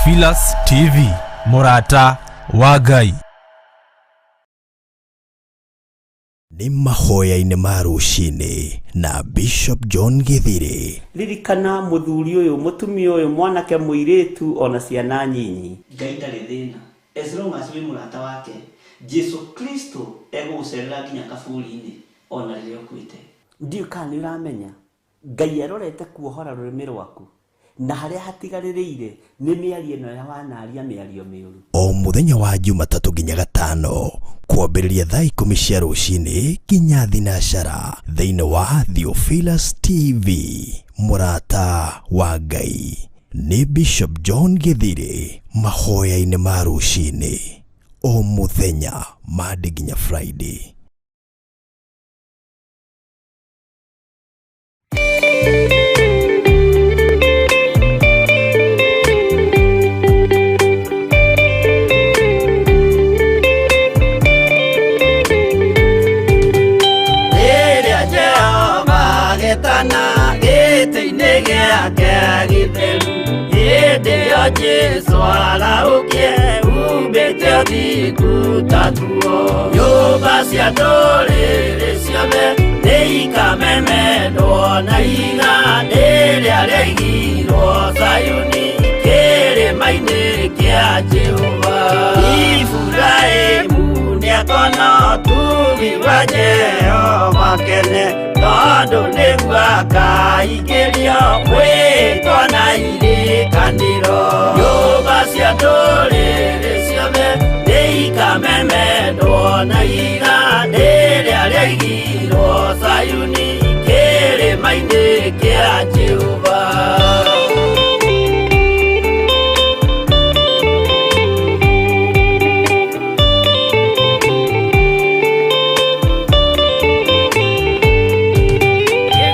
Theophilus TV, mũrata wa Ngai. Nĩ mahoya-inĩ ma rũcinĩ na Bishop John Githiri. Ririkana mũthuri ũyũ, mũtumia ũyũ, mwanake, mũirĩtu ona ciana nyinyi. Ngai ndarĩ thĩna as long as wĩ mũrata wake. Jesu Kristo egũgũcerera nginya kaburi-inĩ ona rĩrĩa ũkuĩte. Ndiũĩ kana nĩ ũramenya Ngai arorete kuohora rũrĩmĩ rwaku na harĩa hatigarĩrĩire nĩ mĩario ĩno ya wanaria mĩario mĩũru. O mũthenya wa Jumatatũ nginya Gatano kwambĩrĩria thaa 10 cia rũcinĩ nginya thinacara thĩinĩ wa Theophilus TV, mũrata wa Ngai. Nĩ Bishop John Githiri mahoya-inĩ ma rũcinĩ o mũthenya Monday nginya Friday. Rĩrĩa Jehova agetana gĩtĩ-inĩ gĩake gĩtheru, hĩndĩ ĩyo Jesũ arahũkie umbĩte ũthingu ta nguo. Nyũmba cia ndũrĩrĩ ciothe nĩikamemendwo na ihiga rĩrĩa rĩaigirwo Zayuni kĩrĩma-inĩ kĩa Jehova. Iburahĩmu nĩakona ũtugi wa Jehova kene, tondũ nĩguo akaingĩrio mwĩtwa na irĩkanĩro. Nyũmba cia ndũrĩrĩ ciothe nĩikamemendwo na ihiga rĩrĩa rĩaigirwo Zayuni kĩrĩma-inĩ kĩa Jehova.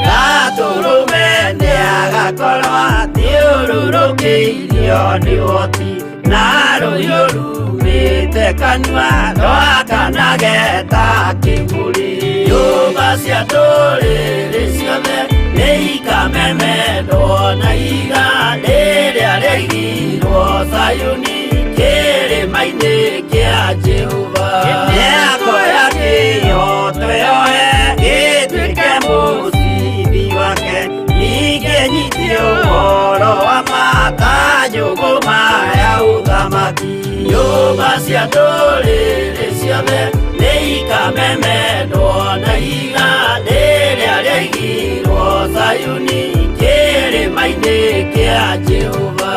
Gatũrũme nĩagakorwo athiũrũrũkĩirio nĩ ũhoti, na rũhiũ rumĩte kanua rwakanage ta kĩbũri. Nyũmba cia ndũrĩrĩ ciothe nĩikamemendwo na ihiga rĩrĩa rĩaigirwo Zayuni kĩrĩma-inĩ kĩa Jehova. Mĩako ya kĩhooto yoe ĩtuĩke mũcibi wake, ningĩ nyite ũhoro wa ma ta njũgũma ya ũthamaki. Nyũmba cia ndũrĩrĩ ciothe nĩikamemendwo na ihiga rĩrĩa rĩaigirwo Zayuni kĩrĩma-inĩ kĩa Jehova.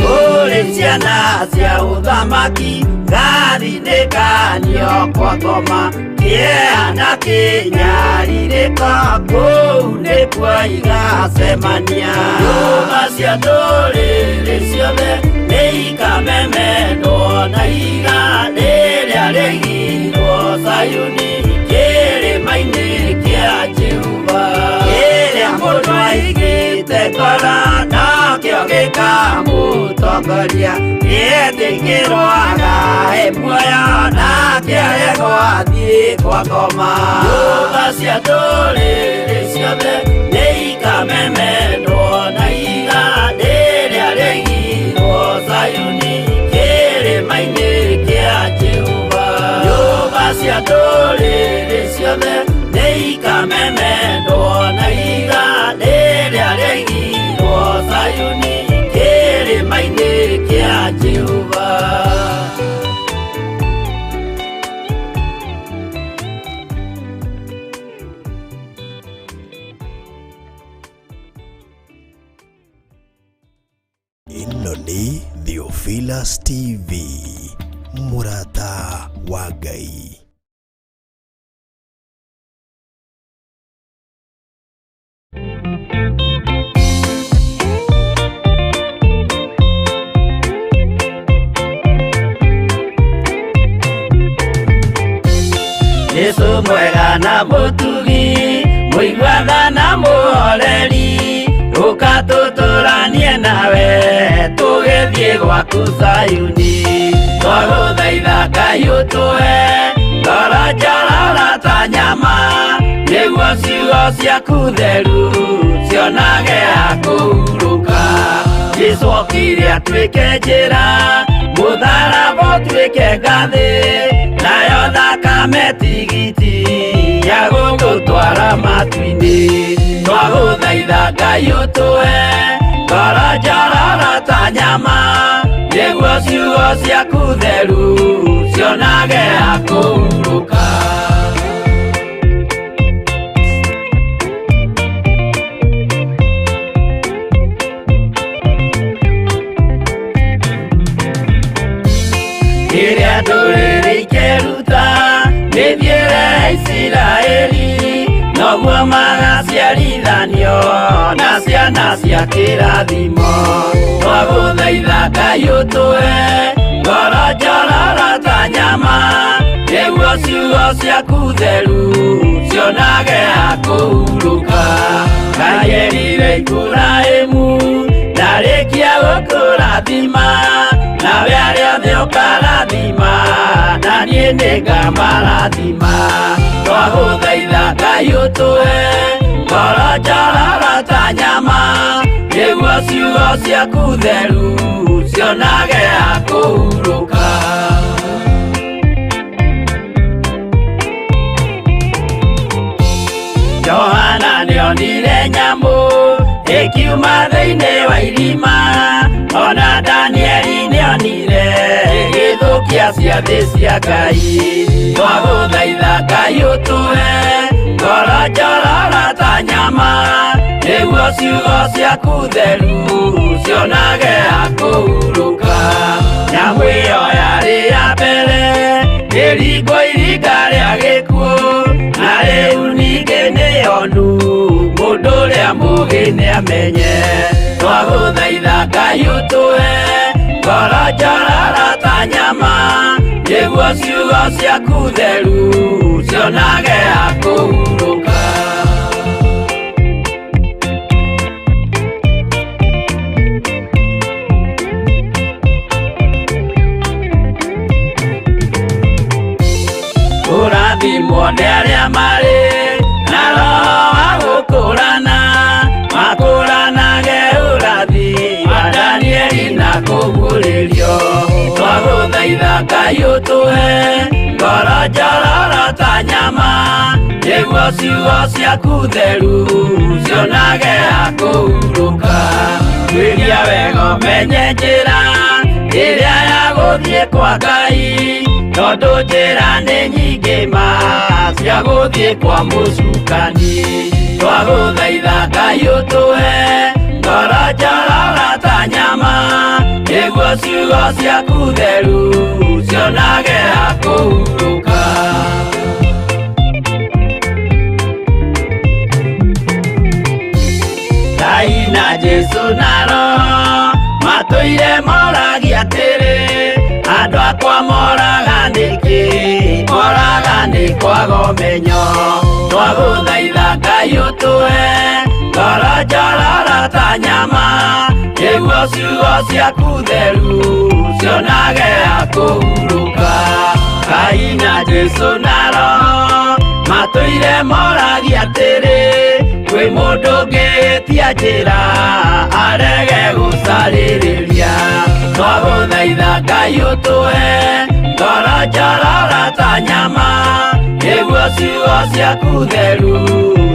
Kũrĩ ciana cia ũthamaki ngathinĩkanio kwa ngoma, kĩeha na kĩnyarirĩko kũu nĩkuo igacemania. Nyũmba cia ndũrĩrĩ ciothe nĩikamemendwo na ihiga rĩrĩa rĩaigirwo Zayuni kĩrĩma-inĩ kĩa Jehova. Kĩrĩa mũndũ aigĩte ngoro nokĩo gĩkamũtongoria, nĩetĩkĩrwo agae muoyo nake aregwo athiĩ kwa ngoma. Nyũmba cia ndũrĩrĩ ciothe nĩikamemendwo na ihiga rĩrĩa rĩaigirwo Zayuni kĩrĩma-inĩ kĩa Jehova. Nyũmba cia ndũrĩrĩ ciothe nĩikamemendwo na ihiga rĩrĩa rĩaigirwo Zayuni kĩrĩma-inĩ kĩa Jehova. Ĩno nĩ Theophilus TV, mũrata wa Ngai. Jesu mwega na mũtugi, mũiguaga na mũhoreri, ũka tũtũranie nawe tũgĩthiĩ gwaku Zayuni. Twagũthaitha Ngai ũtũhe ngoro njororo ta nyama, nĩguo ciugo ciaku theru cionage ha kũhurũka. Jesũ okire atuĩke njĩra, mũtharaba ũtuĩke ngathĩ, nayo thakame tigiti ya gũgũtwara matu-inĩ. Twagũthaitha Ngai ũtũhe ngoro njororo ta nyama, nĩguo ciugo ciaku theru cionage ha kũhurũka. Rĩrĩa ndũrĩrĩ ikeruta mĩthiĩre ya Isiraeli, noguo magaciarithanio na ciana cia kĩrathimo. Twagũthaitha Ngai ũtũhe ngoro njororo ta nyama, nĩguo ciugo ciaku theru cionage ha kũhurũka. Ngai erire Iburahĩmu ndarĩkia gũkũrathima, nawe arĩa othe ũkarathima, na niĩ nĩngamarathima. Twagũthaitha Ngai ũtũhe ngoro njororo ta nyama, nĩguo ciugo ciaku theru cionage ha kũhurũka. Johana nĩonire nyamũ ĩkiuma thĩinĩ wa irima, ona Danieli nĩonire ĩgĩthũkia ciathĩ cia Ngai. Twagũthaitha Ngai ũtũhe ngoro njororo ta nyama, nĩguo ciugo ciaku theru cionage ha kũhurũka. Nyamũ ĩyo yarĩ ya mbere ĩringwo iringa rĩa gĩkuũ, na rĩu ningĩ nĩyonu mũndũ ũrĩa mũũgĩ nĩamenye. Twagũthaitha Ngai ũtũhe ngoro njororo ta nyama, nĩguo ciugo ciaku theru cionage ha kũhurũka. Kũrathimwo nĩ arĩa marĩ na roho wa gũkũrana, makũranage ũrathi wa Danieli na kũguũrĩrio. Twagũthaitha Ngai ũtũhe ngoro njororo ta nyama, nĩguo ciugo ciaku theru cionage ha kũhurũka. Tuĩria wega ũmenye njĩra ĩrĩa ya gũthiĩ kwa Ngai, tondũ njĩra nĩ nyingĩ ma cia gũthiĩ kwa mũcukani. Twagũthaitha Ngai ũtũhe ngoro njororo ta nyama, nĩguo ciugo ciaku theru cionage ha kũhurũka. Ngai na Jesũ na Roho matũire moragia atĩrĩ, andũ akwa moraga nĩkĩ? Moraga nĩ kwaga ũmenyo. Twagũthaitha Ngai ũtũhe ngoro njororo ta nyama, nĩguo ciugo ciaku theru cionage ha kũhurũka. Ngai na Jesũ na Roho matũire moragia atĩrĩ, kwĩ mũndũ ũngĩtia njĩra arege gũcarĩrĩria. Twagũthaitha Ngai ũtũhe ngoro njororo ta nyama, nĩguo ciugo ciaku theru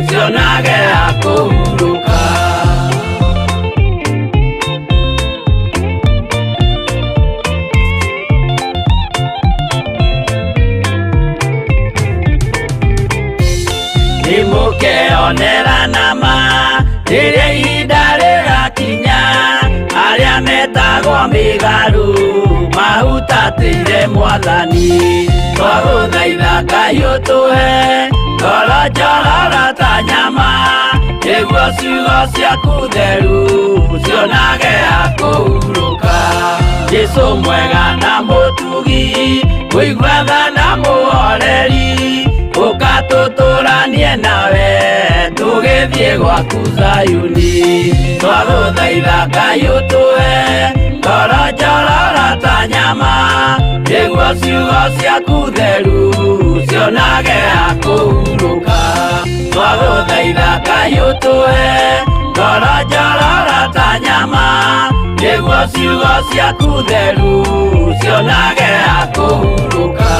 cionage ha kũhurũka. Nĩmũkeonera nama rĩrĩa ihinda rĩgakinya, arĩa metagwo mĩgarũ mahutatĩire Mwathani. Twagũthaitha Ngai ũtũhe ngoro njororo ta nyama, nĩguo ciugo ciaku theru cionage ha kũhurũka. Jesũ mwega na mũtugi, mũigua tha na mũhoreri, ũka tũtũranie nawe tũgĩthiĩ gwaku Zayuni. Twagũthaitha Ngai ũtũhe Ngoro njororo ta nyama nĩguo ciugo ciaku theru cionage hakũhurũka. Twagũthaitha Ngai ũtũhe ngoro njororo ta nyama nĩguo ciugo ciaku theru cionage hakũhurũka.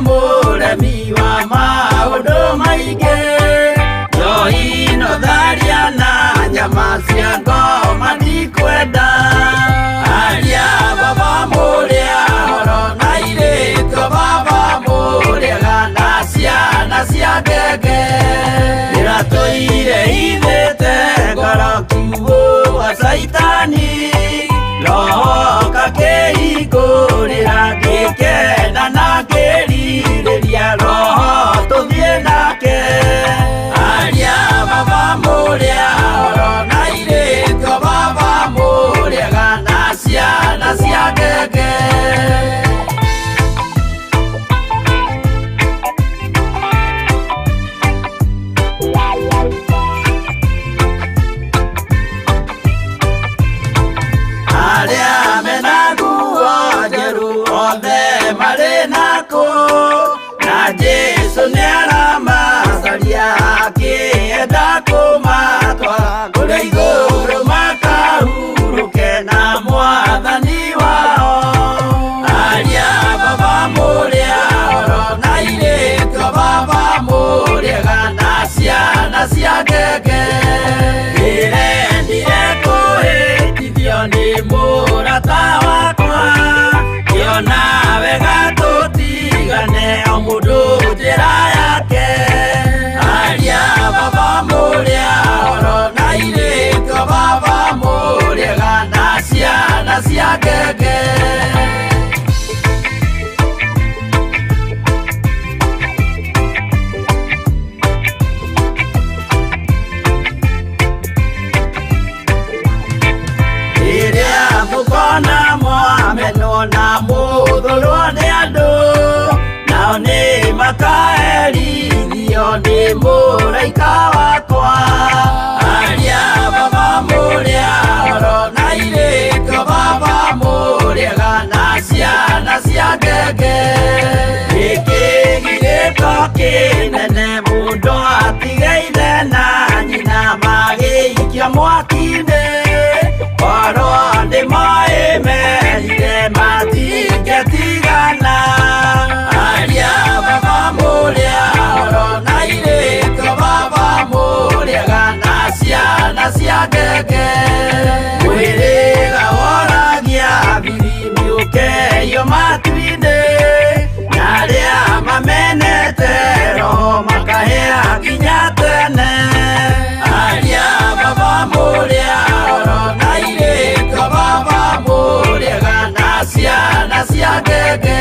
Mũremi wa maũndũ maingĩ njohi no tharia na nyama cia ngoma ndikwenda. Aria baba mũrĩa horo na airĩtu baba mũrĩega na ciana cia ngenge. Ndĩratũire ithĩte ngoro kiugũ wa caitani roho kakĩhingũrĩra ngĩkena na ngĩrirĩria roho tũthiĩ nake. Aria baba mũrĩa horo na airĩtu baba mũrĩega na ciana cia ngenge. Arĩa mena nguo njerũ othe marĩ nakũ na Jesũ nĩaramacaria akĩenda kũmatwara kũrĩa igũrũ makahurũke na mwathani wao. Aria baba mũrĩa horo na airĩtu baba mũrĩega na ciana cia ngenge. Ndĩrendire kũhĩtithio nĩ mũrata wakwa ngĩona wega tũtigane o mũndũ njĩra yake. Aria baba mũrĩa horo na airĩtu baba mũrĩega na ciana cia ngenge. Rĩrĩa mũkona mwamenwo na mũthũrwo nĩ andũ nao nĩ makaherithio nĩ mũraika wakwa. Aria baba mũrĩa horo na airĩtu baba mũrĩega na ciana cia ngenge. Gĩkĩgirĩko kĩnene mũndũ atige ithe na nyina magĩikio mwaki-inĩ korwo nĩ moĩ merire matingĩtigana. Aria baba mũrĩa horo na airĩtu baba mũrĩega na ciana cia ngenge. Mwĩrĩga woragia birimbi ũkeio matu-inĩ na arĩa mamenete roho makahĩa nginya tene. Aria baba mũrĩa horo na airĩtu baba mũrĩega na ciana cia ngenge.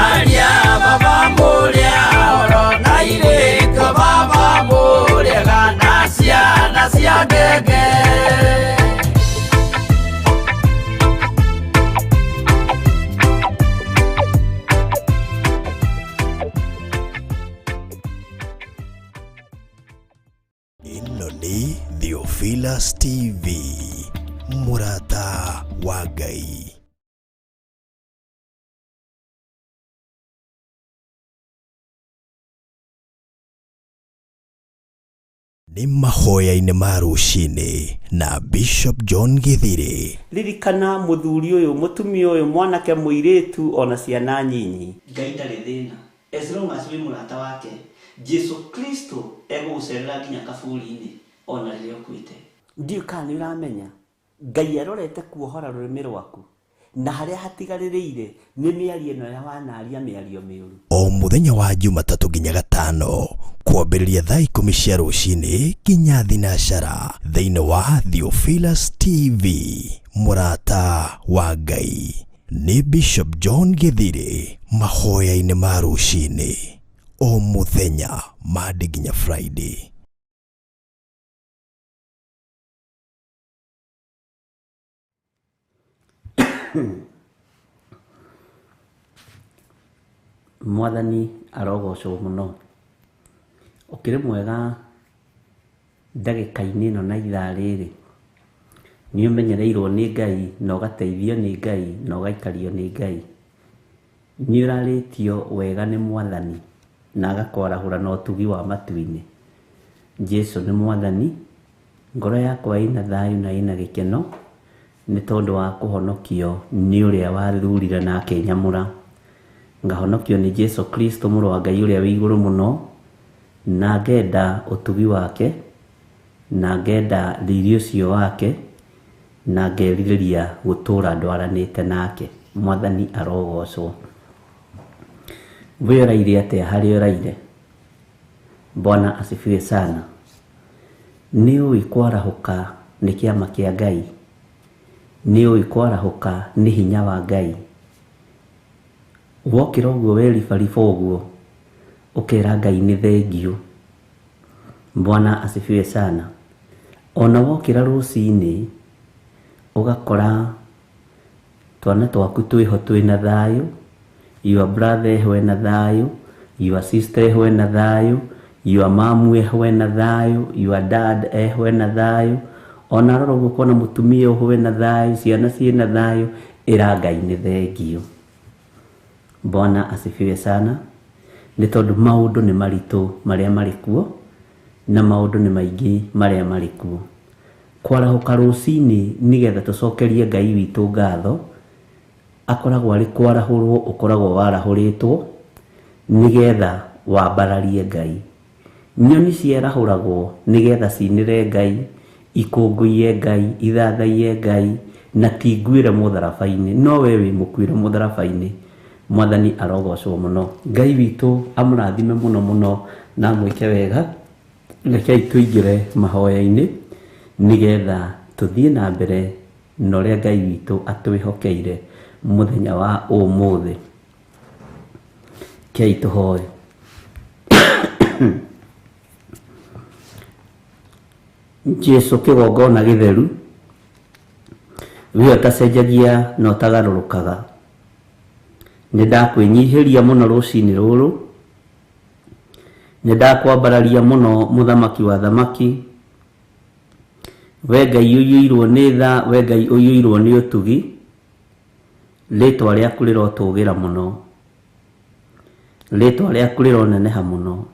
Aria baba mũrĩa horo na airĩtu baba mũrĩega na ciana cia ngenge. Ĩno nĩ Theophilus TV, mũrata wa Ngai. Nĩ mahoya-inĩ ma rũcinĩ na Bishop John Githiri. Ririkana mũthuri ũyũ mũtumia ũyũ mwanake mũirĩtu ona ciana nyinyi. Ngai ndarĩ thĩna as long as wĩ mũrata wake. Jesu Kristo egũgũcerera nginya kaburi-inĩ ona rĩrĩa ũkuĩte. Ndiũ kana nĩ ũramenya Ngai arorete kuohora rũrĩmĩ rwaku Na harĩa hatigarĩrĩire nĩ mĩario ĩno ya wanaria mĩario mĩũru. O mũthenya wa Jumatatũ nginya Gatano kwambĩrĩria thaa 10 cia rũcinĩ nginya thinacara thĩinĩ wa Theophilus TV mũrata wa Ngai. Nĩ Bishop John Gĩthirĩ mahoya-inĩ ma rũcinĩ o mũthenya Monday nginya Friday. Mwathani arogocwo mũno. Ũkĩrĩ mwega ndagĩka-inĩ ĩno na ithaa rĩrĩ. Nĩ ũmenyereirwo nĩ Ngai na ũgateithio nĩ Ngai na ũgaikario nĩ Ngai. Nĩ ũrarĩtio wega nĩ Mwathani na agakwarahũra na ũtugi wa matu-inĩ. Jesu nĩ Mwathani, ngoro yakwa ĩna thayũ na ĩna gĩkeno nĩ tondũ wa kũhonokio nĩ ũrĩa wathurire na akĩnyamũra. Ngahonokio nĩ Jesu Kristo mũrũ wa Ngai ũrĩa wĩ igũrũ mũno, na ngenda ũtugi wake, na ngenda riri ũcio wake, na ngerirĩria gũtũra ndwaranĩte nake. Mwathani arogocwo. We ũraire atĩa harĩa ũraire? Bwana asifiwe sana. Nĩ ũĩ kwarahũka nĩ kĩama kĩa Ngai? Nĩ ũĩ kwarahũka nĩ hinya wa Ngai? Wokĩra ũguo weribariba ũguo ũkera Ngai nĩ thengiũ. Bwana asifiwe sana. Ona wokĩra rũcinĩ ũgakora twana twaku twĩho twĩna thayũ, your brother eho ena thayũ, your sister eho ena thayũ, your mom eho ena thayũ, your dad eho ena thayũ, ona rora ũguo ũkona mũtumia ũho ena thayũ, ciana ciĩna thayũ, ĩra Ngai nĩ thengiũ. Bwana asifiwe sana. Nĩ tondũ maũndũ nĩ maritũ marĩa marĩ kuo na maũndũ nĩ maingĩ marĩa marĩ kuo. Kwarahũka rũcinĩ nĩgetha tũcokerie Ngai witũ ngatho, akoragwo arĩ kwarahũrwo ũkoragwo warahũrĩtwo nĩgetha wambararie Ngai. Nyoni ciarahũragwo nĩgetha cinĩre Ngai, ikũngũiye Ngai, ithathaiye Ngai, na ti nguĩre mũtharaba-inĩ. No we wĩ mũkuĩre mũtharaba-inĩ. Mwathani arogocwo mũno. Ngai witũ amũrathime mũno mũno na amwĩke wega. Rekei tũingĩre mahoya-inĩ nĩgetha tũthiĩ na mbere na ũrĩa Ngai witũ atwĩhokeire mũthenya wa ũmũthĩ. Kei tũhoe. Jesu kĩgongona gĩtheru, we ũtacenjagia na ũtagarũrũkaga, nĩ ndakwĩnyihĩria mũno rũcinĩ rũrũ, nĩ ndakwambararia mũno mũthamaki wa thamaki, we Ngai ũiyũirwo nĩ tha, we Ngai ũiyũirwo nĩ ũtugi, rĩtwa rĩaku rĩrotũgĩra mũno, rĩtwa rĩaku rĩroneneha mũno.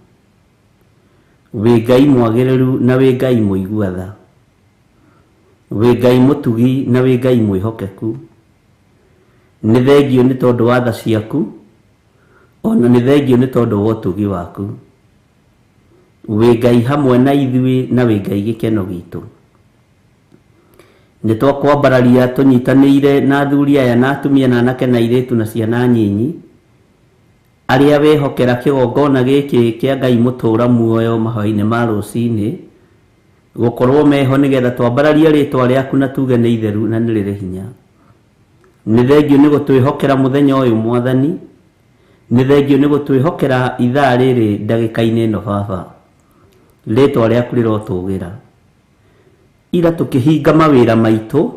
Wĩ Ngai mwagĩrĩru na wĩ Ngai mũigua tha, wĩ Ngai mũtugi na wĩ Ngai mwĩhokeku. Nĩ thengiũ nĩ tondũ wa tha ciaku, ona nĩ thengiũ nĩ tondũ wa ũtugi waku. Wĩ Ngai hamwe na ithuĩ na wĩ Ngai gĩkeno gitũ. Nĩ twakwambararia tũnyitanĩire na athuri aya na atumia na anake na airĩtu na ciana nyinyi, arĩa wehokera kĩgongona gĩkĩ kĩa Ngai mũtũra muoyo mahoya-inĩ ma rũcinĩ, gũkorwo meho nĩgetha twambararie rĩtwa rĩaku na tuge nĩ itheru na nĩ rĩrĩ hinya. Nĩ thengiũ nĩ gũtwĩhokera mũthenya ũyũ Mwathani, nĩ thengiũ nĩ gũtwĩhokera ithaa rĩrĩ ndagĩka-inĩ ĩno Baba. Rĩtwa rĩaku rĩrotũgĩra. Ira tũkĩhinga mawĩra maitũ,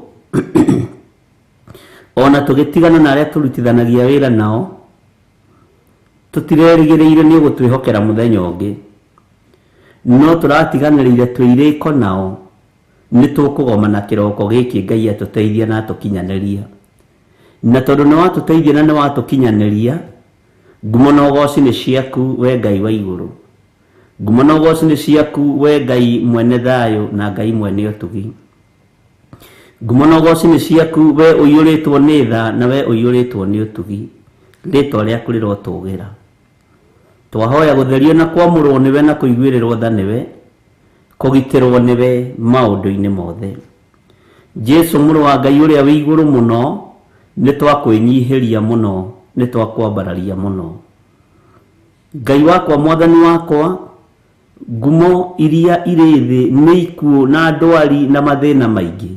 ona tũgĩtigana na arĩa tũrutithanagia wĩra nao, tũtirerĩgĩrĩire nĩ ũgũtwĩhokera mũthenya ũngĩ, no tũratiganĩrĩire twĩ irĩko nao, nĩ tũkũgomana kĩroko gĩkĩ Ngai atũteithia na atũkinyanĩria. Na tondũ nĩ watũteithia na nĩ watũkinyanĩria, ngumo na ũgoci nĩ ciaku we Ngai wa igũrũ. Ngumo na ũgoci nĩ ciaku we Ngai mwene thayũ na Ngai mwene ũtugi. Ngumo na ũgoci nĩ ciaku we ũiyũrĩtwo nĩ tha na we ũiyũrĩtwo nĩ ũtugi. Rĩtwa rĩaku rĩrotũgĩra. Twahoya gũtherio na kwamũrwo nĩwe na kũiguĩrĩrwo tha nĩwe, kũgitĩrwo nĩwe maũndũ-inĩ mothe. Jesu mũrũ wa Ngai ũrĩa wĩ igũrũ mũno, Nĩ twakwĩnyihĩria mũno, nĩ twakwambararia mũno. Ngai wakwa, mwathani wakwa, ngumo iria irĩ thĩ nĩ ikuũ na ndwari na mathĩna maingĩ.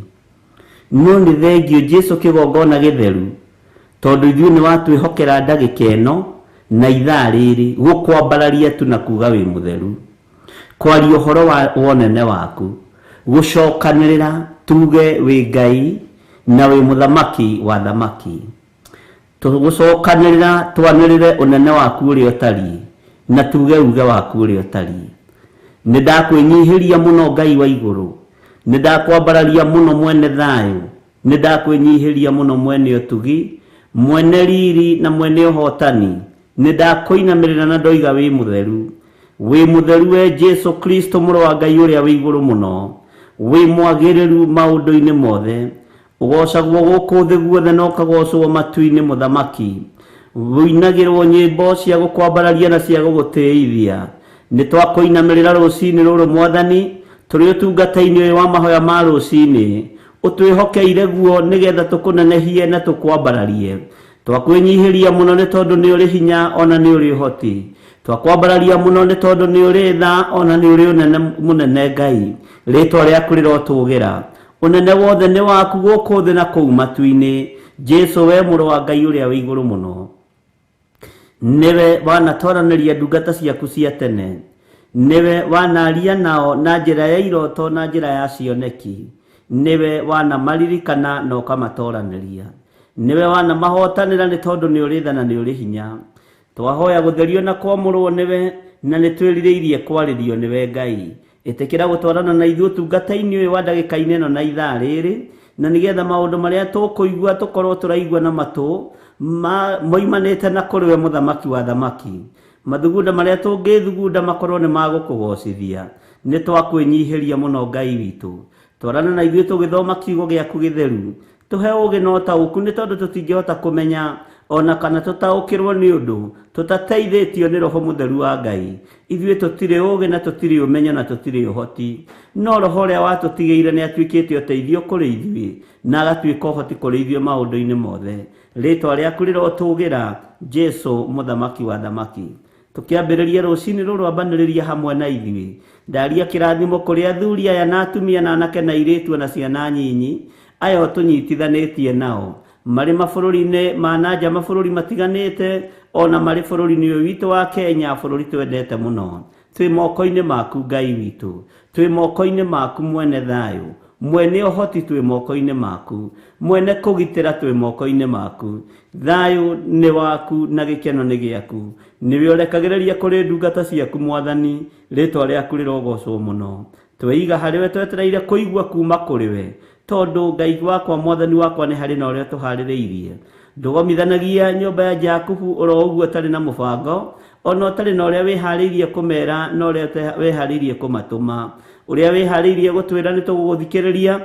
No nĩ thengio Jesu kĩgongona gĩtheru, tondũ ithuĩ nĩ watwĩhokera ndagĩka ĩno na ithaa rĩrĩ gũkwambararia tu na kuga wĩ mũtheru, kwaria ũhoro wa wonene waku, gũcokanĩrĩra tuge wĩ Ngai na wĩ mũthamaki wa thamaki. Tũgũcokanĩrĩra twanĩrĩre ũnene waku ũrĩa ũtariĩ na tuge uge waku ũrĩa ũtariĩ. Nĩ ndakwĩnyihĩria mũno Ngai wa igũrũ, nĩ ndakwambararia mũno mwene thayũ, nĩ ndakwĩnyihĩria mũno mwene ũtugi, mwene riri na mwene ũhotani. Nĩ ndakũinamĩrĩra na ndoiga wĩ mũtheru. Wĩ mũtheru we Jesu Kristo mũrũ wa Ngai ũrĩa wĩ igũrũ mũno, wĩ mwagĩrĩru maũndũ-inĩ mothe, ũgocagwo gũkũ thĩ guothe na ũkagocwo matu-inĩ mũthamaki. Wũinagĩrwo nyĩmbo cia gũkwambararia na cia gũgũtĩithia. Nĩ twakũinamĩrĩra rũcinĩ rũrũ mwathani, tũrĩ ũtungata-inĩ ũyũ wa mahoya ma rũcinĩ, ũtwĩhokeire guo nĩgetha tũkũnenehie na tũkwambararie. Twakwĩnyihĩria mũno nĩ tondũ nĩ ũrĩ hinya ona nĩ ũrĩ ũhoti. Twakwambararia mũno nĩ tondũ nĩ ũrĩ tha ona nĩ ũrĩ ũnene mũnene Ngai. Rĩtwa rĩaku rĩrotũgĩra. Ũnene wothe nĩ waku gũkũ thĩ na kũu matu-inĩ. Jesu we mũrũ wa Ngai ũrĩa wĩ igũrũ mũno, nĩwe wanatwaranĩria ndungata ciaku cia tene, nĩwe wanaria nao na njĩra ya iroto na njĩra ya cioneki, nĩwe wanamaririkana na ũkamatoranĩria, nĩwe wanamahotanĩra nĩ tondũ nĩ ũrĩ tha na nĩ ũrĩ hinya. Twahoya gũtherio na kwamũrwo nĩwe, na nĩ twĩrirĩirie kwarĩrio nĩwe Ngai. Ĩtĩkĩra gũtwarana na ithuĩ ũtungata-inĩ ũyũ wa ndagĩka-inĩ ĩno na ithaa rĩrĩ, na nĩgetha maũndũ marĩa tũkũigua tũkorwo tũraigua na matũ moimanĩte na kũrĩ we mũthamaki wa thamaki. Mathugunda marĩa tũngĩthugunda makorwo nĩ magũkũgocithia. Nĩ twakwĩnyihĩria mũno Ngai witũ. Twarana na ithuĩ tũgĩthoma kiugo gĩaku gĩtheru. Tũhe ũũgĩ na ũtaũku nĩ tondũ tũtingĩhota kũmenya ona kana tũtaũkĩrwo nĩ ũndũ tũtateithĩtio nĩ Roho Mũtheru wa Ngai. Ithuĩ tũtirĩ ũũgĩ na tũtirĩ ũmenyo na tũtirĩ ũhoti, no Roho ũrĩa watũtigĩire nĩ atuĩkĩte ũteithio kũrĩ ithuĩ na agatuĩka ũhoti kũrĩ ithuĩ maũndũ-inĩ mothe. Rĩĩtwa rĩaku rĩrotũgĩra, Jesu, Mũthamaki wa thamaki. Tũkĩambĩrĩria rũcinĩ rũrũ ambanĩrĩria hamwe na ithuĩ. Ndaria kĩrathimo kũrĩ athuri aya na atumia na anake na airĩtu na ciana nyinyi, aya ũtũnyitithanĩtie nao, marĩ mabũrũri-inĩ ma na nja, mabũrũri matiganĩte, ona marĩ bũrũri-inĩ ũyũ witũ wa Kenya, bũrũri twendete mũno. Twĩ moko-inĩ maku Ngai witũ, twĩ moko-inĩ maku mwene thayũ, mwene ũhoti twĩ moko-inĩ maku, mwene kũgitĩra twĩ moko-inĩ maku. Thayũ nĩ waku na gĩkeno nĩ gĩaku. Nĩwe ũrekagĩrĩria kũrĩ ndungata ciaku mwathani, rĩtwa rĩaku rĩrogocwo mũno. Tweiga harĩ we twetereire kũigua kuma kũrĩ we, tondũ Ngai wakwa mwathani wakwa nĩ harĩ na ũrĩa tũharĩrĩirie. Ndũgomithanagia nyũmba ya Jakubu oro ũguo ũtarĩ na mũbango, ona ũtarĩ na ũrĩa wĩharĩirie kũmera na ũrĩa wĩharĩirie kũmatũma. Ũrĩa wĩharĩirie gũtwĩra nĩ tũgũgũthikĩrĩria,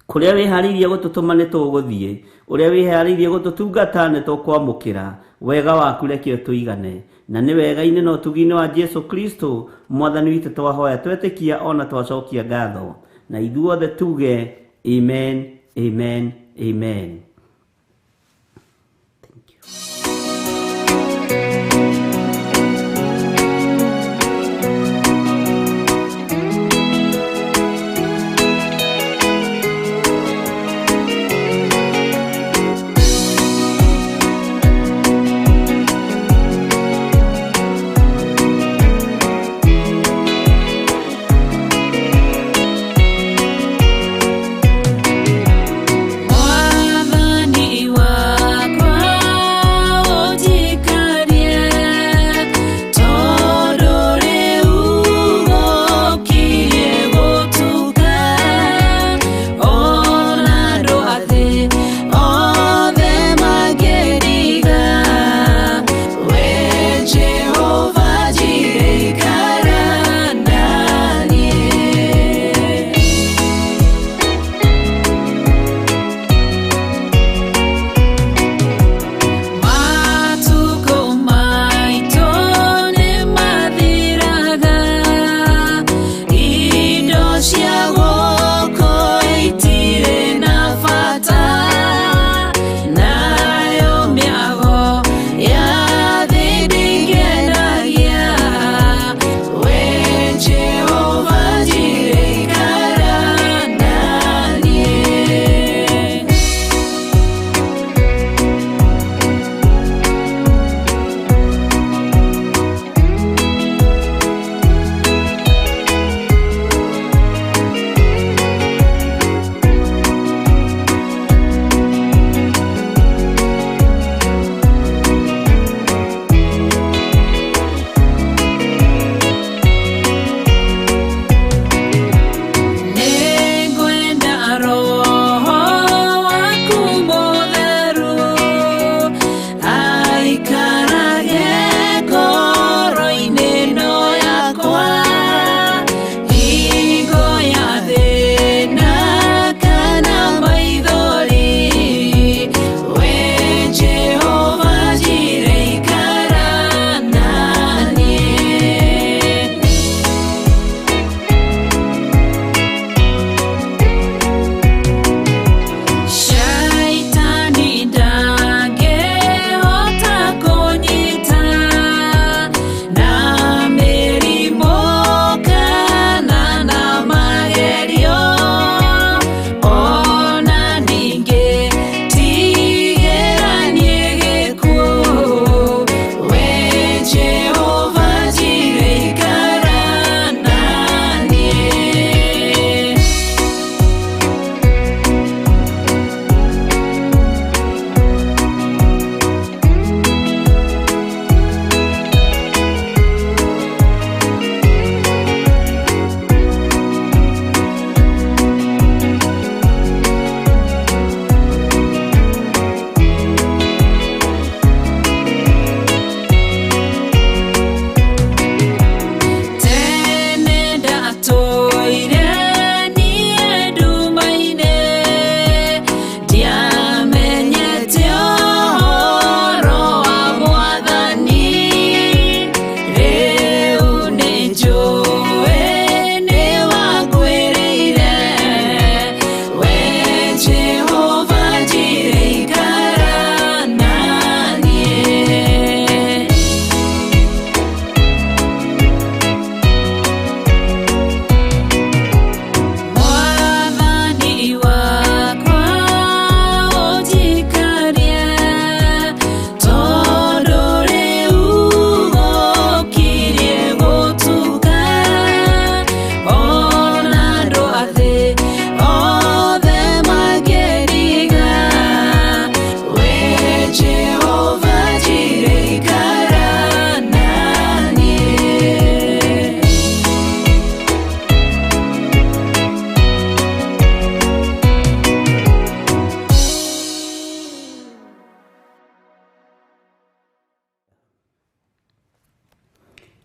kũrĩa wĩharĩirie gũtũtũma nĩ tũgũthiĩ, ũrĩa wĩharĩirie gũtũtungata nĩ tũkwamũkĩra. Wega waku reke ũtũigane, na nĩ wega-inĩ na ũtugi-inĩ wa Jesu Kristo mwathani witũ twahoya twetĩkia ona twacokia ngatho, na ithuothe tuge amen, amen, amen. Thank you. Mwathani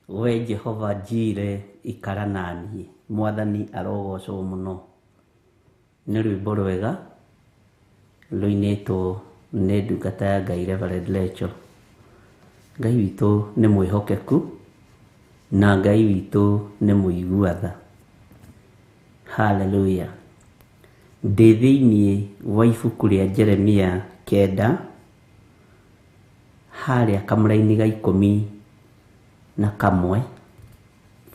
We Jehova Jire ikara naniĩ. Mwathani arogocwo mũno. Nĩ rwĩmbo rwega rũinĩtwo nĩ ndungata ya Ngai Reverend Lecho. Ngai witũ nĩ mwĩhokeku na Ngai witũ nĩ mũigua tha. Hallelujah. Ndĩ thĩiniĩ wa ibuku rĩa Jeremia 9 harĩa kamũraini ga 11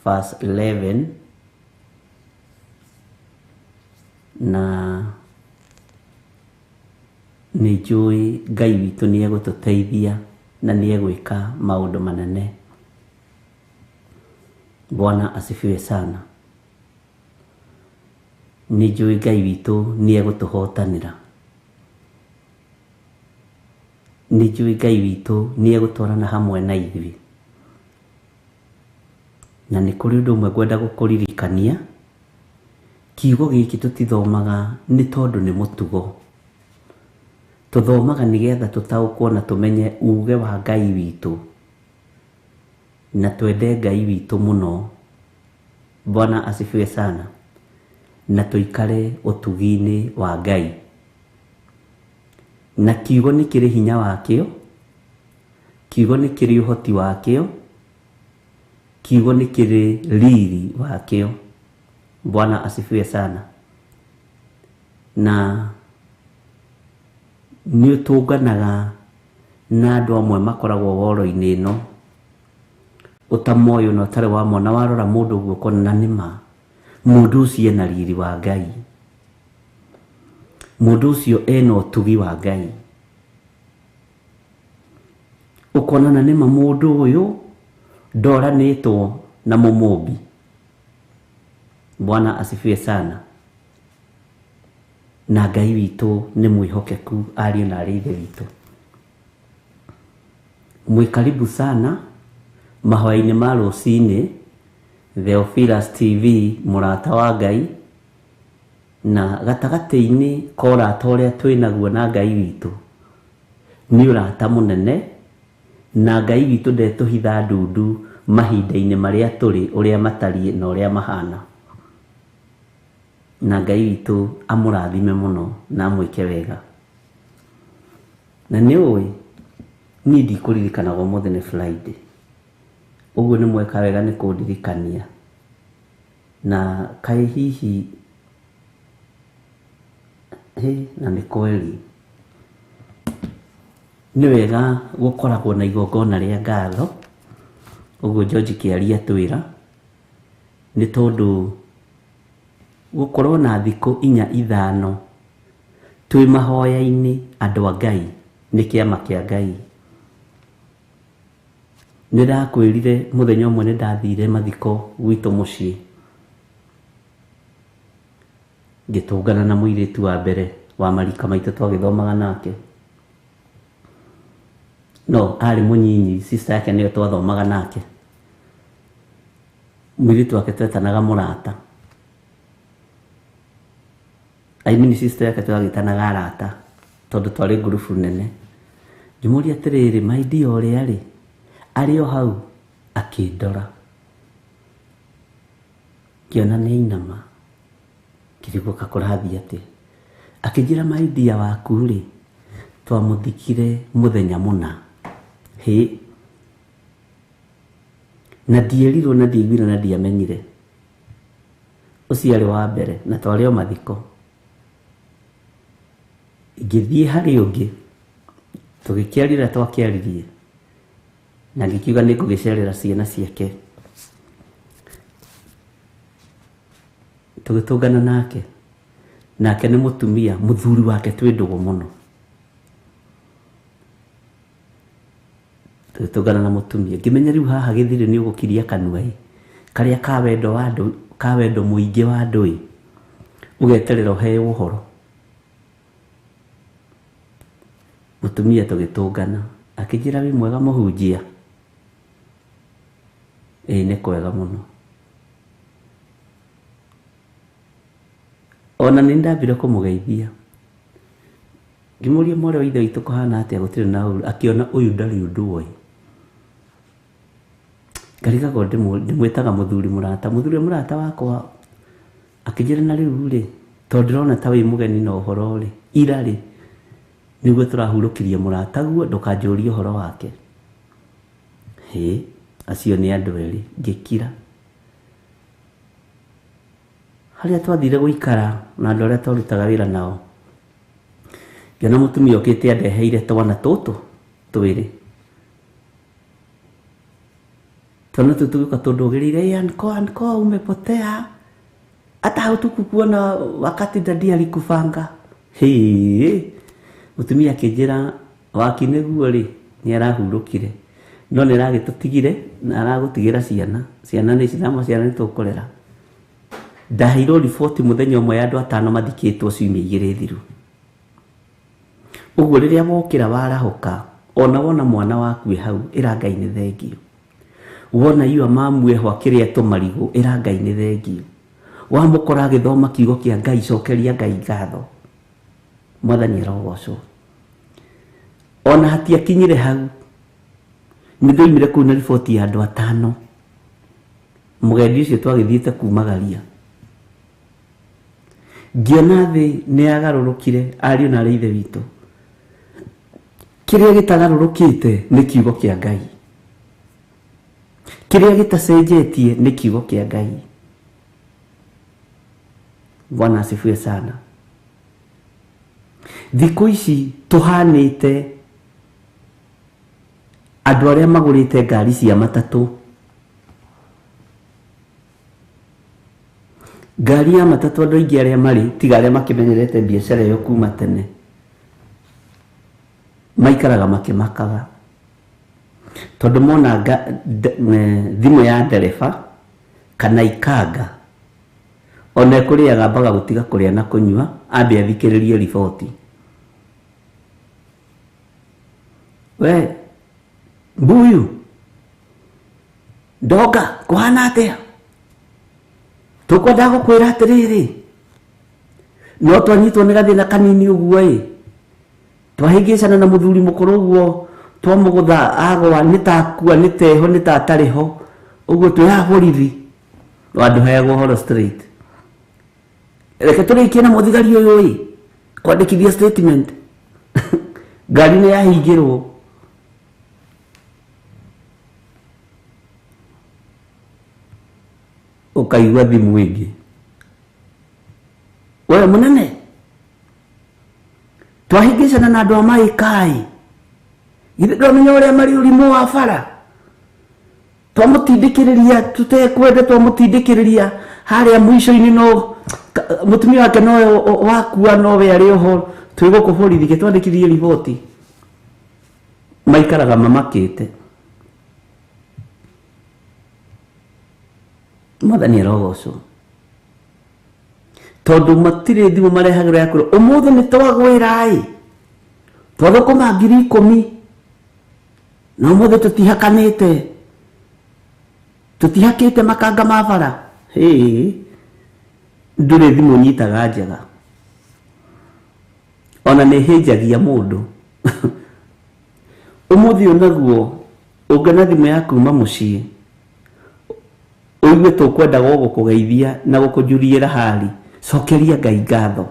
verse 11 na nĩ njũĩ Ngai witũ nĩ egũtũteithia na nĩ egwĩka maũndũ manene. Bwana asifiwe sana. Nĩ njũĩ Ngai witũ nĩ egũtũhotanĩra. Nĩ njũĩ Ngai witũ nĩ egũtwarana hamwe na ithuĩ. Na nĩ kũrĩ ũndũ ũmwe ngwenda gũkũririkania, kiugo gĩkĩ tũtithomaga nĩ tondũ nĩ mũtugo. Tũthomaga nĩgetha tũtaũkwo na tũmenye uge wa Ngai witũ na twende Ngai witũ mũno. Bwana asifiwe sana. Na tũikare ũtugi-inĩ wa Ngai. Na kiugo nĩ kĩrĩ hinya wakĩo, kiugo nĩ kĩrĩ ũhoti wakĩo, kiugo nĩ kĩrĩ riri wakĩo. Bwana asifiwe sana. Na nĩ ũtũnganaga na andũ amwe makoragwo woro-inĩ ĩno ũtamoĩ na ũtarĩ wamona, warora mũndũ ũguo ũkona na nĩma mũndũ ũcio ena riri wa Ngai, mũndũ ũcio ena ũtugi wa Ngai, ũkona na nĩma mũndũ ũyũ ndoranĩtwo na mũmũmbi. Bwana asifiwe sana. Na Ngai witũ nĩ mwĩhokeku ariũ na arĩ ithe witũ. Mwĩ karibu sana mahoya-inĩ ma rũcinĩ, Theophilus TV, mũrata wa Ngai, na gatagatĩ-inĩ ka ũrata ũrĩa twĩnaguo na Ngai witũ nĩ ũrata mũnene, na Ngai witũ ndetũhitha ndundu mahinda-inĩ marĩa tũrĩ, ũrĩa matariĩ na ũrĩa mahana. Na Ngai witũ amũrathime mũno na amwĩke wega. Na nĩ ũĩ niĩ ndikũririkanaga ũmũthĩ nĩ Friday, ũguo nĩ mweka wega nĩ kũndirikania. Na kaĩ hihi na nĩ kweri nĩ wega gũkoragwo na igongona rĩa ngatho, ũguo George Kĩaria atwĩra, nĩ tondũ gũkorwo na thikũ 4 5 twĩ mahoya-inĩ andũ a Ngai nĩ kĩama kĩa Ngai. Nĩ ndakwĩrire mũthenya ũmwe nĩ ndathire mathiko gwitũ mũciĩ, ngĩtũngana na mũirĩtu wa mbere wa marika maitũ twagĩthomaga nake, no arĩ mũnyinyi, sister yake nĩyo twathomaga nake. Mũirĩtu wake twetanaga mũrata, I mean sister yake twagĩtanaga arata tondũ twarĩ ngurubu nene. Ngĩmũria atĩrĩrĩ, my dear ũrĩa rĩ arĩ o hau? Akĩndora, ngĩona nĩ ainama, ngĩrigwo kũrathiĩ atĩa. Akĩnjĩra, my dear waku rĩ twamũthikire mũthenya mũna. Hĩ, na ndierirwo na ndiaiguire na ndiamenyire. Ũcio arĩ wa mbere na twarĩ o mathiko. Ngĩthiĩ harĩ ũngĩ, tũgĩkĩarira twakĩaririe, na ngĩkiuga nĩ ngũgĩcerera ciana ciake. Tũgĩtũngana nake, nake nĩ mũtumia, mũthuri wake twĩ ndũgũ mũno. Tũgĩtũngana na mũtumia, ngĩmenya rĩu haha gĩthirĩ nĩ ũgũkiria kanua ĩ, karĩa ka wendo wa andũ, ka wendo mũingĩ wa andũ ĩ, ũgeterera ũheo ũhoro. Mũtumia tũgĩtũngana, akĩnjĩra wĩ mwega mũhunjia? Ĩĩ nĩ kwega mũno. Ona nĩ ndambire kũmũgeithia, ngĩmũria mwarĩ wa ithe witũ kũhana atĩa, gũtirĩ na ũru. Akĩona ũyũ ndarĩ ũndũ oĩ. Ngarigagwo ndĩmwĩtaga mũthuri mũrata, mũthuri mũrata wakwa akĩnjĩra na rĩu rĩ, tondũ ndĩrona ta wĩ mũgeni na ũhoro rĩ, ira rĩ nĩguo tũrahurũkirie mũrataguo, ndũkanjũrie ũhoro wake. Hĩ, acio nĩ andũ erĩ. Ngĩkira. Harĩa twathire gũikara na andũ arĩa twarutaga wĩra nao, ngĩona mũtumia ũkĩte andeheire twana tũtũ twĩrĩ. Twana tũtũ tũgĩũka tũndũgĩrĩire, anko anko, umepotea, hata hautukukuona wakati dadi alikufanga. Hĩ, mũtumia akĩnjĩra waki nĩguo rĩ, nĩ arahurũkire, no nĩ aragĩtũtigire na aragũtigĩra ciana. Ciana nĩ ici, ciana nĩ tũkũrera. Ndaheirwo riboti mũthenya ũmwe ya andũ atano mathikĩtwo ciumia igĩrĩ thiru. Ũguo rĩrĩa wokĩra warahũka, ona wona mwana waku wĩ hau, ĩra Ngai nĩ thengio. Wona yua mamu eho akĩrĩa tũmarigũ, ĩra Ngai nĩ thengio. Wamũkora agĩthoma kiugo kĩa Ngai, cokeria Ngai ngatho. Mwathani arogocwo. Ona hatiakinyire hau, nĩ ndoimire kũu na riboti ya andũ atano. Mũgendi ũcio twagĩthiĩte kumagaria, ngĩona thĩ nĩ yagarũrũkire, ariũ na arĩ ithe witũ. Kĩrĩa gĩtagarũrũkĩte nĩ kiugo kĩa Ngai, kĩrĩa gĩtacenjetie nĩ kiugo kĩa Ngai. Bwana asifiwe sana. Thikũ ici tũhanĩte andũ arĩa magũrĩte ngari cia matatũ. Ngari ya matatũ andũ aingĩ arĩa marĩ, tiga arĩa makĩmenyerete biacara ĩyo kuma tene, maikaraga makĩmakaga tondũ mona thimũ ya ndereba kana ikanga, ona ekũrĩaga ambaga gũtiga kũrĩa na kũnyua, ambe athikĩrĩrie riboti. We mbuyu ndoka kũhana atĩa? Tũkwendaga gũkwĩra atĩrĩrĩ, no twanyitwo nĩ gathĩna kanini ũguo ĩ, twahĩngĩcana na mũthuri mũkũrũ ũguo, twamũgũtha agwa, nĩ ta akua, nĩ ta eho, nĩ ta atarĩ ho, ũguo twĩ haha borithi. Wandũheagwo ũhoro straight. Reke tũrĩkie na mũthigari ũyũ ĩ, kwandĩkithia statement. Ngari nĩ yahingĩrwo. Ũkaigua thimũ ĩngĩ, we mũnene, twahĩngĩcana na andũ a maĩkaĩ, githĩ ndwamenya ũrĩa marĩ ũrimũ wa bara? Twamũtindĩkĩrĩria tũtekwenda, twamũtindĩkĩrĩria harĩa mũico-inĩ, no mũtumia wake no wakua, nowe arĩ oho, twĩ gũkũ borithi, ke twandĩkithie riboti. Maikaraga mamakĩte. Mwathani arogocwo, tondũ matirĩ thimũ marehagĩrwo ya kwĩrwo ũmũthĩ nĩ twagwĩra ĩ, twathũkũma 10,000 na ũmũthĩ tũtihakanĩte, tũtihakĩte makanga ma bara. Hĩ, ndũrĩ thimũ nyitaga njega, ona nĩ hĩnjagia mũndũ. Ũmũthĩ ũyũ naguo ũngĩona thimũ ya kuma mũciĩ, ũigue tũkwendaga gũkũgeithia na gũkũjuriĩra hali, cokeria Ngai ngatho.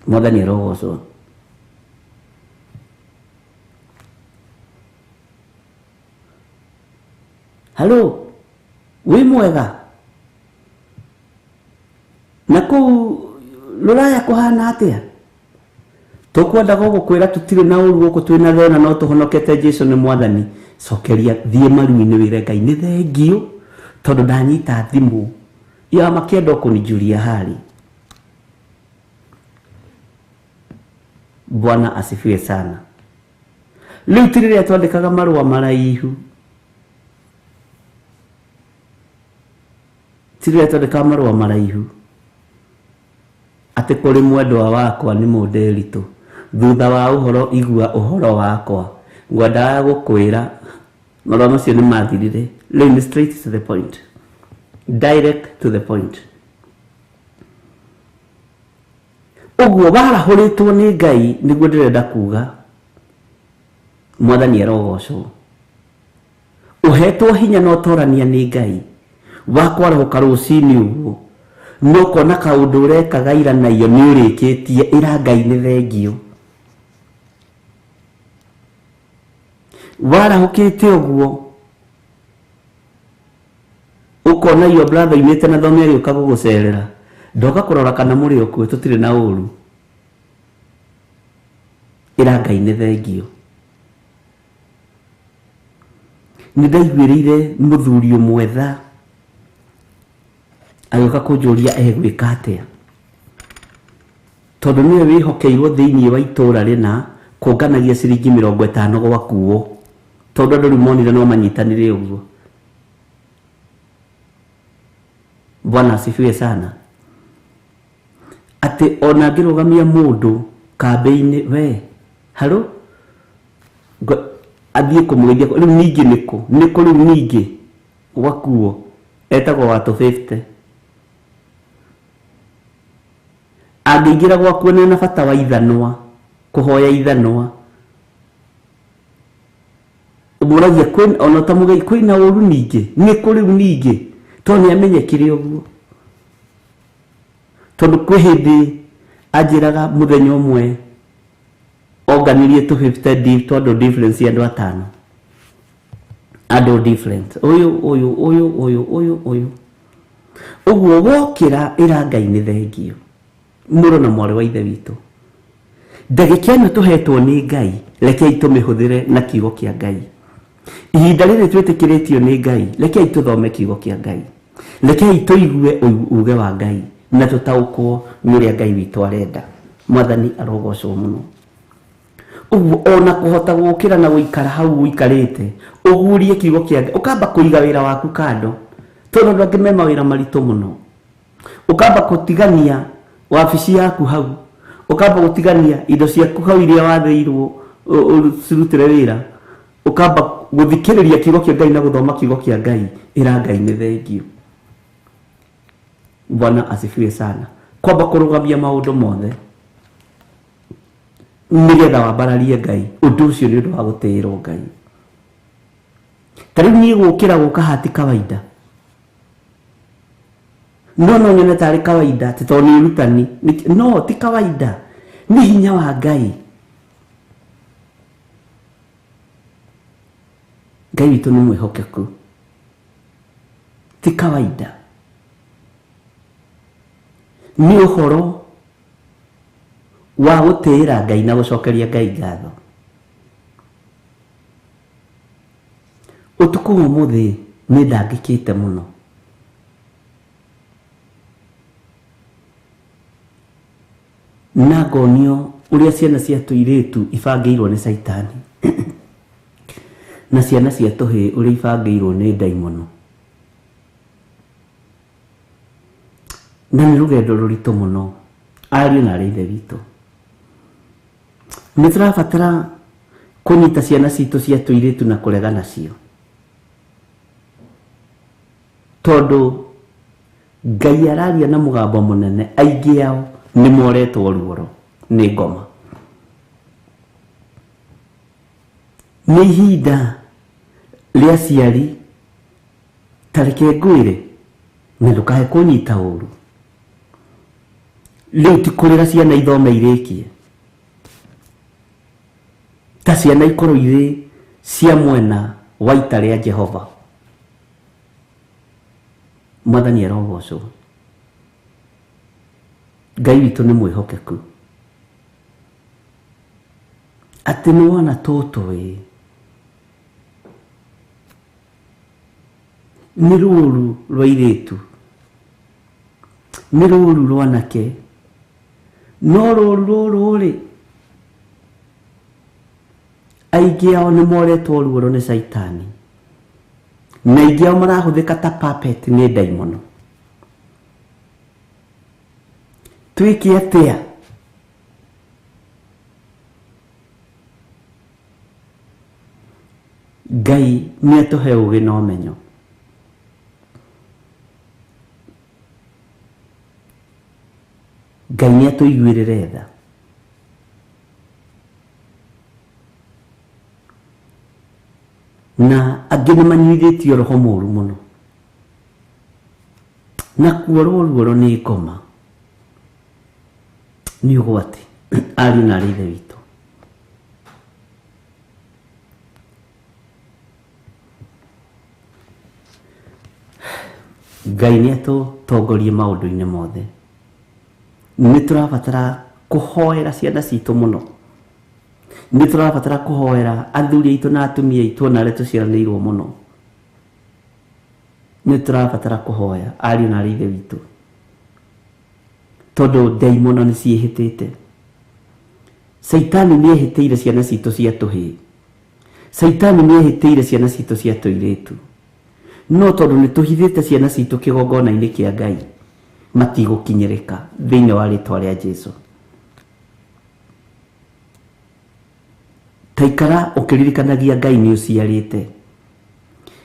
Mwathani arogocwo. Halo, wĩ mwega? Na kũu rũraya kũhana atĩa? Tũkwendaga gũkwĩra tũtirĩ na ũru gũkũ, twĩna thĩna no tũhonokete, Jesu nĩ mwathani. Cokeria, thiĩ maru-inĩ wĩre Ngai nĩ thengio, tondũ ndanyita thimũ ya makĩenda kũnijulia hali. Bwana asifiwe sana. Rĩu ti rĩrĩa twandĩkaga marũa maraihu, ti rĩrĩa twandĩkaga marũa maraihu atĩ kũrĩ mwendwa wakwa nĩ mũndĩritũ, thutha wa ũhoro igua ũhoro wakwa, ngwendaga gũkwĩra. Marũa macio nĩ mathirire. Rĩu nĩ straight to the point, direct to the point. Ũguo warahũrĩtwo nĩ Ngai, nĩguo ndĩrenda kuga. Mwathani arogocwo. Uhetwo hinya na ũtorania nĩ Ngai wa kwarahũka rũcinĩ ũguo no kona kaũndũ ũrekaga ira na iyo nĩ ũrĩkĩtie, ĩra Ngai nĩ thengio. Warahũkĩte ũguo ũkona iyo brother imĩte na thome agĩũka gũgũcerera, ndoka kũrora kana mũrĩ okuo, tũtirĩ na ũru, ĩra Ngai nĩ thengio. Nĩ ndaiguĩrĩire mũthuri ũmwe tha agĩũka kũnjũria egwĩka atĩa, tondũ nĩwe wĩhokeirwo thĩinĩ wa itũũra rĩna kũnganagia ciringi 50 gwakuo, tondũ andũ rĩu monire no manyitanĩre ũguo. Bwana asifiwe sana. Atĩ ona angĩrũgamia mũndũ kambĩ-inĩ, we haro athiĩ kũmũgeithia rĩu ningĩ nĩkũ nĩkũ rĩu ningĩ gwakuo etagwo wa 250. Angĩingĩra gwakuo nĩ na bata wa ithanwa, kũhoya ithanwa, ũmũragia kwĩna ona ũtamũgeithia kwĩna ũru ningĩ nĩkũ rĩu ningĩ, tondũ nĩ amenyekire ũguo. Tondũ kwĩ hĩndĩ anjĩraga mũthenya ũmwe onganirie 250 tondũ difference ya andũ atano, andũ different, ũyũ ũyũ ũyũ ũyũ ũyũ ũyũ ũguo. Wokĩra ĩra Ngai nĩ thengio. Mũrũ na mwarĩ wa ithe witũ, ndagĩka ĩno tũhetwo nĩ Ngai, rekei tũmĩhũthĩre na kiugo kĩa Ngai. Ihinda rĩrĩ twĩtĩkĩrĩtio nĩ Ngai, rekei tũthome kiugo kĩa Ngai, rekei tũigue uge wa Ngai na tũtaũkwo nĩ ũrĩa Ngai witũ arenda. Mwathani arogocwo mũno. Ũguo ona kũhota gũkĩra na gũikara hau ũikarĩte ũgurie kiugo kĩa Ngai, ũkamba kũiga wĩra waku kando, tondũ andũ angĩ me mawĩra maritũ mũno. Ũkamba gũtigania wabici yaku hau, ũkamba gũtigania indo ciaku hau iria wathĩirwo ũcirutĩre wĩra, ũkamba gũthikĩrĩria kiugo kĩa Ngai na gũthoma kiugo kĩa Ngai, ĩra Ngai nĩ thengio. Bwana asifiwe sana. Kwamba kũrũgamia maũndũ mothe nĩgetha wambararie Ngai, ũndũ ũcio nĩ ũndũ wa gũtĩĩrwo Ngai. Ta rĩu niĩ gũkĩra gũka hati kawaida, no no nyone tarĩ kawaida atĩ tondũ nĩ ũrutani, no ti kawaida, nĩ hinya wa Ngai. Ngai witũ nĩ mwĩhokeku, ti kawaida, nĩ ũhoro wa gũtĩĩra Ngai na gũcokeria Ngai ngatho. Ũtukũ wa ũmũthĩ nĩ ndangĩkĩte mũno, na ngonio ũrĩa ciana cia tũirĩtu ibangĩirwo nĩ Caitani na ciana cia tũhĩĩ ũrĩa ibangĩirwo nĩ ndaimono, na nĩ rũgendo rũritũ mũno. Ariũ na arĩ ithe witũ, nĩ tũrabatara kũnyita ciana citũ cia tũirĩtu na kũrega nacio, tondũ Ngai araria na mũgambo mũnene, aingĩ ao nĩ moretwo ruoro nĩ ngoma. Nĩ ihinda rĩa aciari, ta reke ngwĩre na ndũkae kũnyita ũru, rĩu ti kũrĩra ciana ithome irĩkie, ta ciana ikorwo irĩ cia mwena wa ita rĩa Jehova. Mwathani arogocwo. Ngai witũ nĩ mwĩhokeku, atĩ nĩ wona tũtũ ĩ nĩ rũru rwa irĩtu, nĩ rũru rwa anake, no rũru rũrũ rĩ aingĩ ao nĩ moretwo ruoro nĩ Caitani, na aingĩ ao marahũthĩka ta puppet nĩ ndaimono. Twĩke atĩa? Ngai nĩ atũhe ũũgĩ na ũmenyo. Ngai nĩ atũiguĩrĩre tha. Na angĩ nĩ manyuithĩtio roho mũru mũno. Na kuorwo ruoro nĩ ngoma nĩ ũgwati ariũ na arĩ ithe witũ. Ngai nĩ atũtongorie maũndũ-inĩ mothe. Nĩ tũrabatara kũhoera ciana citũ mũno. Nĩ tũrabatara kũhoera athuri aitũ na atumia aitũ ona arĩa tũciaranĩirwo mũno. Nĩ tũrabatara kũhoya ariũ na arĩ ithe witũ, tondũ ndaimono nĩ ciĩhĩtĩte. Caitani nĩ ehĩtĩire ciana citũ cia tũhĩĩ. Caitani nĩ ehĩtĩire ciana citũ cia tũirĩtu. No tondũ nĩ tũhithĩte ciana citũ kĩgongona-inĩ kĩa Ngai, matigũkinyĩrĩka thĩinĩ wa rĩtwa rĩa Jesũ. Taikara ũkĩririkanagia Ngai nĩ ũciarĩte,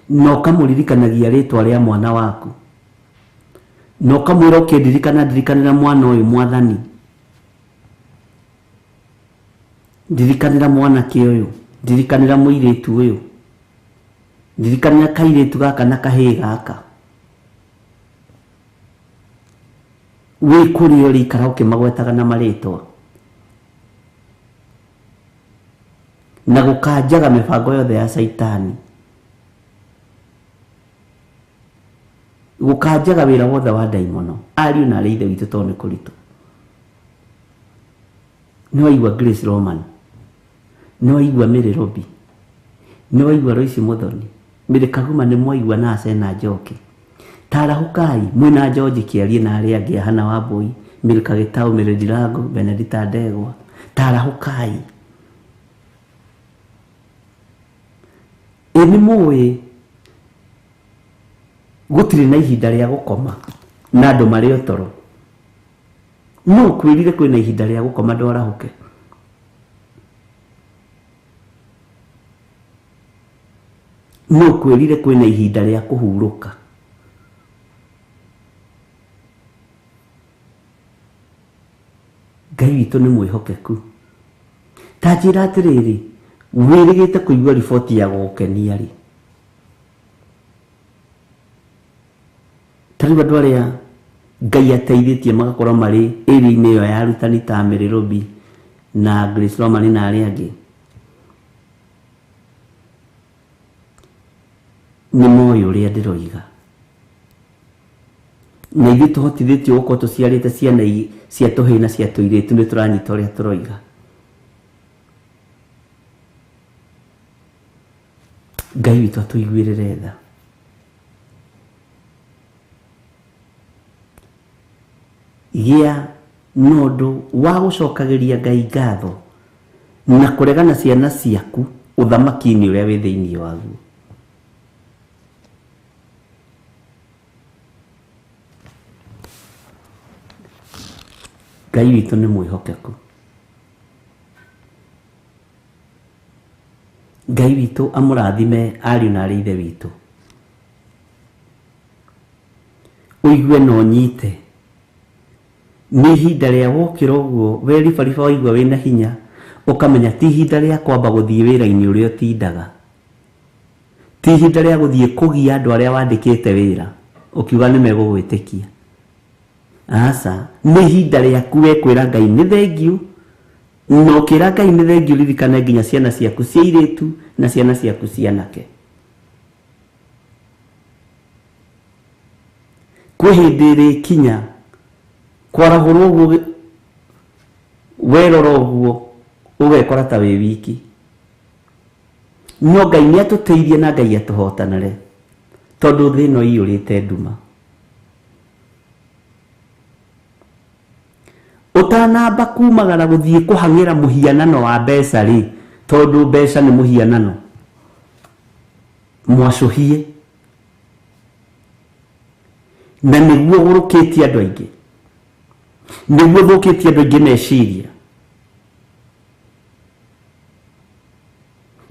na ũkamũririkanagia rĩtwa rĩa mwana waku, na ũkamwĩra ũkĩndirikana ndirikanĩra mwana ũyũ mwathani, ndirikanĩra mwanake ũyũ, ndirikanĩra mũirĩtu ũyũ, ndirikanĩra kairĩtu gaka na kahĩĩ gaka. Wĩ kũrĩa ũrĩ ikara ũkĩmagwetaga na marĩtwa na gũkanjaga mĩbango yothe ya caitani, gũkanjaga wĩra wothe wa ndaimono. Ariũ na arĩ ithe witũ, tondũ nĩ kũritũ. Nĩ waigua Grace Roman, nĩ waigua Mary Robi, nĩ waigua Royce Muthoni, Mary Kaguma, nĩ mwaigua na Acena Njoki. Tarahũkai mwĩna George Kĩarie na arĩa angĩ, Hana Wambui, Milka Gĩtaũ, Mary Ndirango, Benedita Ndegwa. Tarahũkai. Ĩ nĩ mũĩ gũtirĩ na ihinda rĩa gũkoma na andũ marĩ o toro. No kwĩrire kwĩna ihinda rĩa gũkoma ndwarahũke. No kwĩrire kwĩna ihinda rĩa kũhurũka. Ngai witũ nĩ mwĩhokeku. Ta njĩra atĩrĩrĩ, wĩrĩgĩte kũigua riboti ya gũgũkenia rĩ? Ta rĩu andũ arĩa Ngai ateithĩtie magakorwo marĩ area-inĩ ĩyo ya arutani ta Mary Robi na Grace Roman na arĩa angĩ, nĩ moĩ ũrĩa ndĩroiga. Na ithuĩ tũhotithĩtio gũkorwo tũciarĩte ciana cia tũhĩĩ na cia tũirĩtu, nĩ tũranyita ũrĩa tũroiga. Ngai witũ atũiguĩrĩre tha. Gĩa na ũndũ wa gũcokagĩria Ngai ngatho na kũregana ciana ciaku ũthamaki-inĩ ũrĩa wĩ thĩinĩ waguo. Ngai witũ nĩ mwĩhokeku. Ngai witũ amũrathime ariũ na arĩ ithe witũ. Ũigue na ũnyite. Nĩ ihinda rĩa wokĩra ũguo weribariba waigua wĩna hinya, ũkamenya ti ihinda rĩa kwamba gũthiĩ wĩra-inĩ ũrĩa ũtindaga. Ti ihinda rĩa gũthiĩ kũgia andũ arĩa wandĩkĩte wĩra ũkiuga nĩ megũgwĩtĩkia. Aca, nĩ ihinda rĩaku we kwĩra Ngai nĩ thengiũ, na ũkĩra Ngai nĩ thengiũ ririkane nginya ciana ciaku cia airĩtu na ciana ciaku cia anake. Kwĩ hĩndĩ ĩrĩkinya kwarahũrwo ũguo, werora ũguo ũgekora ta wĩ wiki. No Ngai nĩ atũteithie na Ngai atũhotanĩre, tondũ thĩ ĩno ĩiyũrĩte nduma. Ũtanamba kumagara gũthiĩ kũhang'ĩra mũhianano wa mbeca rĩ, tondũ mbeca nĩ mũhianano mwacũhie, na nĩguo ũgũrũkĩtie andũ aingĩ, nĩguo ũthũkĩtie andũ aingĩ meciria.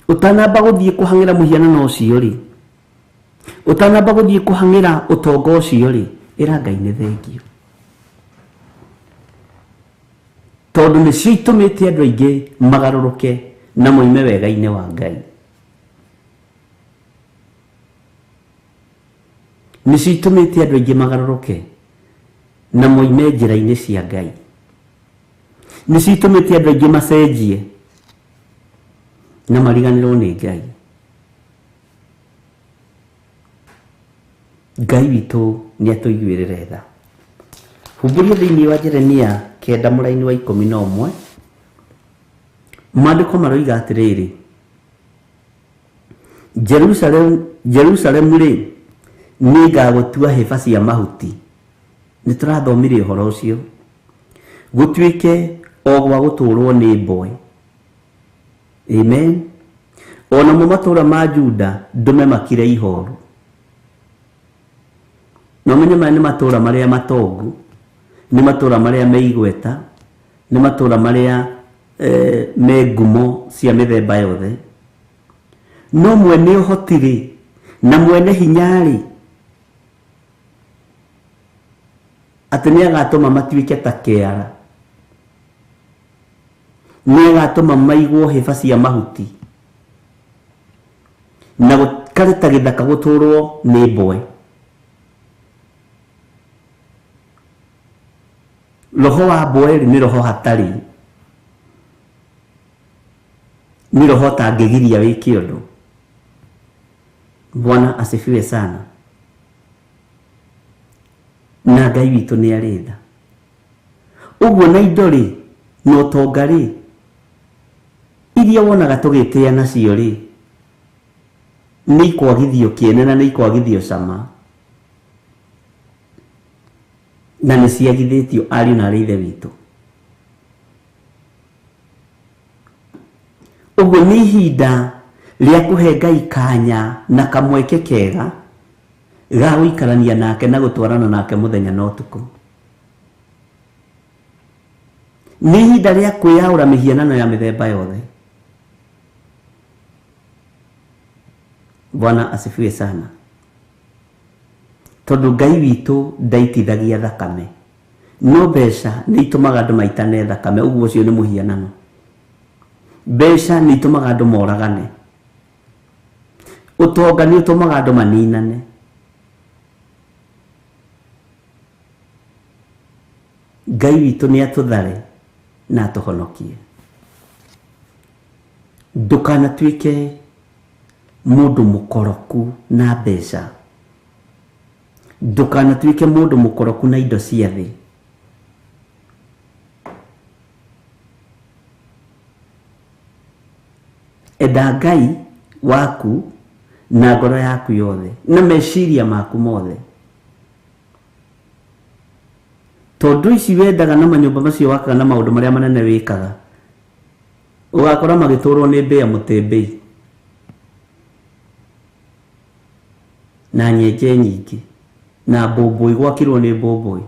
Ũtanamba gũthiĩ kũhang'ĩra mũhianano ũcio rĩ, ũtanamba gũthiĩ kũhang'ĩra ũtonga ũcio rĩ, ĩra Ngai nĩ thengiũ, tondũ nĩcio itũmĩte andũ aingĩ magarũrũke na moime wega-inĩ wa Ngai. Nĩcio itũmĩte andũ aingĩ magarũrũke na moime njĩra-inĩ cia Ngai. Nĩcio itũmĩte andũ aingĩ macenjie na mariganĩrwo nĩ Ngai. Ngai witũ nĩ atũiguĩrĩre tha. Humbũria thĩinĩ wa Jeremia 9 mũraini wa 11 maandĩko maroiga atĩrĩrĩ, Jerusalemu rĩ, nĩngagũtua hĩba cia mahuti. Nĩ tũrathomire ũhoro ũcio. Gũtuĩke o gwa gũtũũrwo nĩ mboe. Amen. O namo matũũra ma Juda ndũme makire ihoru. Na ũmenye maya nĩ matũũra marĩa matongu, nĩ matũũra marĩa me igweta, nĩ matũũra marĩa me ngumo cia mĩthemba yothe. No mwene ũhoti rĩ, na mwene hinya rĩ, atĩ nĩ agatũma matuĩke ta kĩara, nĩ agatũma maigwo hĩba cia mahuti, na gũkare ta gĩthaka gũtũũrwo nĩ mboe. Roho wa mboe rĩ, nĩ roho hatarĩ, nĩ roho ũtangĩgiria wĩke ũndũ. Bwana asifiwe sana. Na Ngai witũ nĩ arĩ tha. Ũguo na indo rĩ, na ũtonga rĩ, iria wonaga tũgĩtĩa nacio rĩ, nĩ ikwagithio kĩene na nĩ ikwagithio cama, na nĩ ciagithĩtio ariũ na arĩ ithe witũ. Ũguo nĩ ihinda rĩa kũhe Ngai kanya na kamweke kega ga gũikarania nake na gũtwarana nake mũthenya na ũtukũ. Nĩ ihinda rĩa kwĩyaũra mĩhianano ya mĩthemba yothe. Bwana asifiwe sana. Tondũ Ngai witũ ndaitithagia thakame, no mbeca nĩ itũmaga andũ maitane thakame. Ũguo ũcio nĩ mũhianano. Mbeca nĩ itũmaga andũ moragane. Ũtonga nĩ ũtũmaga andũ maninane. Ngai witũ nĩ atũthare na atũhonokie. Ndũkanatuĩke mũndũ mũkoroku na mbeca. Ndũkanatuĩke mũndũ mũkoroku na indo cia thĩ. Enda Ngai waku na ngoro yaku yothe na meciria maku mothe. Tondũ ici wendaga na manyũmba macio wakaga na maũndũ marĩa manene wĩkaga, ũgakora magĩtũrwo nĩ mbĩa mũtembei na nyenje nyingĩ na mbũmbũi, gwakirwo nĩ mbũmbũi.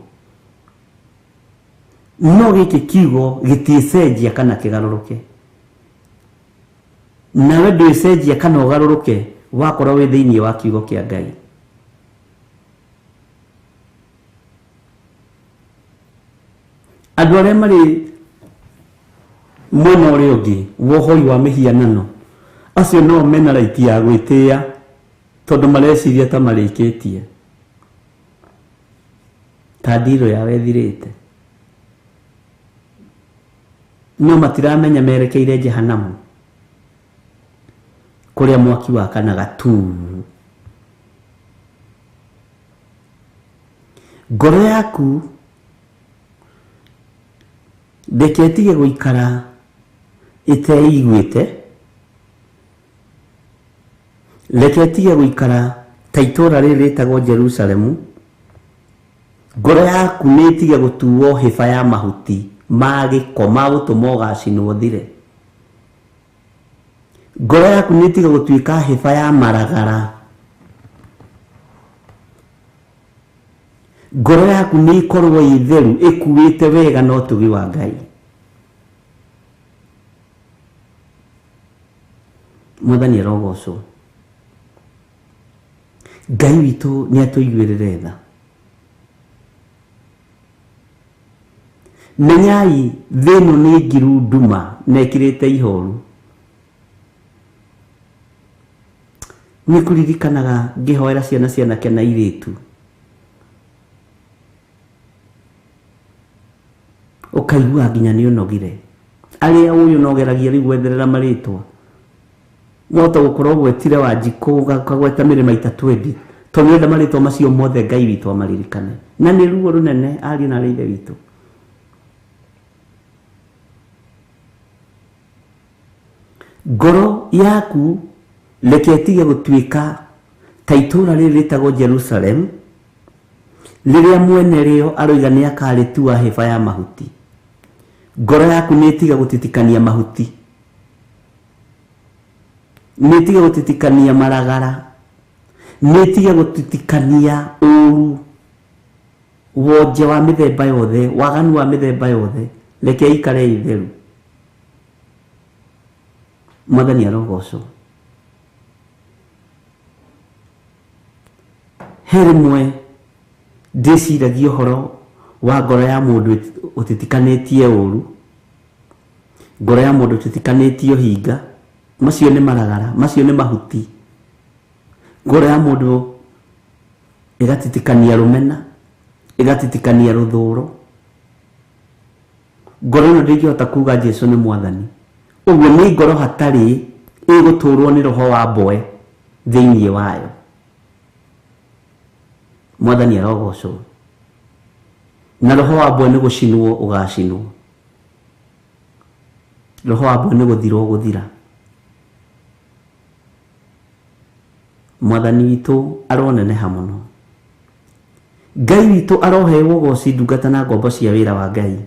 No gĩkĩ kiugo gĩtiĩcenjia kana kĩgarũrũke. Nawe ndwĩcenjia kana ũgarũrũke wakorwo wĩ thĩinĩ wa kiugo kĩa Ngai. Andũ arĩa marĩ mwena ũrĩa ũngĩ wa ũhoi wa mĩhianano, acio no mena raiti ya gwĩtĩĩa tondũ mareciria ta marĩkĩtie, ta ndirũ yao ĩthirĩte, no matiramenya merekeire Jehanamu kũrĩa mwaki wakanaga tu. Ngoro yaku ndĩketige gũikara ĩteiguĩte, reke ĩtige gũikara ta itũũra rĩrĩ rĩtagwo Jerusalemu. Ngoro yaku nĩ ĩtige gũtuo hĩba ya mahuti ma gĩko ma gũtũma ũgacinwo ũthire. Ngoro yaku nĩ ĩtige gũtuĩka hĩba ya maragara. Ngoro yaku nĩ ĩkorwo ĩ theru, ĩkuĩte wega na ũtugi wa Ngai. Mwathani arogocwo. Ngai witũ nĩ atũiguĩrĩre tha. Menyai thĩ ĩno nĩ ngiru nduma na ĩkirĩte ihoru. Nĩ kũririkanaga ngĩhoera ciana cianake na airĩtu Ũkaigua nginya nĩ ũnogire. Arĩa ũyũ nogeragia rĩu gwetherera marĩtwa. Mwahota gũkorwo gwetire Wanjikũ, ũkagweta mĩrĩma ita 20. Tondũ nĩenda marĩtwa macio mothe Ngai witũ amaririkane. Na nĩ ruo rũnene ariũ na arĩ ithe witũ. Ngoro yaku reke ĩtige gũtuĩka ta itũũra rĩrĩ rĩtagwo Jerusalem, rĩrĩa mwene rĩo aroiga nĩ akarĩtua hĩba ya mahuti. Ngoro yaku nĩ ĩtige gũtitikania mahuti, nĩ ĩtige gũtitikania maragara, nĩ ĩtige gũtitikania ũũru, wonje wa mĩthemba yothe, waganu wa mĩthemba yothe. Reke ĩikare ĩ theru. Mwathani arogocwo. He rĩmwe ndĩciragia ũhoro wa ngoro ya mũndũ ũtitikanĩtie ũũru, ngoro ya mũndũ ũtitikanĩtie ũhinga. Macio nĩ maragara, macio nĩ mahuti. Ngoro ya mũndũ ĩgatitikania rũmena, ĩgatitikania rũthũũro. Ngoro ĩno ndĩngĩhota kuga Jesu nĩ mwathani. Ũguo nĩ ngoro hatarĩ ĩgũtũrwo nĩ roho wa mboe thĩinĩ wayo. Mwathani arogocwo. Na roho wa mboe nĩ gũcinwo ũgacinwo. Roho wa mboe nĩ gũthira ũgũthira. Mwathani witũ aroneneha mũno. Ngai witũ arohewo ũgoci ndungata na ngombo cia wĩra wa Ngai.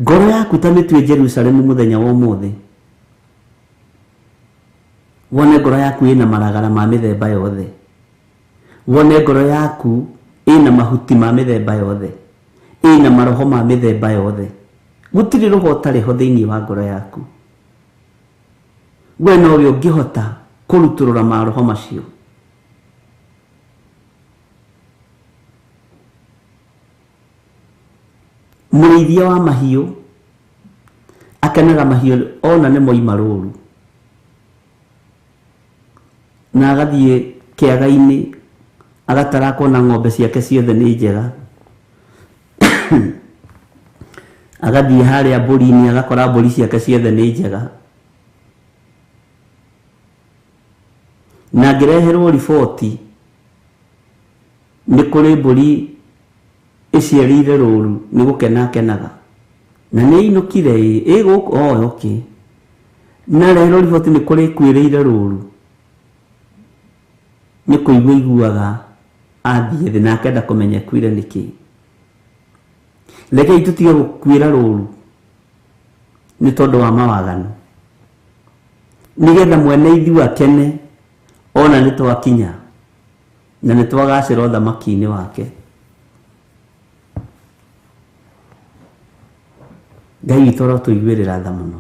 Ngoro yaku ta mĩtue Jerusalemu mũthenya wa ũmũthĩ. Wone ngoro yaku ĩna maragara ma mĩthemba yothe. Wone ngoro yaku ĩna mahuti ma mĩthemba yothe, ĩna maroho ma mĩthemba yothe. Gũtirĩ roho ũtarĩ ho thĩinĩ wa ngoro yaku. We nowe ũngĩhota kũrutũrũra maroho macio. Mũrĩithia wa mahiũ akenaga mahiũ ona nĩ moima rũru, na agathiĩ kĩaga-inĩ agatara akona ng'ombe ciake ciothe nĩ njega. Agathiĩ harĩa mbũri-inĩ agakora mbũri ciake ciothe nĩ njega. Na angĩreherwo riboti nĩ kũrĩ mbũri ĩciarĩire rũru, nĩ gũkena akenaga. Na nĩ ĩinũkire ĩ gũkũ, oh, okay. Na reherwo riboti nĩ kũrĩ ĩkuĩrĩire rũru, nĩ kũigua iguaga athiĩ thĩ na akenda kũmenya ĩkuire nĩkĩ. Rekei tũtige gũkuĩra rũru nĩ tondũ wa mawaganu, nĩgetha mwene ithuĩ akene ona nĩ twakinya na nĩ twagacĩra ũthamaki-inĩ wake. Ngai witũ arotũiguĩrĩra tha mũno.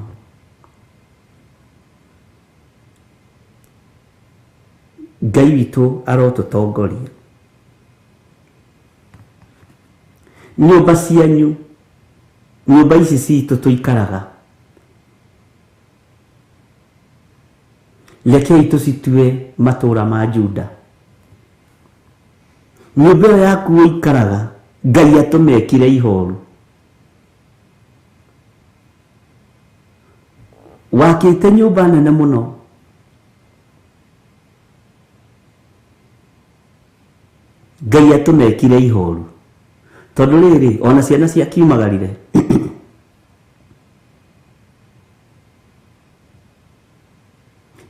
Ngai witũ arotũtongoria. Nyũmba cianyu, nyũmba ici citũ tũikaraga, rekei tũcitue matũũra ma Juda. Nyũmba ĩyo yaku ũikaraga, Ngai atũmekire ihoru. Wakĩte nyũmba nene mũno, Ngai atũmekire ihoru. Tondũ rĩrĩ, ona ciana ciakiumagarire.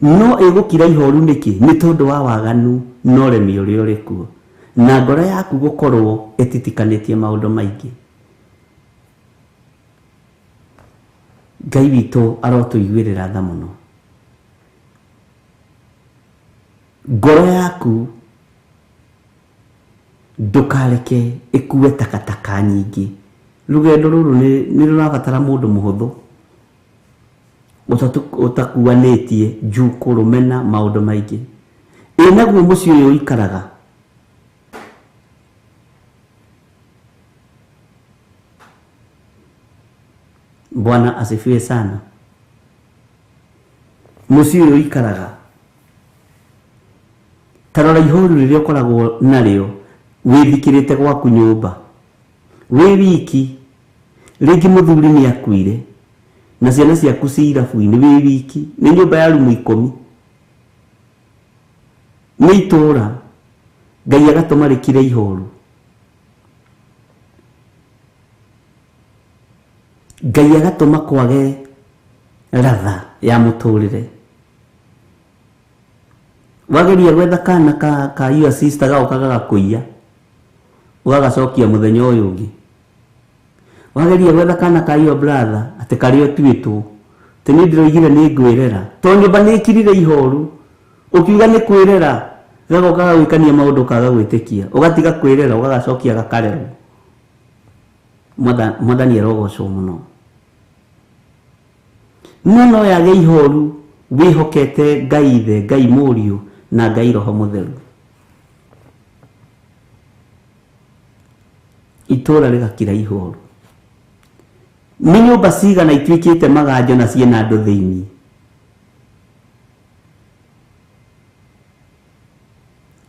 No ĩgũkira ihoru nĩkĩ? Nĩ tondũ wa waganu na ũremi ũrĩa ũrĩ kuo, na ngoro yaku gũkorwo ĩtitikanĩtie maũndũ maingĩ. Ngai witũ arotũiguĩrĩra tha mũno. Ngoro yaku ndũkareke ĩkue takataka nyingĩ. Rũgendo rũrũ nĩ rũrabatara mũndũ mũhũthũ, ũtakuanĩtie njukũ, rũmena, maũndũ maingĩ. Ĩ naguo mũciĩ ũyũ ũikaraga, Bwana asifiwe sana. Mũciĩ ũyũ ũikaraga, ta rora ihoru rĩrĩa ũkoragwo narĩo wĩthikĩrĩte gwaku nyũmba, wĩ wiki, Rĩngĩ mũthuri nĩ akuire na ciana ciaku ci irabu-inĩ wĩ wiki, nĩ nyũmba ya rumu 10, nĩ itũũra. Ngai agatũma rĩkire ihoru. Ngai agatũma kwage ratha ya mũtũrĩre. Wageria gwetha kana ka your sister gagoka gagakũiya, ũgagacokia mũthenya ũyũ ũngĩ. Wageria gwetha kana ka your brother atĩ karĩa ũtuĩtwo, atĩ niĩ ndĩroigire nĩ ngwĩrera, tondũ nyũmba nĩ ĩkirire ihoru, ũkiuga nĩ kwĩrera, gagoka gagwĩkania maũndũ ũkaga gwĩtĩkia, ũgatiga kwĩrera, ũgagacokia gakarerwo. Mwathani arogocwo mũno. No no yage ihoru wĩhokete Ngai Ithe, Ngai Mũriũ na Ngai Roho Mũtheru. Itũũra rĩgakira ihoru. Nĩ nyũmba cigana ituĩkĩte maganjo na ciĩna andũ thĩinĩ.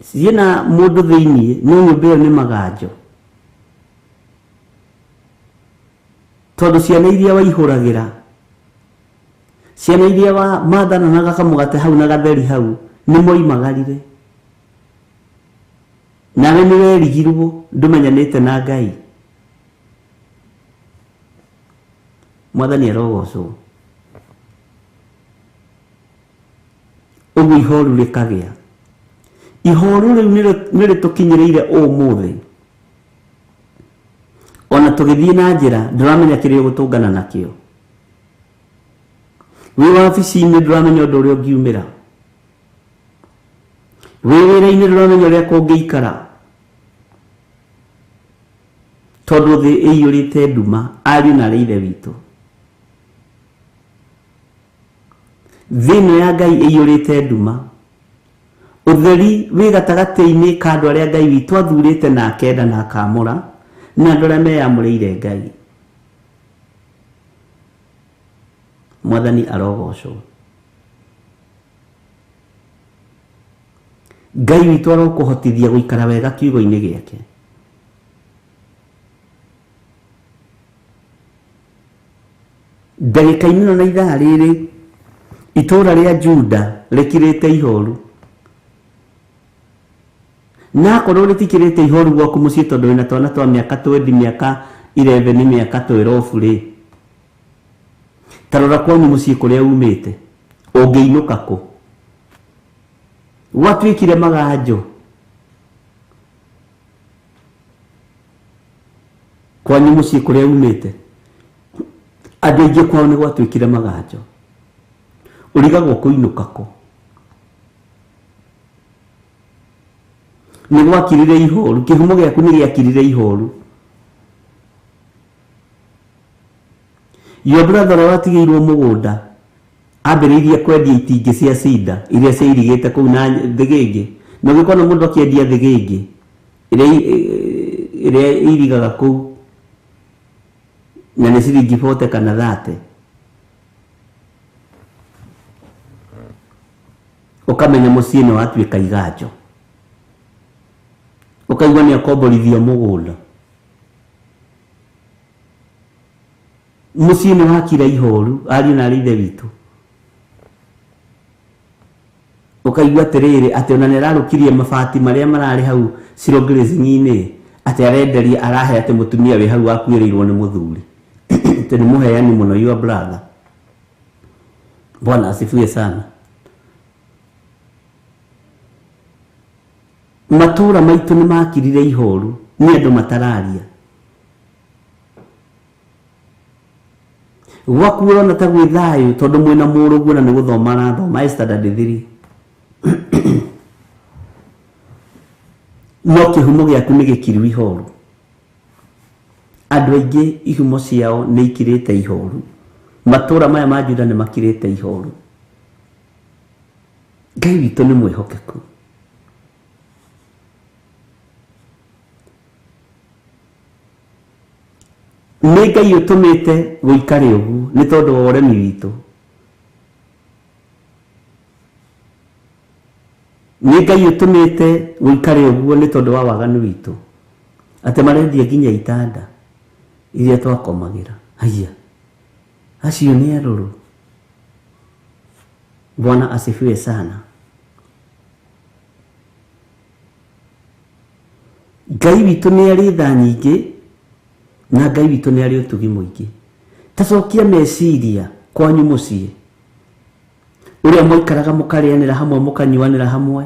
Ciĩna mũndũ thĩinĩ, no nyũmba ĩyo nĩ maganjo. Tondũ ciana iria waihũragĩra, ciana iria mathananaga kamũgate hau na gatheri hau, nĩ moimagarire. Nawe nĩ werigirwo ndũmenyanĩte na Ngai. Mwathani arogocwo. Ũguo ihoru rĩkagĩa. Ihoru rĩu nĩ rĩtũkinyĩrĩire ũmũthĩ. Ona tũgĩthiĩ na njĩra ndũramenya kĩrĩa ũgũtũngana nakĩo. Wĩ wabici-inĩ ndũramenya ũndũ ũrĩa ũngiumĩra. Wĩ wĩra-inĩ ndũramenya ũrĩa kũngĩikara. Tondũ thĩ ĩiyũrĩte nduma, ariũ na arĩ ithe witũ. Thĩ ĩno ya Ngai ĩiyũrĩte nduma. Ũtheri wĩ gatagatĩ-inĩ ka andũ arĩa Ngai witũ athurĩte na akenda na akamũra, na andũ arĩa meyamũrĩire Ngai. Mwathani arogocwo. Ngai witũ arokũhotithia gũikara wega kiugo-inĩ gĩake. Ndagĩka-inĩ ĩno na ithaa rĩrĩ, itũũra rĩa Juda rĩkirĩte ihoru. Na akorwo rĩtikirĩte ihoru gwaku mũciĩ tondũ wĩna twana twa mĩaka 20, mĩaka 11, mĩaka 12 rĩ, ta rora kwanyu mũciĩ kũrĩa umĩte, ũngĩinũka kũ? Gwatuĩkire maganjo. Kwanyu mũciĩ kũrĩa umĩte, andũ aingĩ kwao nĩ gwatuĩkire maganjo. Ũrigagwo kũinũka kũ? Nĩ gwakirire ihoru, kĩhumo gĩaku nĩ gĩakirire ihoru. Your brother ũrĩa watigĩirwo mũgũnda ambĩrĩirie kwendia itingĩ cia cinda iria ciairigĩte kũu na thĩgĩngĩ. Na ũngĩkona mũndũ akĩendia thĩgĩngĩ ĩrĩa irigaga kũu na nĩ ciringi 40 kana 30, ũkamenya mũciĩ nĩ watuĩka iganjo. Ũkaigua nĩ akomborithio mũgũnda. Mũciĩ nĩ wakira ihoru, ariũ na arĩ ithe witũ. Ũkaigua atĩrĩrĩ, atĩ ona nĩ ararũkirie mabati marĩa mararĩ hau Shilo Grazing-inĩ, atĩ arenderia, arahe atĩ mũtumia wĩ hau wakuĩrĩirwo nĩ mũthuri. Atĩ nĩ mũheani mũno your brother. Bwana asifiwe sana. Matũũra maitũ nĩ makirire ihoru nĩ andũ matararia. Gwaku ũrona ta gwĩ thayũ tondũ mwĩna mũrũguo na nĩ gũthoma arathoma e standard 3. No kĩhumo gĩaku nĩ gĩkiru ihoru. Andũ aingĩ ihumo ciao nĩ ikirĩte ihoru. Matũũra maya ma Juda nĩ makirĩte ihoru. Ngai witũ nĩ mwĩhokeku. Nĩ Ngai ũtũmĩte gũikare ũguo nĩ tondũ wa ũremi witũ. Nĩ Ngai ũtũmĩte gũikare ũguo nĩ tondũ wa waganu witũ. Atĩ marendia nginya itanda iria twakomagĩra. Haya, acio nĩ arũrũ. Bwana asifiwe sana. Ngai witũ nĩ arĩ tha nyingĩ na Ngai witũ nĩ arĩ ũtugi mũingĩ. Tacokia meciria kwanyu mũciĩ, ũrĩa mwaikaraga mũkarĩanĩra hamwe, mũkanyuanĩra hamwe,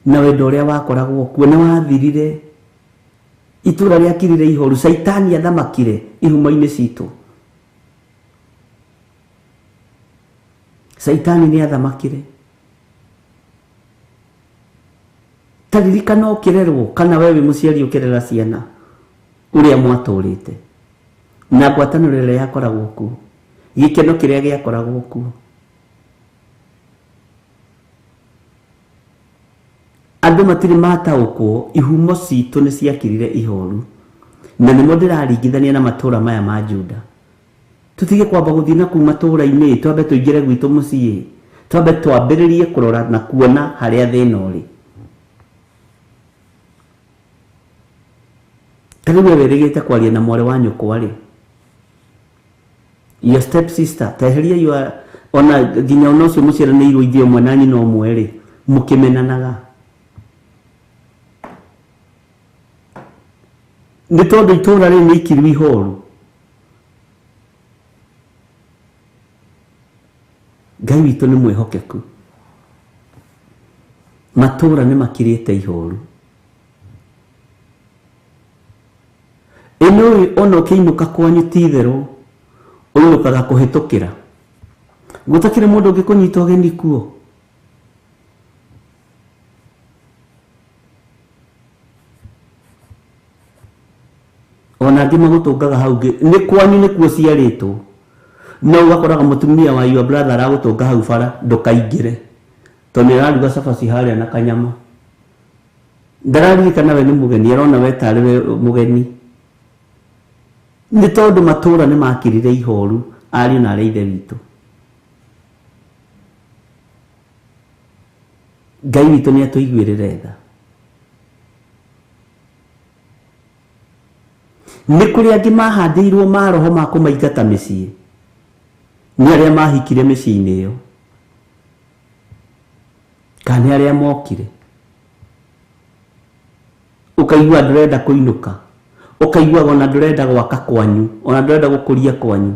na wendo ũrĩa wakoragwo kuo nĩ wathirire. Itũra rĩakirire ihoru, caitani athamakire ihumo-inĩ citũ. Caitani nĩ athamakire. Taririkana ũkĩrerwo, kana we wĩ mũciari ũkĩrera ciana, ũrĩa mwatũrĩte na ngwatanĩro ĩrĩa yakoragwo kuo, gĩkeno kĩrĩa gĩakoragwo kuo. Andũ matirĩ mataũkwo, ihumo citũ nĩ ciakirire ihoru, na nĩmo ndĩraringithania na matũra maya ma Juda. Tũtige kwamba gũthiĩ na kuu matũra-inĩ, twambe tũingĩre gwitũ mũciĩ, twambe twambĩrĩrie kũrora na kuona harĩa thĩna ũrĩ. Ta rĩu we wĩrĩgĩte kwaria na mwarĩ wa nyũkwa rĩ, your step sister, teheria your, ona nginya ona ũcio mũciaranĩirwo ithe ũmwe na nyina ũmwe rĩ, mũkĩmenanaga. Nĩ tondũ itũra rĩu nĩ ikiru ihoru. Ngai witũ nĩ mwĩhokeku. Matũra nĩ makirĩte ihoru. Ĩno ona ũkĩinũka kwanyu ti itherũ, ũinũkaga kũhĩtũkĩra. Gũtakĩrĩ mũndũ ũngĩkũnyita ũgeni kuo. Ona angĩ magũtũngaga hau nĩ kwanyu nĩkuo ciarĩtwo. No ũgakoraga mũtumia wa your brother aragũtũnga hau bara, ndũkaingĩre, tondũ nĩ araruga cabaci harĩa na kanyama. Ndararirikana we nĩ mũgeni, arona we tarĩ we mũgeni. Nĩ tondũ matũra nĩ makirire ihoru, ariũ na arĩa ithe witũ. Ngai witũ nĩ atũiguĩrĩre tha. Nĩ kũrĩ angĩ mahandĩirwo maroho ma kũmaingata mĩciĩ, nĩ arĩa mahikire mĩciĩ-inĩ ĩyo, kana nĩ arĩa mokire. Ũkaigua ndũrenda kũinũka, ũkaigua ona ndũrenda gwaka kwanyu, ona ndũrenda gũkũria kwanyu,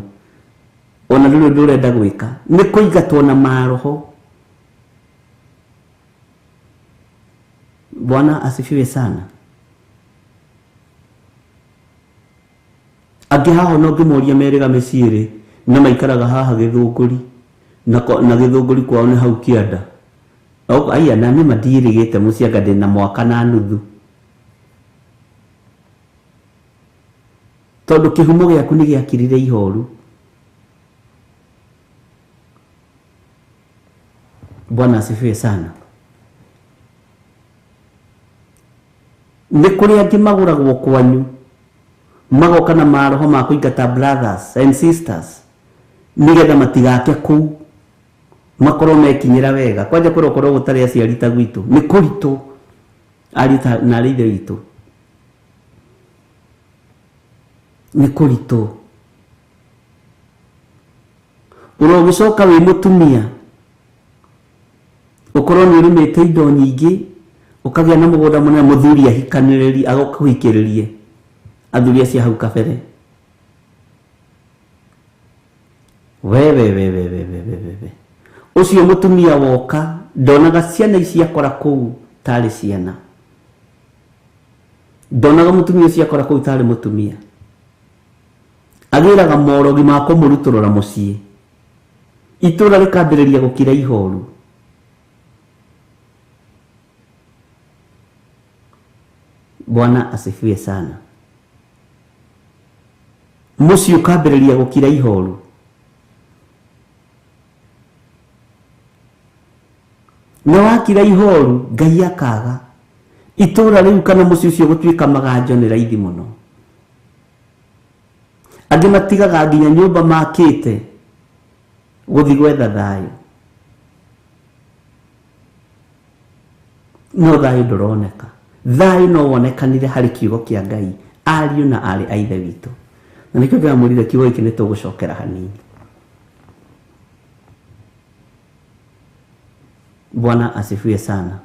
ona ndũrĩ ũndũ ũrenda gwĩka. Nĩ kũingatwo na maroho. Bwana asifiwe sana. Angĩ haha no ngĩmoria merĩga mĩciĩ rĩ, na maikaraga haha Gĩthũngũri, na Gĩthũngũri kwao nĩ hau kĩanda. Aya na nĩ mandirĩgĩte mũciĩ anga ndĩna mwaka na nuthu. Tondũ kĩhumo gĩaku nĩ gĩakirire ihoru. Bwana asifiwe sana. Nĩ kũrĩ angĩ magũragwo kwanyu, magoka na maroho ma kũingata brothers and sisters, nĩgetha matigake kũu, makorwo mekinyĩra wega. Kwanja kũrĩa ũkorwo gũtarĩ aciari ta gwitũ, nĩ kũritũ ariũ na arĩa ithe witũ, nĩ kũritũ. Ũrogĩcoka wĩ mũtumia, ũkorwo nĩ ũrĩmĩte indo nyingĩ, ũkagĩa na mũgũnda mũnene, mũthuri ahikanĩrĩrie, agũkũhikĩrĩrie athuri acio hau kabere. We we we we we we we we. Ũcio mũtumia woka ndonaga ciana ici akora kũu tarĩ ciana. Ndonaga mũtumia ũcio akora kũu tarĩ mũtumia. Agĩraga morogi ma kũmũrutũrũra mũciĩ. Itũra rĩkambĩrĩria gũkira ihoru. Bwana asifiwe sana. Mũciĩ ũkambĩrĩria gũkira ihoru. Na wakira ihoru, Ngai akaga. Itũra rĩu kana mũciĩ ũcio gũtuĩka maganjo nĩ raithi mũno. Angĩ matigaga nginya nyũmba makĩte gũthiĩ gwetha thayũ. No thayũ ndũroneka. Thayũ no wonekanire harĩ kiugo kĩa Ngai, ariũ na aarĩ a ithe witũ. Na nĩkĩo ndĩramwĩrire kiugo gĩkĩ nĩ tũgũcokera hanini. Bwana asifiwe sana.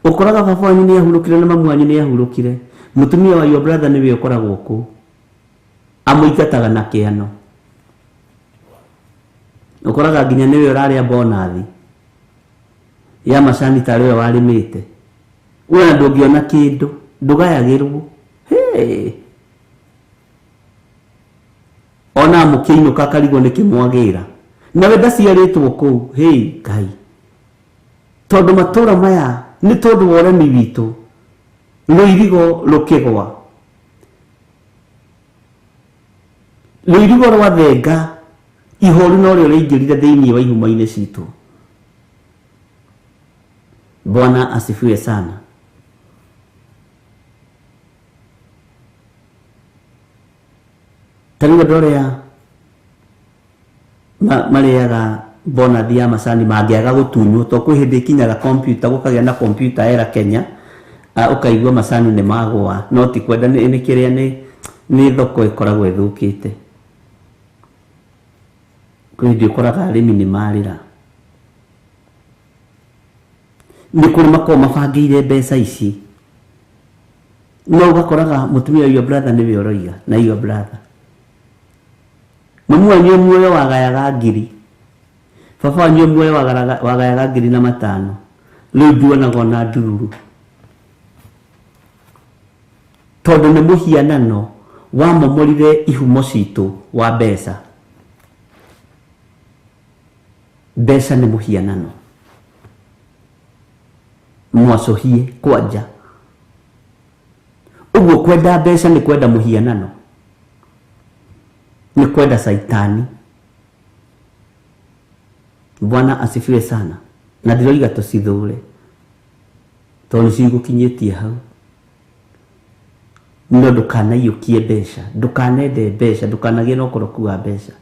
Ũkoraga baba wanyu nĩ ahurũkire na mamu wanyu nĩ ahurũkire, mũtumia wa your brother nĩwe ũkoragwo kũu amũingataga na kĩano. Ũkoraga nginya nĩwe ũrarĩa bonathi ya macani tarĩ we warĩmĩte, we ndũngĩona kĩndũ, ndũgayagĩrwo. Hey! Ona mũkĩinũka akarigwo nĩkĩ mwagĩra, nawe ndaciarĩtwo kũu. Hey Ngai, tondũ matũra maya nĩ tondũ wa ũremi witũ, rũirigo rũkĩgwa, rũirigo rwa thenga, ihoru no rĩo rĩingĩrire thĩinĩ wa ihumo-inĩ citũ. Bwana asifiwe sana. Ta rĩu andũ arĩa marĩaga bonathi ya macani mangĩaga gũtunywo, to kwĩ hĩndĩ ĩkinyaga kompiuta, gũkagĩa na kompiuta era Kenya, ũkaigua macani nĩ magũa, no ti kwenda, nĩ kĩrĩa nĩ thoko ĩkoragwo ĩthũkĩte. Kwĩ hĩndĩ ũkoraga arĩmi nĩ marĩra, nĩ kũrĩ makoragwo mabangĩire mbeca ici, no ũgakoraga mũtumia wa your brother nĩwe ũroiga na your brother. Mamu wanyu muoyo wagayaga ngiri, baba wanyu muoyo wagayaga 5,000, rĩu nduonaga ona ndururu, tondũ nĩ mũhianano wamomorire ihumo citũ wa mbeca. Mbeca nĩ mũhianano mwacũhie kwanja. Ũguo kwenda mbeca nĩ kwenda mũhianano, nĩ kwenda saitani. Bwana asifiwe sana. Na ndiroiga tũcithũre tondũ nĩcigũkinyĩtie hau, no ndũkanaiyũkie mbeca, ndũkanende mbeca, ndũkanagĩe na ũkoroku wa mbeca.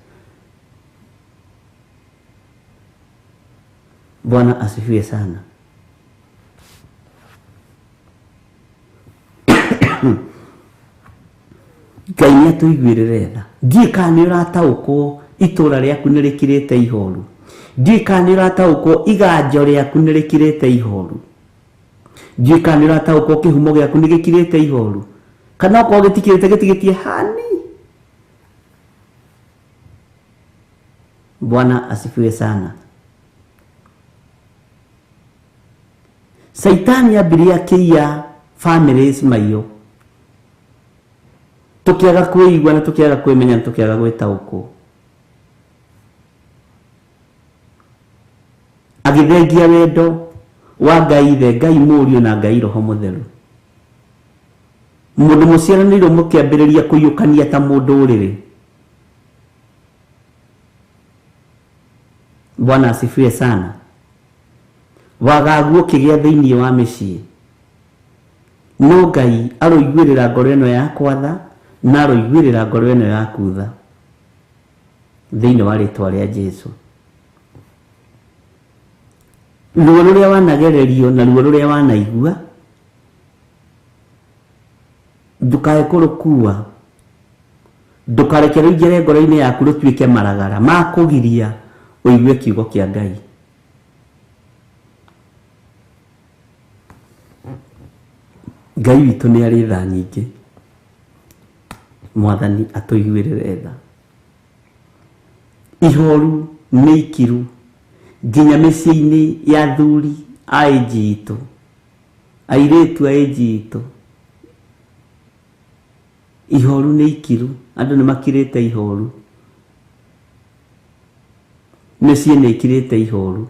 Bwana asifiwe sana. Ngai nĩ atũiguĩrĩre tha. Ndiũĩ kana nĩ ũrataũkwo itũra rĩaku nĩ rĩkirĩte ihoru, ndiũĩ kana nĩ ũrataũkwo iganjo rĩaku nĩ rĩkirĩte ihoru, ndiũĩ kana nĩ ũrataũkwo kĩhumo gĩaku nĩ gĩkirĩte ihoru, kana okorwo gĩtikirĩte gĩtigĩtie hani. Bwana asifiwe sana. Saitani ambirie akĩiya families maiyo, tũkĩaga kwĩigua na tũkĩaga kwĩmenya na tũkĩaga gwĩtaũkwo. Agĩthengia wendo wa Ngai Ithe, Ngai Mũriũ na Ngai Roho Mũtheru. Mũndũ mũciaranĩirwo mũkĩambĩrĩria kũiyũkania ta mũndũ ũrĩrĩ. Bwana asifiwe sana. Wagagu ũkĩgĩa thĩinĩ wa mĩciĩ, no Ngai aroiguĩrĩra ngoro ĩno yakwa tha, na aroiguĩrĩra ngoro ĩno yaku tha, thĩinĩ wa rĩtwa rĩa Jesũ. Ruo rũrĩa wanagererio na ruo rũrĩa wanaigua, ndũkae kũrũkua, ndũkareke rũingĩre ngoro-inĩ yaku rũtuĩke maragara makũgiria ũigue kiugo kĩa Ngai. Ngai witũ nĩ arĩ tha nyingĩ. Mwathani atũiguĩrĩre tha. Ihoru nĩ ikiru nginya mĩciĩ-inĩ ya athuri a ĩnji itũ, airĩtu a ĩnji itũ. Ihoru nĩ ikiru, andũ nĩ makirĩte ihoru, mĩciĩ nĩ ĩkirĩte ihoru.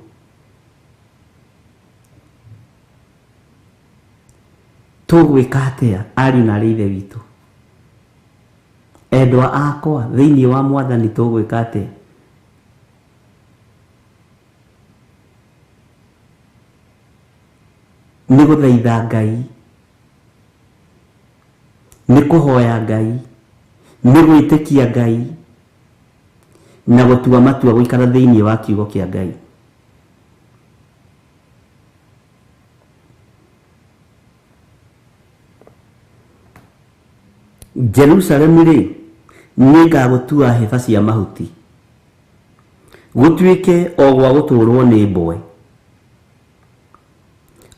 Tũgwĩka atĩa ariũ na arĩ ithe witũ? Endwa akwa thĩinĩ wa Mwathani, tũgwĩka atĩa? Nĩ gũthaitha Ngai, nĩ kũhoya Ngai, nĩ gwĩtĩkia Ngai, na gũtua matua gũikara thĩinĩ wa kiugo kĩa Ngai. Jerusalemu rĩ nĩngagũtua hĩba cia mahuti, gũtuĩke o gwa gũtũũrwo nĩ mbwe.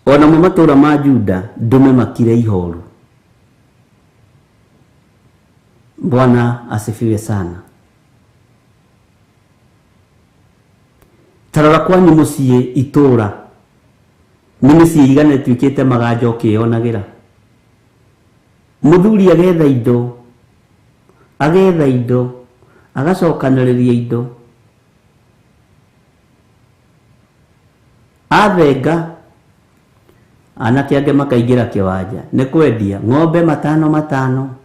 O namo matũũra ma Juda ndũme makire ihoru. Bwana asifiwe sana. Tarora kwanyu mũciĩ itũũra nĩ mĩciĩ igana ĩtuĩkĩte maganja ũkĩyonagĩra. Mũthuri agetha indo, agetha indo, agacokanĩrĩria indo, athenga anake angĩ makaingĩra kĩwanja nĩ kwendia ng'ombe matano matano,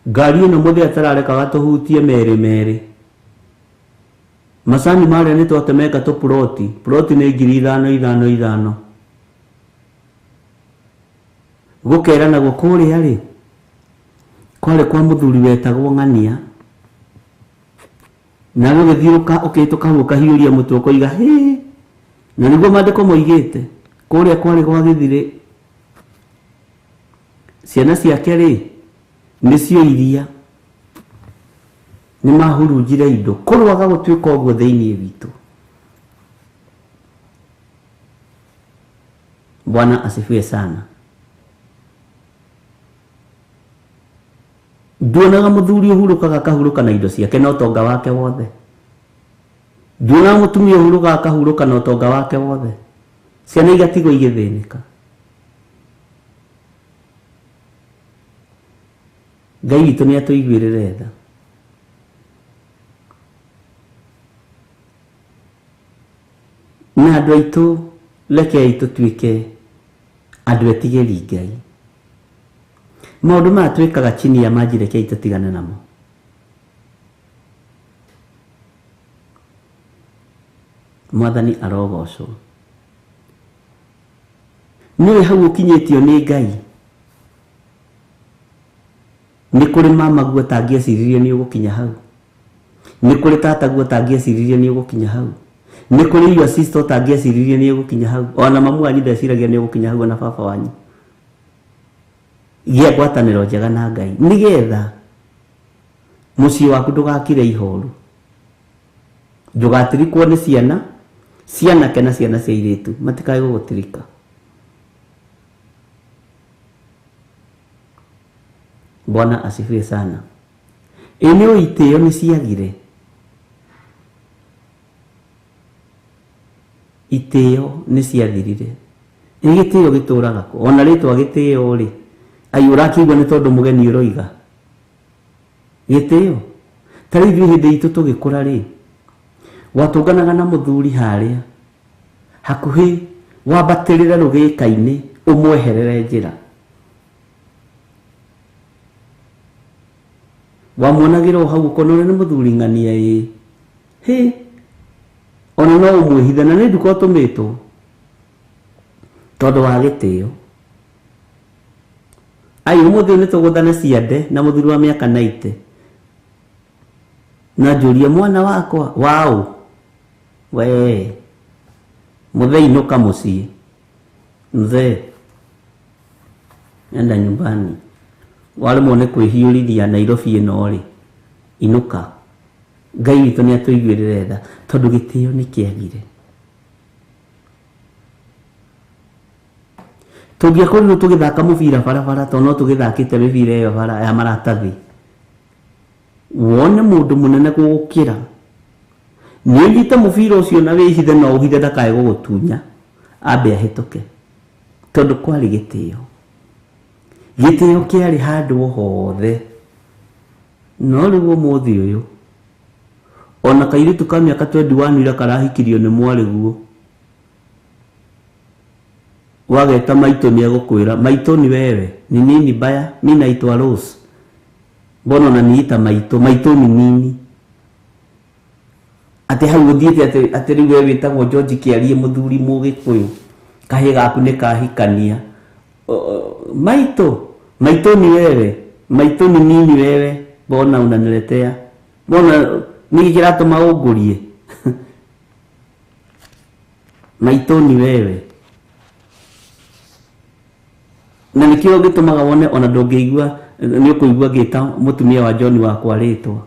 ngari ĩno mũthĩ atararekaga tũhutie merĩ merĩ, macani marĩa nĩ twatemeka tũpuroti, puroti nĩ 5,000 5 5. Gũkeranagwo kũrĩa rĩ kwarĩ kwa mũthuri wetagwo Ng'ania, na gũgĩthiũka ũkĩhĩtũka hau ũkahiũria mũtwe ũkoiga hĩ, na nĩguo maandĩko moigĩte kũrĩa kwarĩ gwa gĩthirĩ. Ciana ciake rĩ nĩcio iria nĩ mahurunjire indo. Kũrwaga gũtuĩka ũguo thĩinĩ witũ. Bwana asifiwe sana. Nduonaga mũthuri ũhurũkaga akahurũka na indo ciake na ũtonga wake wothe. Nduonaga mũtumia ũhurũkaga akahurũka na ũtonga wake wothe. Ciana igatigwo igĩthĩnĩka. Ngai witũ nĩ atũiguĩrĩre tha. Na andũ aitũ rekei tũtuĩke andũ etigĩri Ngai. Maũndũ maya twĩkaga chini ya maji rekei tũtigane namo. Mwathani arogocwo. Nĩwe hau ũkinyĩtio nĩ Ngai. Nĩ kũrĩ mamaguo ũtangĩeciririe nĩ ũgũkinya hau. Nĩ kũrĩ tataguo ũtangĩeciririe nĩ ũgũkinya hau. Nĩ kũrĩ your sister ũtangĩeciririe nĩ ũgũkinya hau. Ona mamu wanyu ndeciragia nĩ ũgũkinya hau, ona baba wanyu. Gĩa ngwatanĩro njega na Ngai nĩgetha mũciĩ waku ndũgakire ihoru, ndũgatirikwo nĩ ciana cianake na ciana cia airĩtu matikae gũgũtirika. Bwana asifiwe sana. Ĩ nĩ ũĩ itĩo nĩ ciagire, itĩo nĩ ciathirire. Ĩ gĩtĩo gĩtũraga kũ? Ona rĩtwa gĩtĩo rĩ, ai ũrakĩigua nĩ tondũ mũgeni ũroiga gĩtĩo. Ta rĩu ithuĩ hĩndĩ itũ tũgĩkũra rĩ, watũnganaga na mũthuri harĩa hakuhĩ wambatĩrĩre rũgĩka-inĩ ũmweherere njĩra, wamuonagĩra o hau ũkona ũrĩa nĩ mũthuri ng'ania ĩ hĩ, ona no ũmwĩhithe na nĩ nduka ũtũmĩtwo tondũ wa gĩtĩo. Ai ũmũthĩ nĩ tũgũthane ciande na mũthuri wa mĩaka 90 na njũrie mwana wakwa waũ, we mũthee inũka mũciĩ, mzee enda nyumbani, waremwo nĩ kwĩhiũrithia Nairobi ĩno rĩ, inũka. Ngai witũ nĩ atũiguĩrĩre tha tondũ gĩtĩo nĩ kĩagire. Tũngĩakorirwo tũgĩthaka mũbira barabara, tondũ no tũgĩthakĩte mĩbira ĩyo bara ya maratathi, wone mũndũ mũnene gũgũkĩra nĩ ũnyite mũbira ũcio na wĩhithe, no ũhithe ndakae gũgũtunya, ambe ahĩtũke, tondũ kwarĩ gĩtĩo. Gĩtĩo kĩarĩ handũ hothe. No rĩu ũmũthĩ ũyũ ona kairĩtu ka mĩaka 21 ira karahikirio nĩ mwarĩguo, wageta maitũ nĩ egũkwĩra maitũ ni wewe, ni nini baya, mi naitwa Rose, mbona unaniita maitũ, maitũ ni nini? Atĩ hau ũthiĩte atĩ rĩu we wĩtagwo George Kĩarie mũthuri mũgĩkũyũ, kahĩ gaku nĩ kahikania, maitũ, maitũ ni wewe, maitũ ni nini wewe, mbona unaniletea, mbona nĩkĩ kĩratũma ũngũrie? Maitũ ni wewe. Na nĩkĩo gĩtũmaga wone ona ndũngĩigua Nĩ ũkũigua ngĩta mũtumia wa John wakwa rĩtwa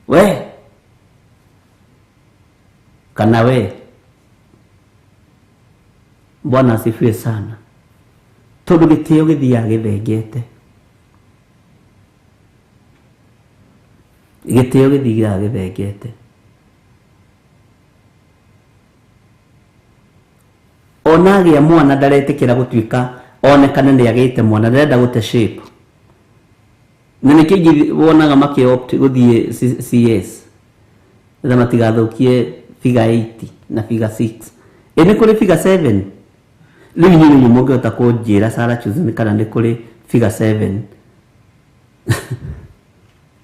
we kana we. Bwana asifiwe sana. Tondũ gĩtĩo gĩthiaga gĩthengete, gĩtĩo gĩthiaga gĩthengete. Ona agĩa mwana ndaretĩkĩra gũtuĩka onekane nĩ agĩte mwana, ndarenda gũte shape. Na nĩkĩo ingĩ wonaga makĩ opt gũthiĩ CS nĩgetha matigathũkie figure 8 na figure 6. Ĩ nĩ kũrĩ figure 7? Rĩu inyuĩ nĩ inyuĩ mũngĩhota kũnjĩra Sarah Chosen kana nĩ kũrĩ figure 7.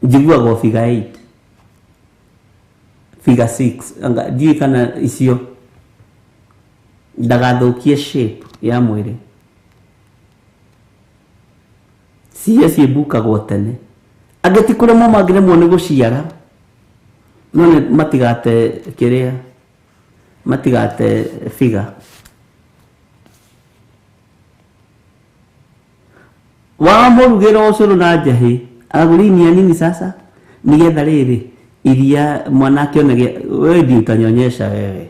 Njiguaga o figure 8, figure 6, anga ndiũĩ kana icio ndagathũkie shape ya mwĩrĩ. CS ĩmbukagwo tene. Angĩ ti kũremwo mangĩremwo nĩ gũciara, no nĩ matigate kĩrĩa, matigate figure. Wamũrugĩra ũcũrũ na njahĩ, agũrinia nini sasa nigetha rĩrĩ iria mwanake onege wewe ndio utanyonyesha wewe.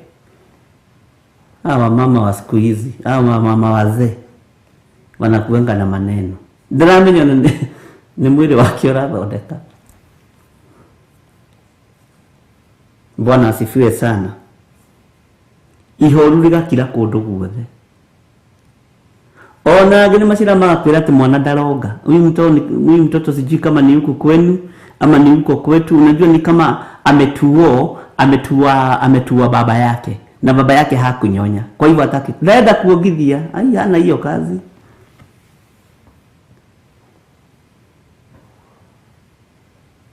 Hawa mama wa siku hizi, hawa mama wazee wanakuanga na maneno. Ndiramenya nĩ mwĩrĩ wake ũrathondeka. Bwana asifiwe sana. Ihoru rĩgakira kũndũ guothe. Ona angĩ nĩ macira magakwĩra atĩ mwana ndaronga. Huyu mtoto sijui kama ni huku kwenu ama ni huko kwetu. Unajua ni kama ametua baba yake na baba yake hakunyonya. Kwa hivyo hataki. Ndaenda kuongithia. Ai, hana hiyo kazi.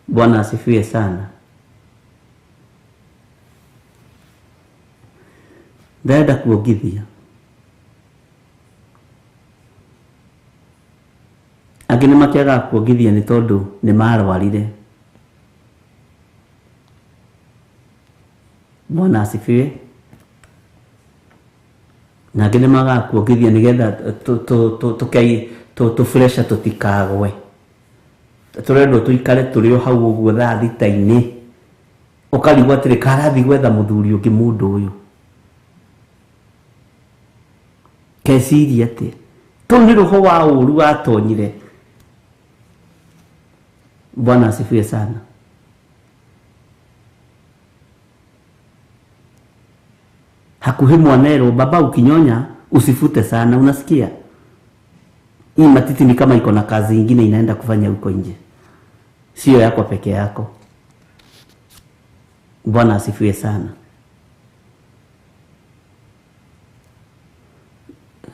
Bwana asifiwe sana. Ndaenda kuongithia. Angĩ nĩ makĩagaga kuongithia nĩ tondũ nĩ marwarire. Bwana asifiwe. Na angĩ nĩ magaga kuongithia nĩgetha tũfresha tũtikagwe. Tũrendwo tũikare tũrĩ o hau ũguo thaa thita-inĩ. Ũkarigwo atĩrĩ karathiĩ gwetha mũthuri ũngĩ mũndũ ũyũ. Keciria atĩa? Tũu nĩ roho wa ũũru watonyire. Bwana asifiwe sana. Hakuhi mwanero baba ukinyonya usifute sana, unasikia? Hii matiti ni kama iko na kazi ingine inaenda kufanya huko nje. Sio yako peke yako. Bwana asifiwe sana.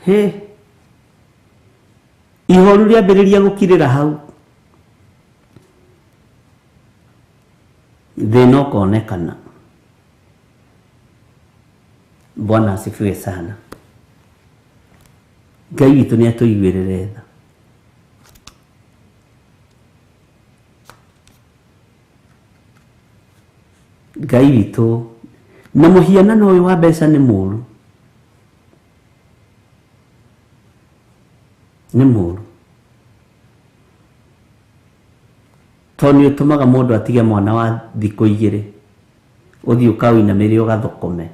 He. Ihoru rĩambĩrĩria gũkirĩra hau. Thĩna ũkonekana. Bwana asifiwe sana. Ngai witũ nĩ atũiguĩrĩre tha. Ngai witũ na mũhianano ũyũ wa mbeca nĩ mũũru. Nĩ mũũru. Tondũ nĩ ũtũmaga mũndũ atige mwana wa thikũ igĩrĩ ũthiĩ ũkawĩinamĩre ũgathũkũme.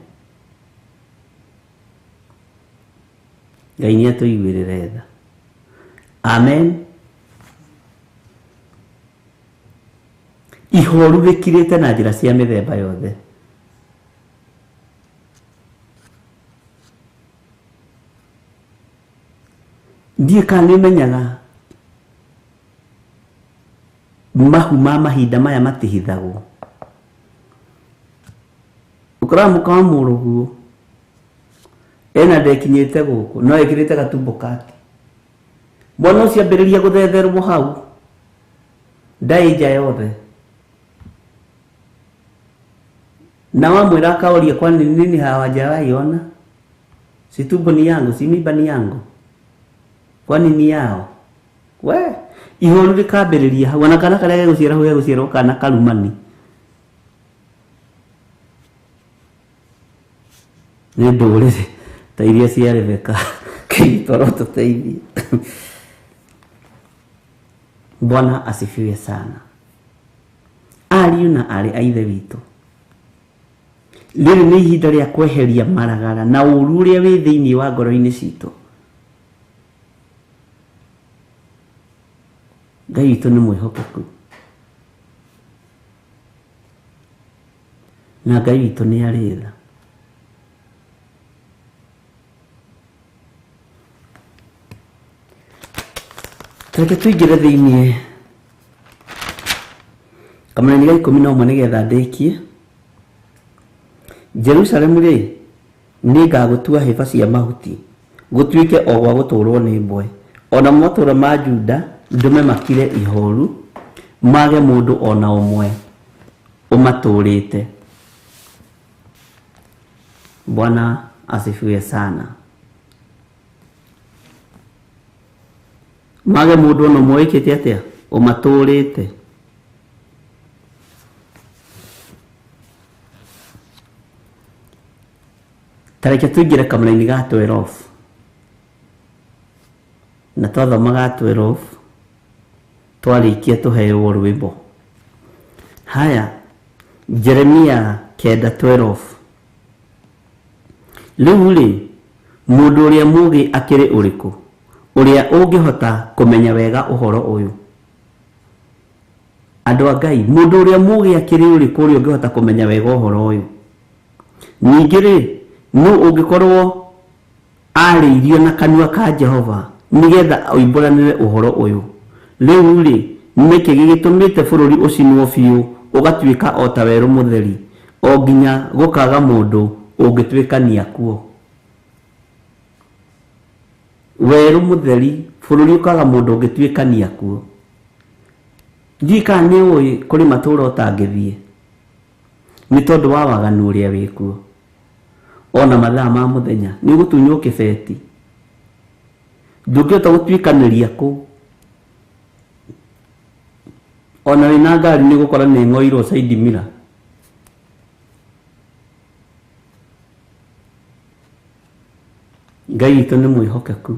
Ngai nĩ atũiguĩrĩre tha. Amen. Ihoru rĩkirĩte na njĩra cia mĩthemba yothe. Ndiĩ kana nĩmenyaga mahu ma mahinda maya matihithagwo. Ũkoraga mũka wa mũrũguo ena ndekinyĩte gũkũ no ĩkĩrĩte gatumbo kake. Mwana ũcio ambĩrĩria gũthetherwo hau ndaĩ nja yothe. Na wamwĩra akaũria kwani nini hawajawahi ona? Si tumbo ni yangu, si mimba ni yangu. Kwani ni yao? We, ihoru rĩkambĩrĩria hau ona kana karĩa gegũciara hau gegũciarwo kana karumani. Nĩ ndũrĩrĩ ta iria cia Rebeka kĩitoro tũteithie. Bwana asifiwe sana. Ariũ na aarĩ a Ithe witũ, rĩrĩ nĩ ihinda rĩa kweheria maragara na ũru ũrĩa wĩ thĩinĩ wa ngoro-inĩ citũ. Ngai witũ nĩ mwĩhokeku na Ngai witũ nĩ arĩ tha. Reke tũingĩre thĩinĩ kamũraini ga 11 nĩgetha ndĩkie. Jerusalemu rĩ, nĩngagũtua hĩba cia mahuti, gũtuĩke o gwa gũtũũrwo nĩ mbwe, o namo matũũra ma Juda ndũme makire ihooru, mage mũndũ o na ũmwe ũmatũũrĩte. Bwana asifiwe sana. Mage mũndũ o na ũmwe wĩkĩte atĩa? Ũmatũũrĩte. Ta reke tũingĩre kamũraini ga 12. Na twathoma ga 12 twarĩkia tũheo rwĩmbo. Haya, Jeremia 9:12. Rĩu rĩ, mũndũ ũrĩa mũũgĩ akĩrĩ ũrĩkũ, ũrĩa ũngĩhota kũmenya wega ũhoro ũyũ? Andũ a Ngai, mũndũ ũrĩa mũũgĩ akĩrĩ ũrĩkũ ũrĩa ũngĩhota kũmenya wega ũhoro ũyũ? Ningĩ rĩ, nũ ũngĩkorwo arĩirio na kanua ka Jehova nĩgetha oimbũranĩre ũhoro ũyũ? Rĩu rĩ, nĩkĩ gĩgĩtũmĩte bũrũri ũcinwo biũ ũgatuĩka o ta werũ mũtheri, o nginya gũkaga mũndũ ũngĩtuĩkania kuo? Werũ mũtheri, bũrũri ũkaga mũndũ ũngĩtuĩkania kuo. Ndiũĩ kana nĩ ũĩ kũrĩ matũũra ũtangĩthiĩ nĩ tondũ wa waganu ũrĩa wĩ kuo. Ona mathaa ma mũthenya nĩ ũgũtunywo kĩbeti, ndũngĩhota gũtuĩkanĩria kũu. Ona wĩna ngari nĩ ũgũkora nĩ ng'oirwo side mirror. Ngai witũ nĩ mwĩhokeku.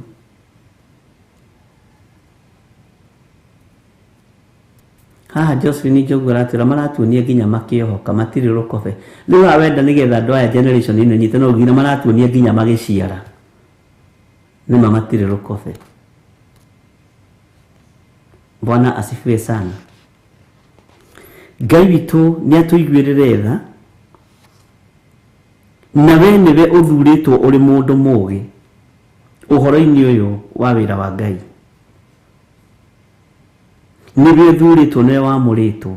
Haha Jocelyn Njogu aratwĩra maratuonia nginya makĩohoka matirĩ rũkobe. Rĩu haha wenda nĩgetha andũ aya generation ĩno ĩnyite no nginya maratuonia nginya magĩciara. Nĩma matirĩ rũkobe. Bwana asifiwe sana. Ngai witũ nĩ atũiguĩrĩre tha, na we nĩwe ũthurĩtwo ũrĩ mũndũ mũũgĩ ũhoro-inĩ ũyũ wa wĩra wa Ngai. Nĩwe ũthurĩtwo, nĩwe wamũrĩtwo.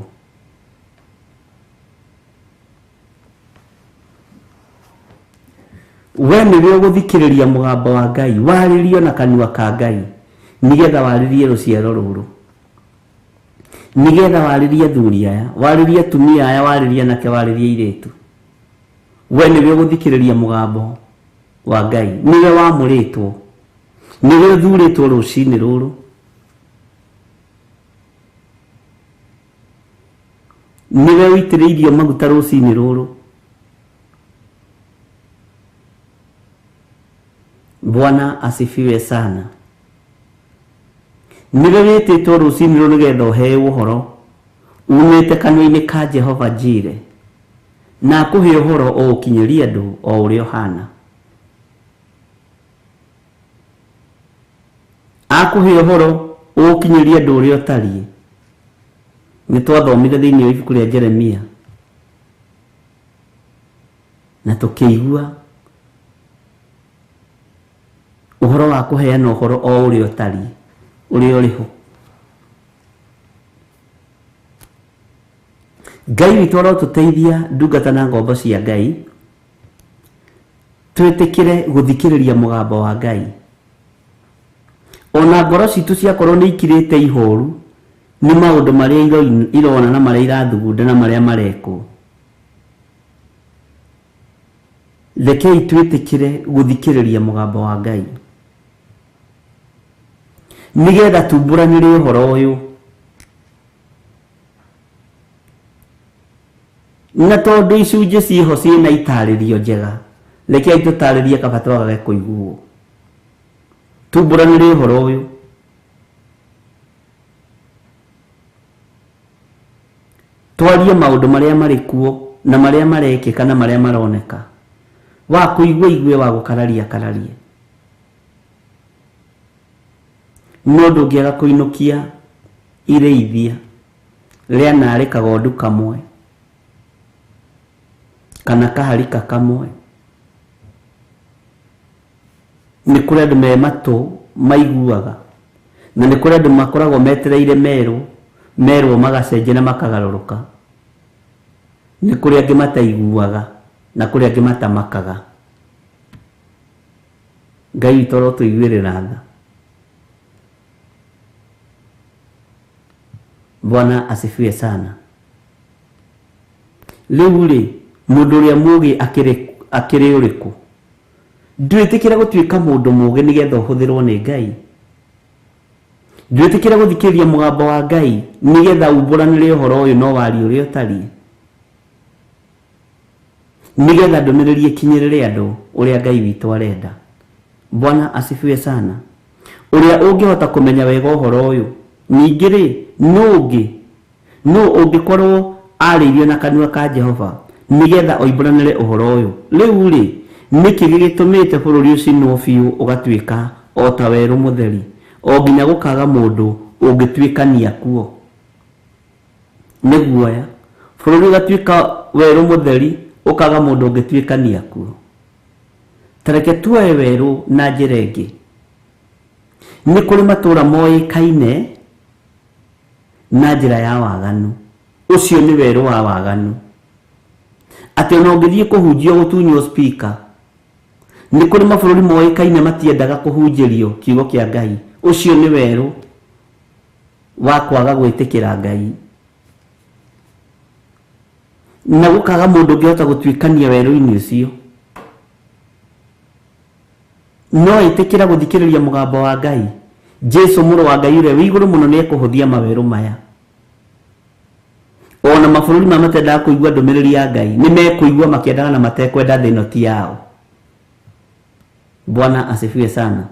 We nĩwe ũgũthikĩrĩria mũgambo wa Ngai, warĩrio na kanua ka Ngai, nĩgetha warĩrie rũciaro rũrũ, nĩgetha warĩrie athuri aya, warĩrie atumia aya, warĩrie anake, warĩrie airĩtu. We nĩwe ũgũthikĩrĩria mũgambo wa Ngai, nĩwe wamũrĩtwo, nĩwe ũthurĩtwo rũcinĩ rũrũ. Nĩwe ũitĩrĩirio maguta rũcinĩ rũrũ. Bwana asifiwe sana. Nĩwe wĩtĩtwo rũcinĩ rũrũ nĩgetha ũheo ũhoro umĩte kanua-inĩ ka Jehova Jire, na akũhe ũhoro ũũkinyĩrie andũ o ũrĩa ũhana. Akũhe ũhoro ũũkinyĩrie andũ ũrĩa ũtariĩ. Nĩ twathomire thĩinĩ wa ibuku rĩa Jeremia na tũkĩigua ũhoro wa kũheana ũhoro o ũrĩa ũtariĩ, ũrĩa ũrĩ ho. Ngai witũ arotũteithia ndungata na ngombo cia Ngai, twĩtĩkĩre gũthikĩrĩria mũgambo wa Ngai. Ona ngoro citũ ciakorwo nĩ ikirĩte ihoru nĩ maũndũ marĩa irona na marĩa irathugunda na marĩa marekwo, rekei twĩtĩkĩre gũthikĩrĩria mũgambo wa Ngai nĩgetha tumbũranĩre ũhoro ũyũ. Na tondũ icunjĩ ciĩho ciĩna itarĩrio njega, rekei tũtarĩrie kaba twagage kũiguo. Tumbũranĩre ũhoro ũyũ. Twarie maũndũ marĩa marĩ kuo na marĩa marekĩka na marĩa maroneka. Wa kũigua igue, wa gũkararia kararie. No ndũngĩaga kũinũkia irĩithia rĩa narĩ kagondu kamwe kana kaharika kamwe. Nĩ kũrĩ andũ me matũ maiguaga, na nĩ kũrĩ andũ makoragwo metereire merwo magacenjia na makagarũrũka. Nĩ kũrĩ angĩ mataiguaga na kũrĩ angĩ matamakaga. Ngai witũ arotũiguĩrĩra tha. Bwana asifiwe sana. Rĩu rĩ, mũndũ ũrĩa mũũgĩ akĩrĩ ũrĩkũ? Ndwĩtĩkĩra gũtuĩka mũndũ mũũgĩ nĩgetha ũhũthĩrwo nĩ Ngai. Ndwĩtĩkĩra gũthikĩrĩria mũgambo wa Ngai nĩgetha umbũranĩre ũhoro ũyũ no warie ũrĩa ũtariĩ, nĩgetha ndũmĩrĩri ĩkinyĩrĩre andũ ũrĩa Ngai witũ arenda. Bwana asifiwe sana. Ũrĩa ũngĩhota kũmenya wega ũhoro ũyũ, ningĩ rĩ, nũ ũngĩ? Nũ ũngĩkorwo arĩirio na kanua ka Jehova nĩgetha oimbũranĩre ũhoro ũyũ? Rĩu rĩ, nĩkĩ gĩgĩtũmĩte bũrũri ũcinwo biũ ũgatuĩka o ta werũ mũtheri, o nginya gũkaga mũndũ ũngĩtuĩkania kuo? Nĩ guoya. Bũrũri ũgatuĩka werũ mũtheri, ũkaga mũndũ ũngĩtuĩkania kuo. Ta reke tuoe werũ na njĩra ĩngĩ. Nĩ kũrĩ matũũra moĩkaine na njĩra ya waganu. Ũcio nĩ werũ wa waganu. Atĩ ona ũngĩthiĩ kũhunjia gũtunywo speaker. Nĩ kũrĩ mabũrũri moĩkaine matiendaga kũhunjĩrio kiugo kĩa Ngai. Ũcio nĩ werũ wa kwaga gwĩtĩkĩra Ngai. Na gũkaga mũndũ ũngĩhota gũtuĩkania werũ-inĩ ũcio. No ĩtĩkĩra gũthikĩrĩria mũgambo wa Ngai. Jesu mũrũ wa Ngai ũrĩa wĩ igũrũ mũno nĩekũhũthia mawerũ maya. Ona mabũrũri maya matendaga kũigua ndũmĩrĩri ya Ngai nĩmekũigua makĩendaga na matekwenda thĩ ĩno ti yao. Bwana asifiwe sana.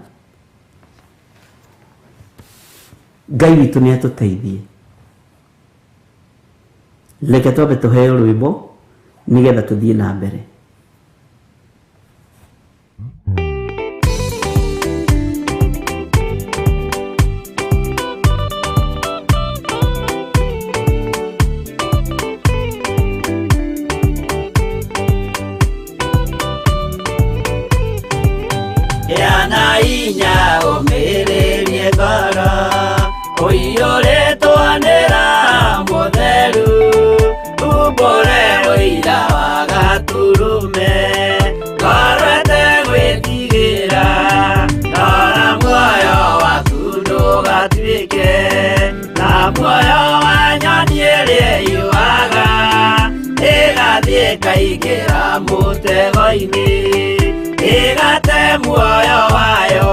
Ngai witũ nĩatũteithie. Reke twambe tũheo rwĩmbo nĩgetha tũthiĩ na mbere. Yana inya ũmĩrĩrie ngoro, ũiyũrĩtwo nĩ Roho Mũtheru, umbũre ũira wa Gatũrũme, ngoro ĩtegwĩtigĩra, rora muoyo waku ndũgatuĩke ta muoyo wa nyoni ĩrĩa ĩyũaga, ĩgathiĩ ĩkaingĩra mũtego-inĩ, ĩgate muoyo wayo.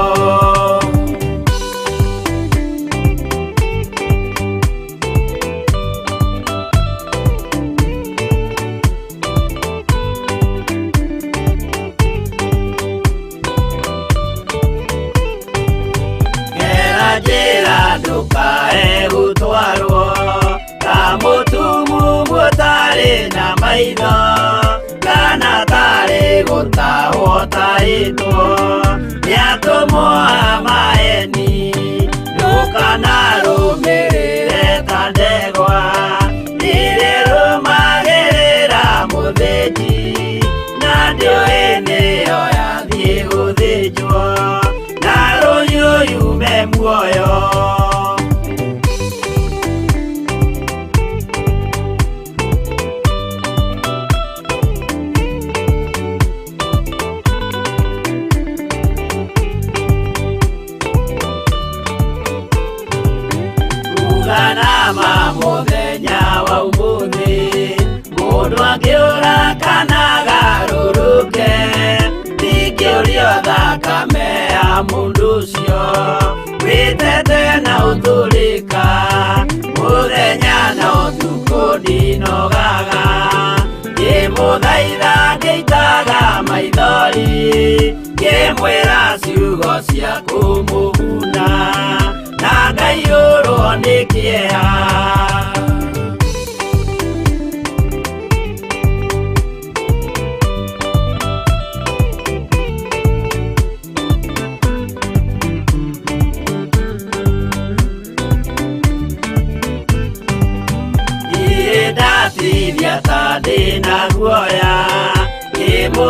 Gera njĩra ndũkae gũtwarwo ta mũtumumu ũtarĩ na maitho, kana tarĩ gũtahwo tahĩtwo nĩ atũmwo a maeni. Ndũkanarũmĩrĩre ta ndegwa ĩrĩa ĩrũmagĩrĩra mũthĩnji, na ndĩũĩ nĩyo yathiĩ gũthĩnjwo, na rũhiũ yume muoyo. Uganama mũthenya wa ũmũthĩ, mũndũ angĩũra kana agarũrũke, ndingĩũrio thakame ya mũndũ ũcio wĩtete na ũtũrĩka, mũthenya na ũtukũ ndinogaga, ngĩmũthaitha ngĩitaga maithori, ngĩmwĩra ciugo cia kũmũguna, na ngaiyũrwo nĩ kĩeha.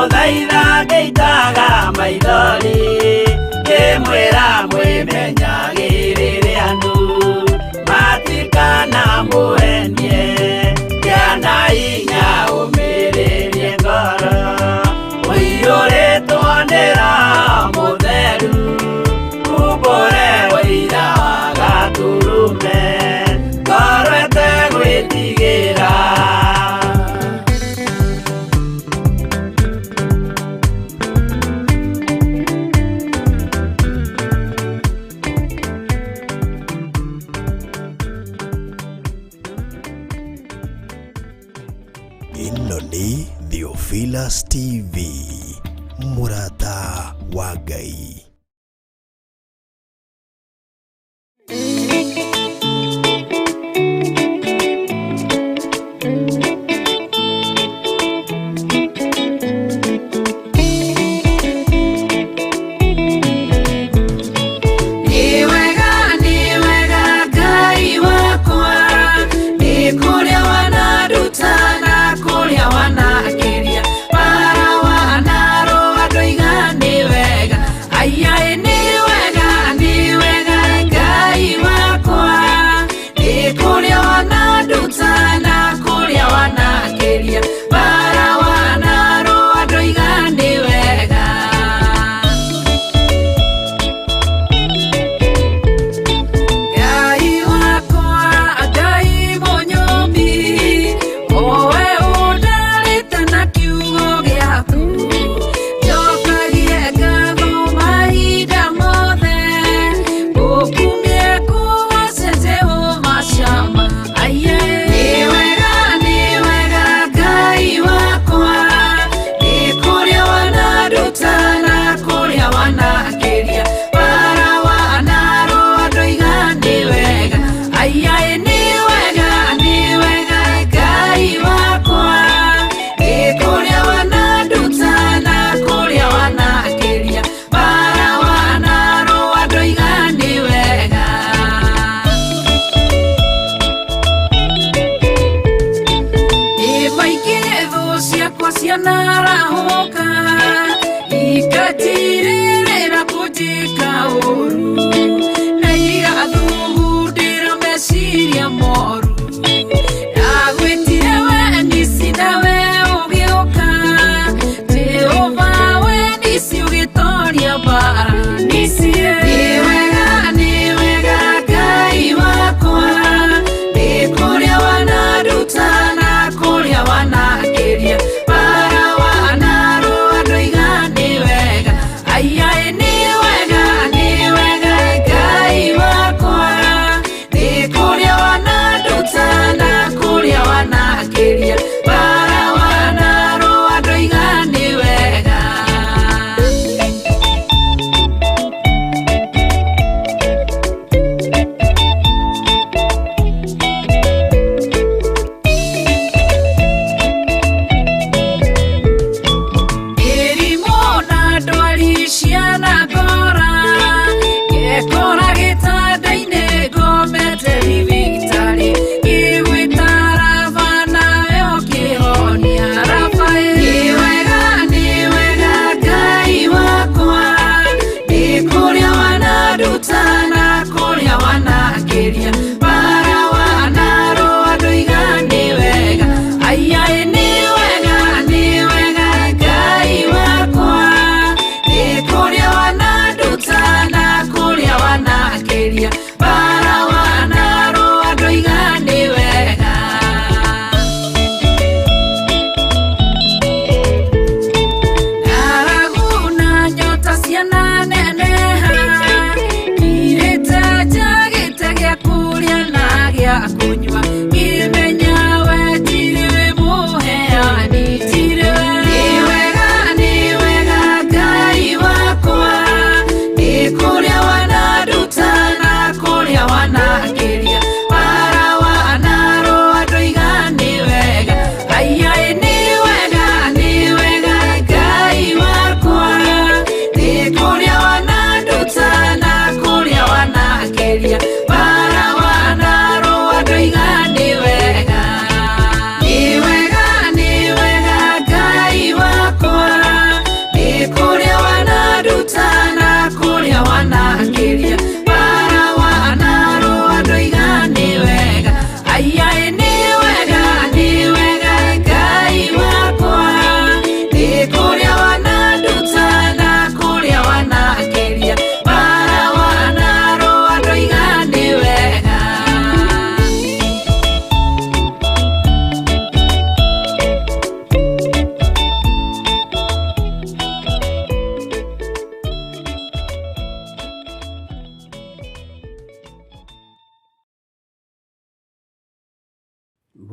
Ngĩmũthaitha ngĩitaga maithori, ngĩmwĩra mwĩmenyagĩrĩre andũ matikana mũhenie, kĩana inya ũmĩrĩrie ngoro, ũiyũrĩtwo nĩ Roho Mũtheru, umbũre ũira wa Gatũrũme, ngoro ĩtegwĩtigĩra. Ĩno nĩ Theophilus TV, mũrata wa Ngai. Nĩ wega, nĩ wega Ngai wakwa, nĩ kũrĩa wananduta na kũrĩa wanakĩria, bara wanarũa ndoiga nĩ wega. Ai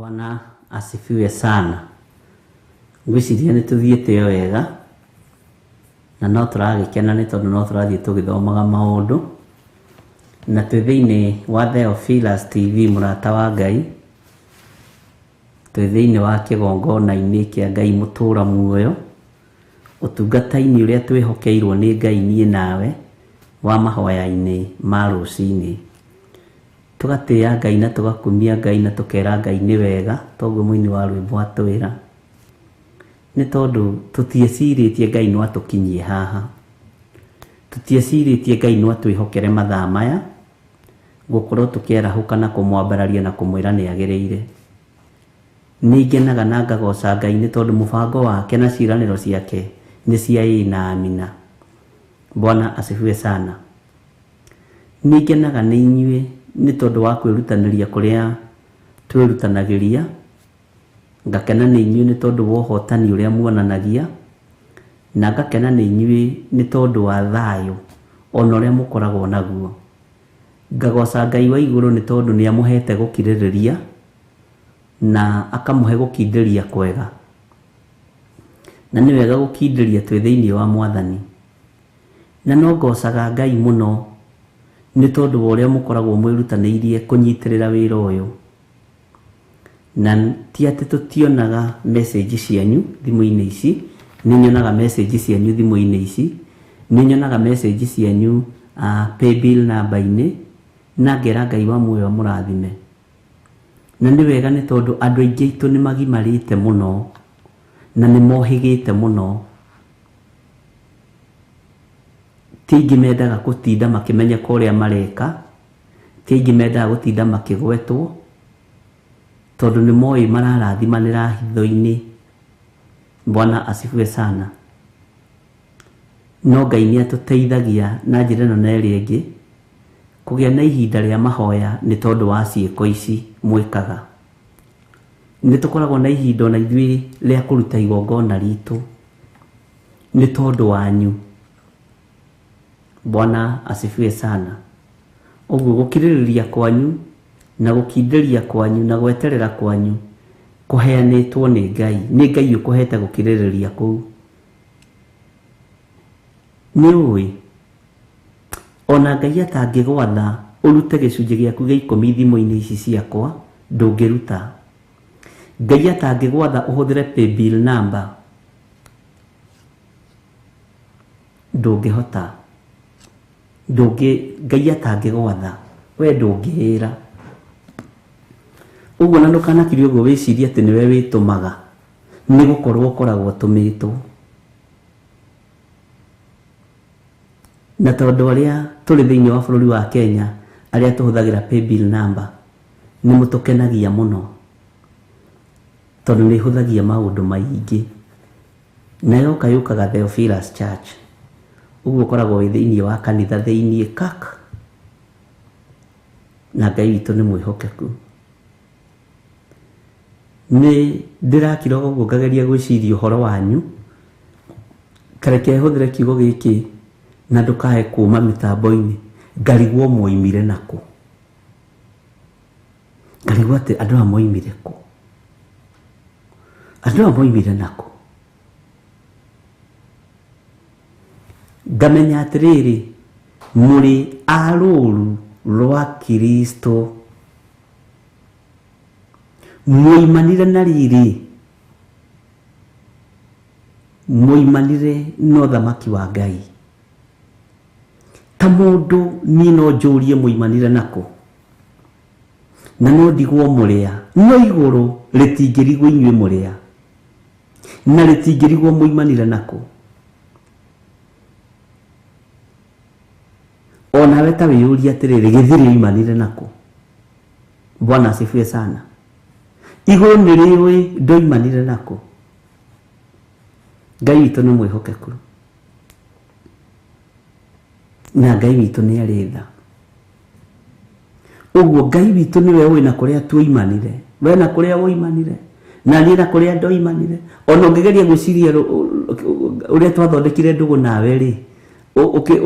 Bwana asifiwe sana. Ngwĩciria nĩ tũthiĩte o wega na no tũragĩkena nĩ tondũ no tũrathiĩ tũgĩthomaga maũndũ na twĩ thĩinĩ wa Theophilus TV mũrata wa Ngai, twĩ thĩinĩ wa kĩgongona-inĩ kĩa Ngai mũtũra muoyo, ũtungata-inĩ ũrĩa twĩhokeirwo nĩ Ngai niĩ nawe wa mahoya-inĩ ma rũcinĩ. Tũgatĩĩa Ngai na tũgakumia Ngai na tũkera Ngai nĩ wega, toguo mũini wa rwĩmbo atwĩra. Nĩ tondũ tũtiecirĩtie Ngai no atũkinyie haha, tũtiecirĩtie Ngai no atwĩhokere mathaa maya gũkorwo tũkĩarahũka na kũmwambararia na kũmwĩra nĩ agĩrĩire. Nĩ ngenaga na ngagoca Ngai nĩ tondũ mũbango wake na ciĩranĩro ciake nĩ cia ĩĩ na amina. Bwana asifiwe sana. Nĩ ngenaga nĩ inyuĩ nĩ tondũ wa kwĩrutanĩria kũrĩa twĩrutanagĩria, ngakena nĩ inyuĩ nĩ tondũ wa ũhotani ũrĩa muonanagia, na ngakena nĩ inyuĩ nĩ tondũ wa thayũ ona ũrĩa mũkoragwo naguo. Ngagoca Ngai wa igũrũ nĩ tondũ nĩ amũhete gũkirĩrĩria na akamũhe gũkindĩria kwega. Na nĩ wega gũkindĩria twĩ thĩinĩ wa Mwathani. Na no ngocaga Ngai mũno nĩ tondũ wa ũrĩa mũkoragwo mwĩrutanĩirie kũnyitĩrĩra wĩra ũyũ. Na ti atĩ tũtionaga message cianyu thimũ-inĩ ici, nĩ nyonaga message cianyu thimũ-inĩ ici, nĩ nyonaga message cianyu paybill namba-inĩ, na ngera Ngai wa muoyo amũrathime. Na nĩ wega nĩ tondũ andũ aingĩ aitũ nĩ magimarĩte mũno na nĩ mohĩgĩte mũno. Ti aingĩ mendaga gũtinda makĩmenyeka ũrĩa mareka, ti aingĩ mendaga gũtinda makĩgwetwo, tondũ nĩ moĩ mararathimanĩra hitho-inĩ. Bwana asifiwe sana. No Ngai nĩ atũteithagia na njĩra ĩno na ĩrĩa ĩngĩ kũgĩa na ihinda rĩa mahoya nĩ tondũ wa ciĩko ici mwĩkaga. Nĩ tũkoragwo na ihinda ona ithuĩ rĩa kũruta igongona ritũ nĩ tondũ wanyu. Bwana asifiwe sana. Ũguo gũkirĩrĩria kwanyu na gũkindĩria kwanyu na gweterera kwanyu kũheanĩtwo nĩ Ngai. Nĩ Ngai ũkũhete gũkirĩrĩria kũu. Nĩ ũĩ ona Ngai atangĩgwatha ũrute gĩcunjĩ gĩaku gĩa ikũmi thimũ-inĩ ici ciakwa, ndũngĩruta. Ngai atangĩgwatha ũhũthĩre paybill number, ndũngĩhota. Ngai atangĩgwatha we ndũngĩĩra. Ũguo na ndũkanakirie ũguo wĩcirie atĩ nĩwe wĩtũmaga, nĩ gũkorwo ũkoragwo ũtũmĩtwo. Na tondũ arĩa tũrĩ thĩinĩ wa bũrũri wa Kenya, arĩa tũhũthagĩra paybill number, nĩ mũtũkenagia mũno, tondũ nĩ ĩhũthagia maũndũ maingĩ. Na yoka yũkaga Theophilus Church. Ũguo ũkoragwo wĩ thĩinĩ wa kanitha thĩinĩ kak. Na Ngai witũ nĩ mwĩhokeku. Nĩ ndĩrakira ũguo ngageria gwĩciria ũhoro wanyu, kareke hũthĩre kiugo gĩkĩ na ndũkae kuma mĩtambo-inĩ, ngarigwo mwoimire nakũ. Ngarigwo atĩ andũ aya moimire kũ, andũ aya moimire nakũ. Ngamenya atĩrĩrĩ, mũrĩ a rũũru rwa Kristo, mwoimanire na riri, mwoimanire na ũthamaki wa Ngai. Ta mũndũ niĩ no njũrie mwoimanire nakũ, na no ndigwo mũrĩa, no igũrũ rĩtingĩrigwo inyuĩ mũrĩa, na rĩtingĩrigwo mwoimanire nakũ. Onawe ta wĩyũrie atĩrĩrĩ, gĩthiri oimanire nakũ. Bwana asifiwe sana. Igũrũ nĩ rĩũĩ ndoimanire nakũ. Ngai witũ nĩ mwĩhokeku, na Ngai witũ nĩ arĩ tha. Ũguo Ngai witũ nĩwe ũĩ na kũrĩa tuoimanire, we na kũrĩa woimanire, na niĩ na kũrĩa ndoimanire. Ona ũngĩgeria gwĩciria ũrĩa twathondekire ndũgũ nawe rĩ,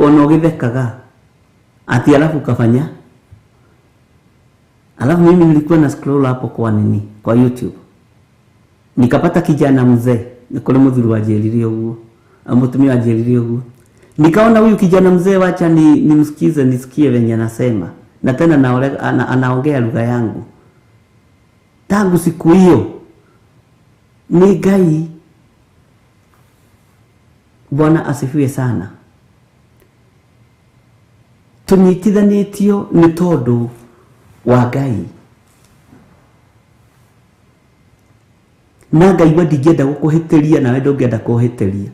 ona ũgĩthekaga atĩ arabu kabanya Alafu mimi nilikuwa na scroll hapo kwa nini? Kwa YouTube. Nikapata kijana mzee, nikole muthuri wa njĩrire ũguo, mũtumia wa njĩrire ũguo. Nikaona huyu kijana mzee, wacha ni nimsikize nisikie venye anasema. Na tena anaongea lugha yangu. Tangu siku hiyo ni Ngai. Bwana asifiwe sana. Tunyitithanĩtio nĩ tondũ wa Ngai. Na ngaigua ndingĩenda gũkũhĩtĩria nawe ndũngĩenda kũhĩtĩria.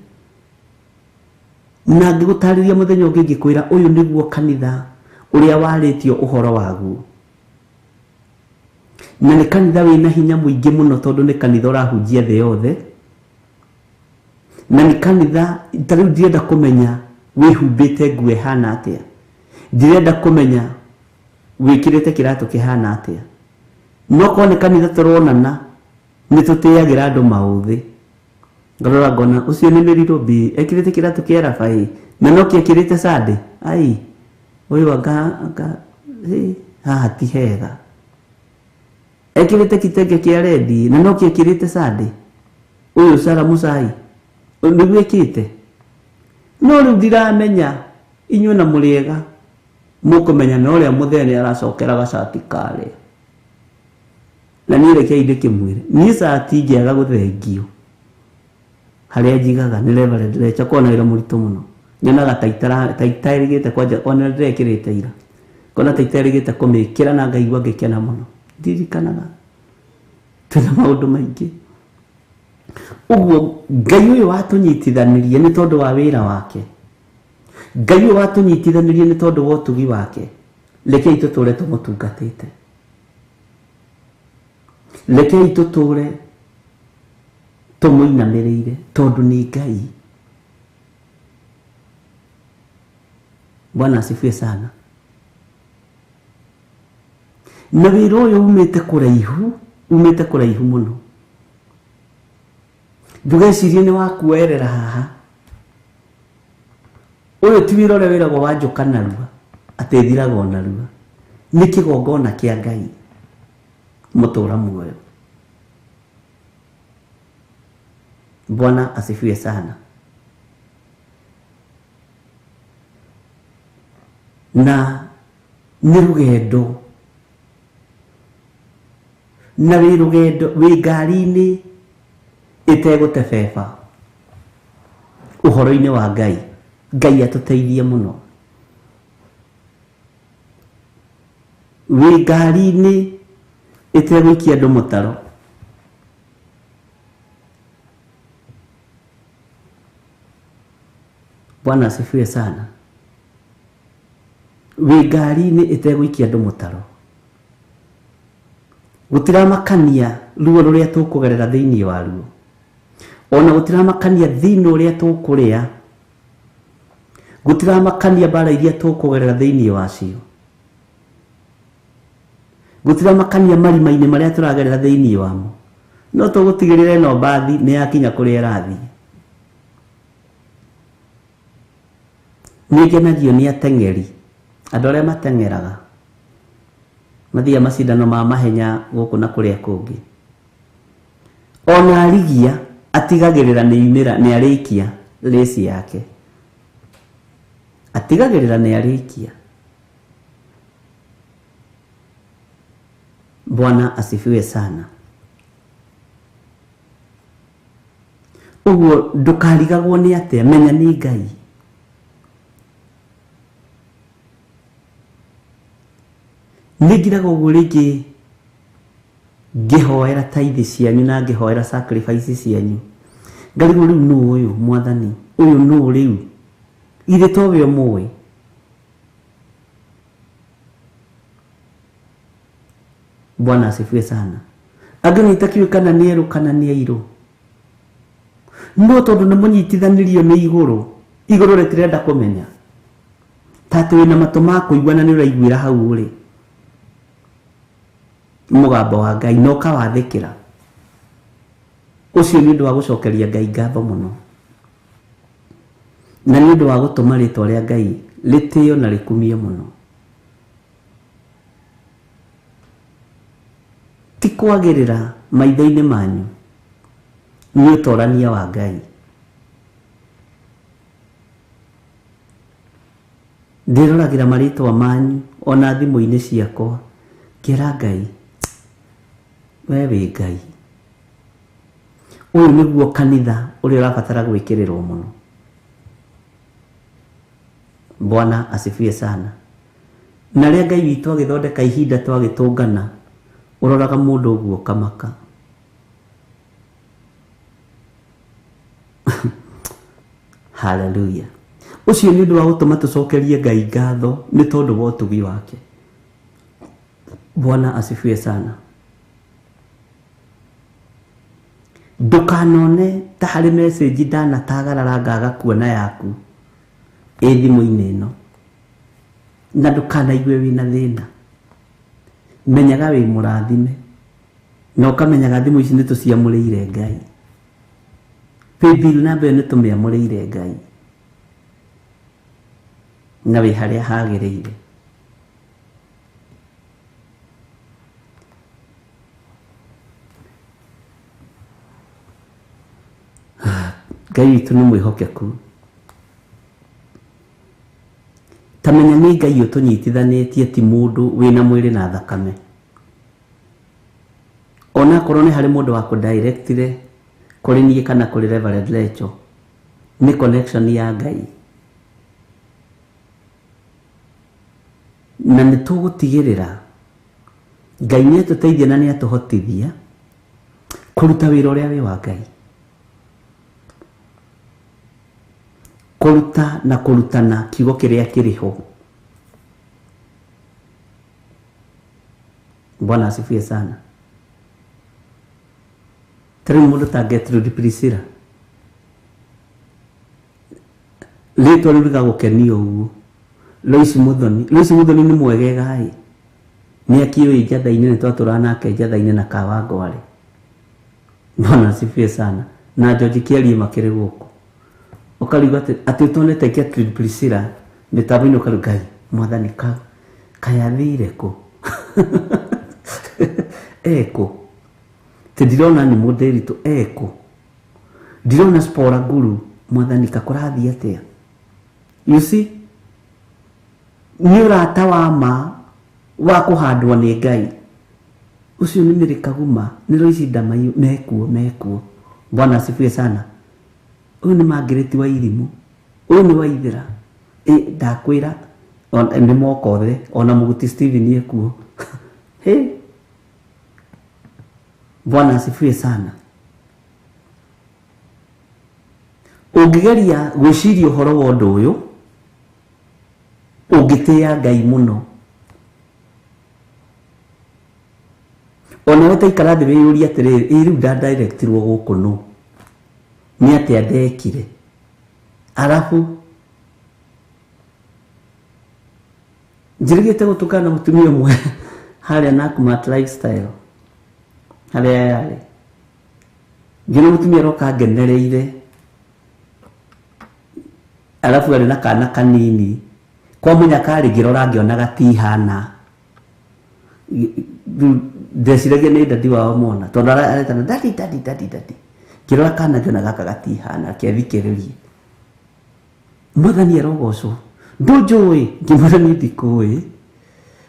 Na ngĩgũtarĩria mũthenya ũngĩ ngĩkwĩra ũyũ nĩguo kanitha ũrĩa warĩtio ũhoro waguo. Na nĩ kanitha wĩna hinya mũingĩ mũno tondũ nĩ kanitha ũrahunjia thĩ yothe. Na nĩ kanitha ta rĩu ndirenda kũmenya wĩhumbĩte nguo ĩhana atĩa. Ndirenda kũmenya wĩkĩrĩte kĩratũ kĩhana atĩa. No korwo nĩ kanitha tũronana nĩ tũtĩagĩra andũ maũthĩ. Ngarora ngona ũcio nĩ Mĩrirũbi ekĩrĩte kĩratũ kĩa Rabai na no kĩekĩrĩte Sunday. Ai ũyũ anga haha ti hega. Ekĩrĩte kitenge kĩa rendi na no kĩekĩrĩte Sunday. Ũyũ Sara Musai nĩguo ĩkĩte. No rĩu ndiramenya inyuĩ na mũrĩega mũkũmenya na ũrĩa mũthee nĩ aracokera gacati karĩa. Na niĩ rekei ndĩkĩmwĩre niĩ cati ingĩaga gũthengio harĩa njigaga nĩ Reverend Recha kona wĩra mũritũ mũno. Nyonaga ta itaĩrĩgĩte kwanja ona ndĩrekĩrĩte ira. Ngona ta itaĩrĩgĩte kũmĩkĩra na ngaigua ngĩkena mũno. Ndirikanaga twĩna maũndũ maingĩ. Ũguo Ngai ũyũ watũnyitithanirie nĩ tondũ wa wĩra wake. Ngai ũyũ watũnyitithanirie nĩ tondũ wa ũtugi wake. Rekei tũtũre tũmũtungatĩte. Rekei tũtũre tũmũinamĩrĩire tondũ nĩ Ngai. Bwana asifiwe sana. Na wĩra ũyũ umĩte kũraihu, umĩte kũraihu mũno. Ndũgecirie nĩ wa kuoerera haha. Ũyũ ti wĩra ũrĩa wĩragwo wa njũka narua, atĩ ĩthiraga o narua. Nĩ kĩgongona kĩa Ngai mũtũra muoyo. Bwana asifiwe sana. Na nĩ rũgendo. Na wĩ rũgendo wĩ ngari-inĩ ĩtegũtebeba ũhoro-inĩ wa Ngai. Ngai atũteithie mũno. Wĩ ngari-inĩ ĩtegũikia andũ mũtaro. Bwana asifiwe sana. Wĩ ngari-inĩ ĩtegũikia andũ mũtaro. Gũtiramakania ruo rũrĩa tũkũgerera thĩinĩ wa ruo. Ona gũtiramakania thĩna ũrĩa tũkũrĩa. Gũtiramakania mbara iria tũkũgerera thĩinĩ wacio. Gũtiramakania marima-inĩ marĩa tũragerera thĩinĩ wamo. No tũgũtigĩrĩra ĩno mbathi nĩ yakinya kũrĩa ĩrathiĩ. Nĩ ngenagio nĩ ateng'eri, andũ arĩa mateng'eraga mathiaga macindano ma mahenya gũkũ na kũrĩa kũngĩ. Ona arigia atigagĩrĩra nĩ imĩra nĩ arĩkia rĩci yake. Atigagĩrĩra nĩ arĩkia. Bwana asifiwe sana. Ũguo ndũkarigagwo nĩ atĩa, menya nĩ Ngai. Nĩ ngiraga ũguo rĩngĩ ngĩhoera tithe cianyu na ngĩhoera sacrifice cianyu. Ngarigwo rĩu nũ ũyũ mwathani, ũyũ nũ rĩu? Ithe to we ũmũĩ. Bwana asifiwe sana. Angĩ nĩ itakiũĩ kana nĩ erũ kana nĩ airũ. No tondũ nĩ mũnyitithanirio nĩ igũrũ, igũrũ rĩtirenda kũmenya. Ta atĩ wĩna matũ ma kũigua na nĩ ũraiguĩra hau ũrĩ mũgambo wa Ngai na ũkawathĩkĩra. Ũcio nĩ ũndũ wa gũcokeria Ngai ngatho mũno. Na nĩ ũndũ wa gũtũma rĩtwa rĩa Ngai rĩtĩo na rĩkumio mũno. Ti kwagĩrĩra maitho-inĩ manyu, nĩ ũtorania wa Ngai. Ndĩroragĩra marĩtwa manyu ona thimũ-inĩ ciakwa, ngera Ngai, we wĩ Ngai. Ũyũ nĩguo kanitha ũrĩa ũrabatara gwĩkĩrĩrwo mũno. Bwana asifiwe sana. Na rĩrĩa Ngai witũ agĩthondeka ihinda twagĩtũngana, ũroraga mũndũ ũguo ũkamaka. Hallelujah. Ũcio nĩ ũndũ wa gũtũma tũcokerie Ngai ngatho nĩ tondũ wa ũtugi wake. Bwana asifiwe sana. Ndũkanone ta harĩ message ndanatagarara ngaga kuona yaku ĩ thimũ-inĩ ĩno, na ndũkanaigue wĩna thĩna. Menyaga wĩ mũrathime, na ũkamenyaga thimũ ici nĩ tũciamũrĩire Ngai. Paybill namba ĩyo nĩ tũmĩamũrĩire Ngai, na wĩ harĩa hagĩrĩire. Ngai witũ nĩ mwĩhokeku. Ta menya nĩ Ngai ũtũnyitithanĩtie, ti mũndũ wĩna mwĩrĩ na thakame. Ona akorwo nĩ harĩ mũndũ wa kũdirectire kũrĩ niĩ kana kũrĩ Reverend Lecho, nĩ connection ya Ngai. Na nĩ tũgũtigĩrĩra Ngai nĩ atũteithia na nĩ atũhotithia kũruta wĩra ũrĩa wĩ wa Ngai. Kũruta na kũrutana kiugo kĩrĩa kĩrĩ ho. Bwana asifiwe sana. Tarĩu mũndũ ta Gertrude Priscilla, rĩtwa rĩu rĩgagũkenia ũguo. Lois Muthoni, Lois Muthoni nĩ mwegega ĩ, nĩ akĩũĩ njatha-inĩ, nĩ twatũraga nake njatha-inĩ na Kawangware. Bwana asifiwe sana. Na George Kĩarie makĩrĩ gũkũ. Ũkarigwo atĩ ũtonete Gertrude Priscilla mĩtambo-inĩ, ũkarigwo Ngai mwathani kayathire kũ? Ekũ? Tĩ ndirona nĩ mũndĩritũ ekũ? Ndirona Spora Guru, mwathani kakũrathiĩ atĩa? You see, nĩ ũrata wa ma wa kũhandwo nĩ Ngai. Ũcio nĩ Mary Kaguma, nĩ Lois Ndamaiyũ, mekuo, mekuo. Bwana asifiwe sana. Ũyũ nĩ Margaret wa Irimũ, ũyũ nĩ Waithera. Ndakwĩra nĩ moka othe, ona Mũguti Stephen ekuo. Hey. Bwana asifiwe sana. Ũngĩgeria gwĩciria ũhoro wa ũndũ ũyũ, ũngĩtĩĩa Ngai mũno. Ona we taikara thĩ wĩyũrie atĩrĩrĩ, ĩ rĩu ndadirectirwo gũkũ nũ? Nĩ atĩa ndekire? Arabu njĩrĩgĩte gũtũngana na mũtumia ũmwe harĩa Nakumatt Lifestyle, harĩa yarĩ. Ngĩona mũtumia aroka ngenereire, arabu arĩ na kana kanini. Kwa mũnyaka rĩ, ngĩrora ngĩona gatihana. Ndeciragia nĩ dadi wao mona, tondũ aretana daddy, daddy, daddy, daddy. Ngĩrora kana ngĩona gaka gatihana, kethikĩrĩrie. Mwathani arogocwo. Ndũnjũĩ? Ngĩmwĩra niĩ ndikũĩ.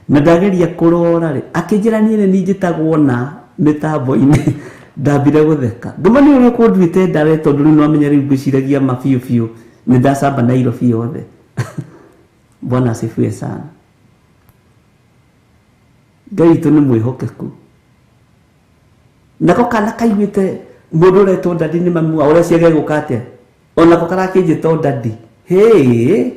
Na ndageria kũrora rĩ, akĩnjĩra niĩ nĩ niĩ njĩtagwo na mĩtambo-inĩ. Ndambire gũtheka. Ngĩmwĩra nĩ ũrĩa ũkũnduĩte ndawe, tondũ rĩu nĩwamenya rĩu ngwĩciragia ma biũ biũ, nĩ ndacamba Nairobi yothe. Bwana asifiwe sana. Ngai witũ nĩ mwĩhokeku. Nako kana kaiguĩte mũndũ ũretwo dadi nĩ mami wao, ũreciria gegũka atĩa? Onako karakĩnjĩta dadi. Hĩ!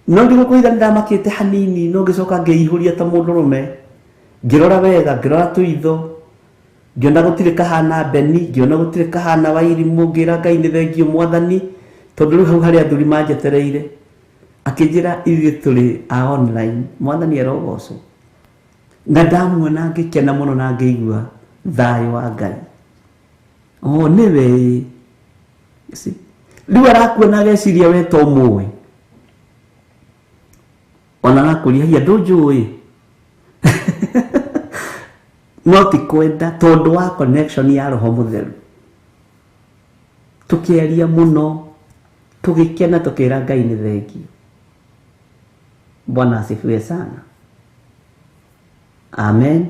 No ndigũkũhitha nĩ ndamakĩte hanini, no ngĩcoka ngĩihũria ta mũndũrũme. Ngĩrora wega, ngĩrora tũitho, ngĩona gũtirĩ kahana Beni, ngĩona gũtirĩ kahana Wairimũ, ngĩra Ngai nĩ thengiũ mwathani, tondũ rĩu hau harĩ athuri manjetereire. Akĩnjĩra ithuĩ tũrĩ a online, mwathani arogocwo. Na ndamuona ngĩkena mũno na ngĩigua thayũ wa Ngai. Oh, nĩwe. See? Rĩu arakuona ageciria we to mũĩ. Ona arakũria, hiya ndũnjũĩ? No ti kwenda tondũ wa connection ya roho mũtheru. Tũkĩaria mũno, tũgĩkena, tũkĩra Ngai nĩ thengiũ. Bwana asifiwe sana. Amen.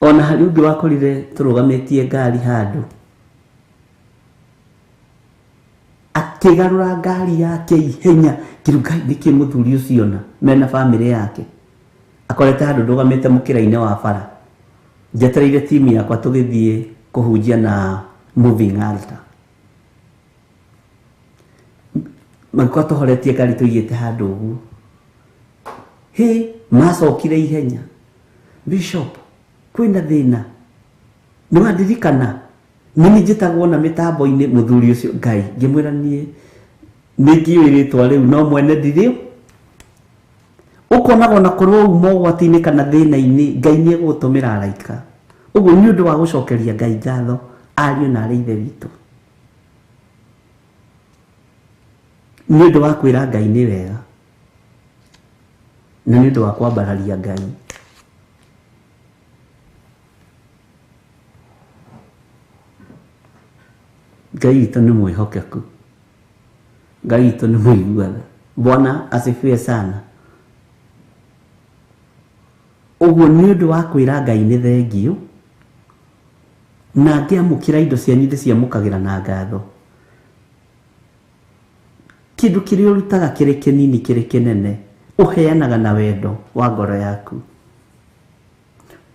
Ona harĩ ũngĩ wakorire tũrũgamĩtie ngari handũ, akĩgarũra ngari yake ihenya, ngĩrũ Ngai nĩkĩ mũthuri ũcio ona mena bamĩrĩ yake akorete handũ ndũgamĩte mũkĩra-inĩ wa bara, njetereire timu yakwa tũgĩthiĩ kũhunjia na moving altar. Magĩkorwo tũhoretie ngari tũigĩte handũ ũguo. Hĩ, macokire ihenya, Bishop, kwĩna thĩna, nĩ wandirikana nĩ niĩ njĩtagwo na mĩtambo-inĩ mũthuri ũcio. Ngai ngĩmwĩra niĩ nĩ ngĩũĩ rĩtwa rĩu no mwene ndirĩ. Ũkonaga ona korwo uma ũgwati-inĩ kana thĩna-inĩ, Ngai nĩ egũgũtũmĩra araika. Ũguo nĩ ũndũ wa gũcokeria Ngai ngatho, ariũ na arĩ ithe witũ, nĩ ũndũ wa kwĩra Ngai nĩ wega, na nĩ ũndũ wa kwambararia Ngai. Ngai witũ nĩ mwĩhokeku, Ngai witũ nĩ mũigua tha. Bwana asifiwe sana. Ũguo nĩ ũndũ wa kwĩra Ngai nĩ thengiũ, na ngĩamũkĩra indo cianyu ndĩciamũkagĩra na ngatho. Kĩndũ kĩrĩa ũrutaga kĩrĩ kĩnini kĩrĩ kĩnene, ũheanaga na wendo wa ngoro yaku.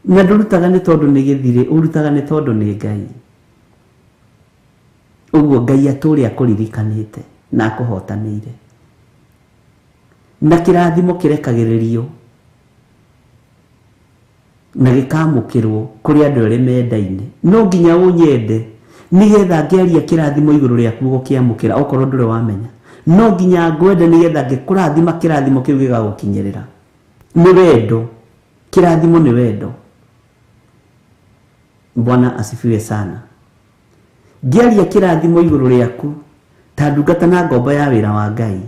Na ndũrutaga nĩ tondũ nĩ gĩthirĩ, ũrutaga nĩ tondũ nĩ Ngai. Ũguo Ngai atũũre akũririkanĩte na akũhotanĩire. Na kĩrathimo kĩrekagĩrĩrio na gĩkamũkĩrwo kũrĩ andũ erĩ mendaine. No nginya ũnyende nĩgetha ngĩaria kĩrathimo igũrũ rĩaku ũgũkĩamũkĩra, okorwo ndũrĩ wamenya. No nginya ngwende nĩgetha ngĩkũrathima kĩrathimo kĩu gĩgagũkinyĩrĩra. Nĩ wendo, kĩrathimo nĩ wendo. Bwana asifiwe sana. Ngĩaria kĩrathimo igũrũ rĩaku ta ndungata na ngombo ya wĩra wa Ngai,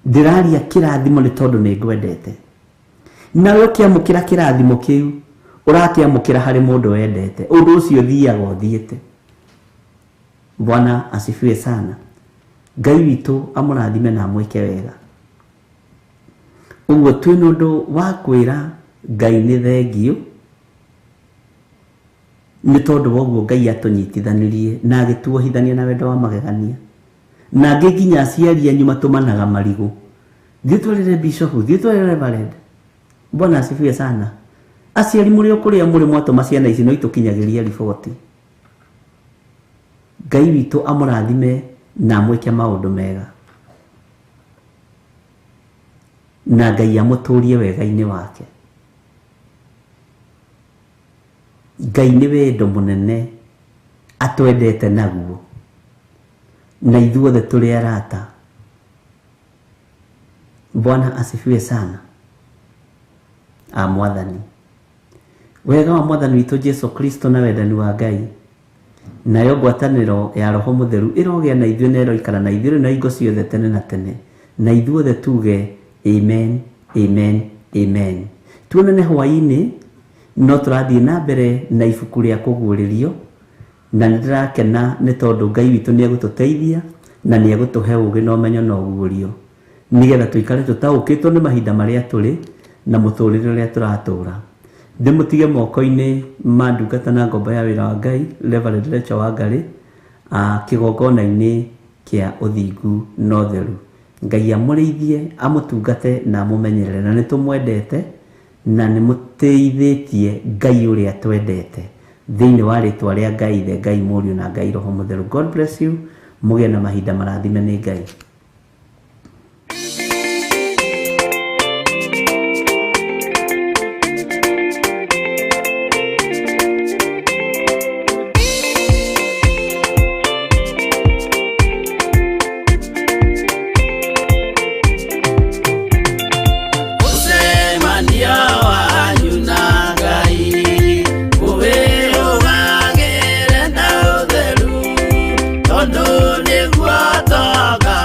ndĩraria kĩrathimo nĩ tondũ nĩ ngwendete. Nawe ũkĩamũkĩra kĩrathimo kĩu, ũrakĩamũkĩra harĩ mũndũ wendete. Ũndũ ũcio ũthiaga ũthiĩte. Bwana asifiwe sana. Ngai witũ amũrathime na amwĩke wega. Ũguo twĩna ũndũ wa kwĩra Ngai nĩ thengiũ, nĩ tondũ wa ũguo Ngai atũnyitithanirie na agĩtuohithania na wendo wa magegania. Na angĩ nginya aciari anyu matũmanaga marigũ, thiĩ twarĩre bishop, thiĩ twarĩre reverend. Bwana asifiwe sana. Aciari mũrĩ o kũrĩa mũrĩ mwatũma ciana ici no itũkinyagĩria riboti. Ngai witũ amũrathime na amwĩke maũndũ mega, na Ngai amũtũrie wega-inĩ wake. Ngai nĩ wendo mũnene atwendete naguo, na ithuothe tũrĩ arata. Bwana asifiwe sana. A Mwathani, wega wa Mwathani witũ Jesu Kristo na wendani wa Ngai, nayo ngwatanĩro ya Roho Mũtheru ĩrogĩa na ithuĩ na ĩroikara na ithuĩ na hingo ciothe tene na tene. Na ithuothe tuge amen, amen, amen. Tuonane hwaĩ-inĩ, no tũrathiĩ na mbere na ibuku rĩa kũguũrĩrio, na nĩ ndĩrakena nĩ tondũ Ngai witũ nĩ egũtũteithia na nĩ egũtũhe ũũgĩ na ũmenyo na ũguũrio, nĩgetha tũikare tũtaũkĩtwo nĩ mahinda marĩa tũrĩ na mũtũrĩre ũrĩa tũratũra. Ndĩmũtige moko-inĩ ma ndungata na ngombo ya wĩra wa Ngai, Reverend Rachel Wangari, kĩgongona-inĩ kĩa ũthingu na ũtheru. Ngai amũrĩithie, amũtungate na amũmenyerere, na nĩ tũmwendete na nĩ mũtĩithĩtie Ngai ũrĩa twendete. Thĩinĩ wa rĩtwa rĩa Ngai Ithe, Ngai Mũriũ na Ngai Roho Mũtheru. God bless you. Mũgĩe na mahinda marathime nĩ Ngai. Ũcemania wanyu na Ngai ũwĩrũgagĩre na ũtheru, tondũ nĩguo ũtonga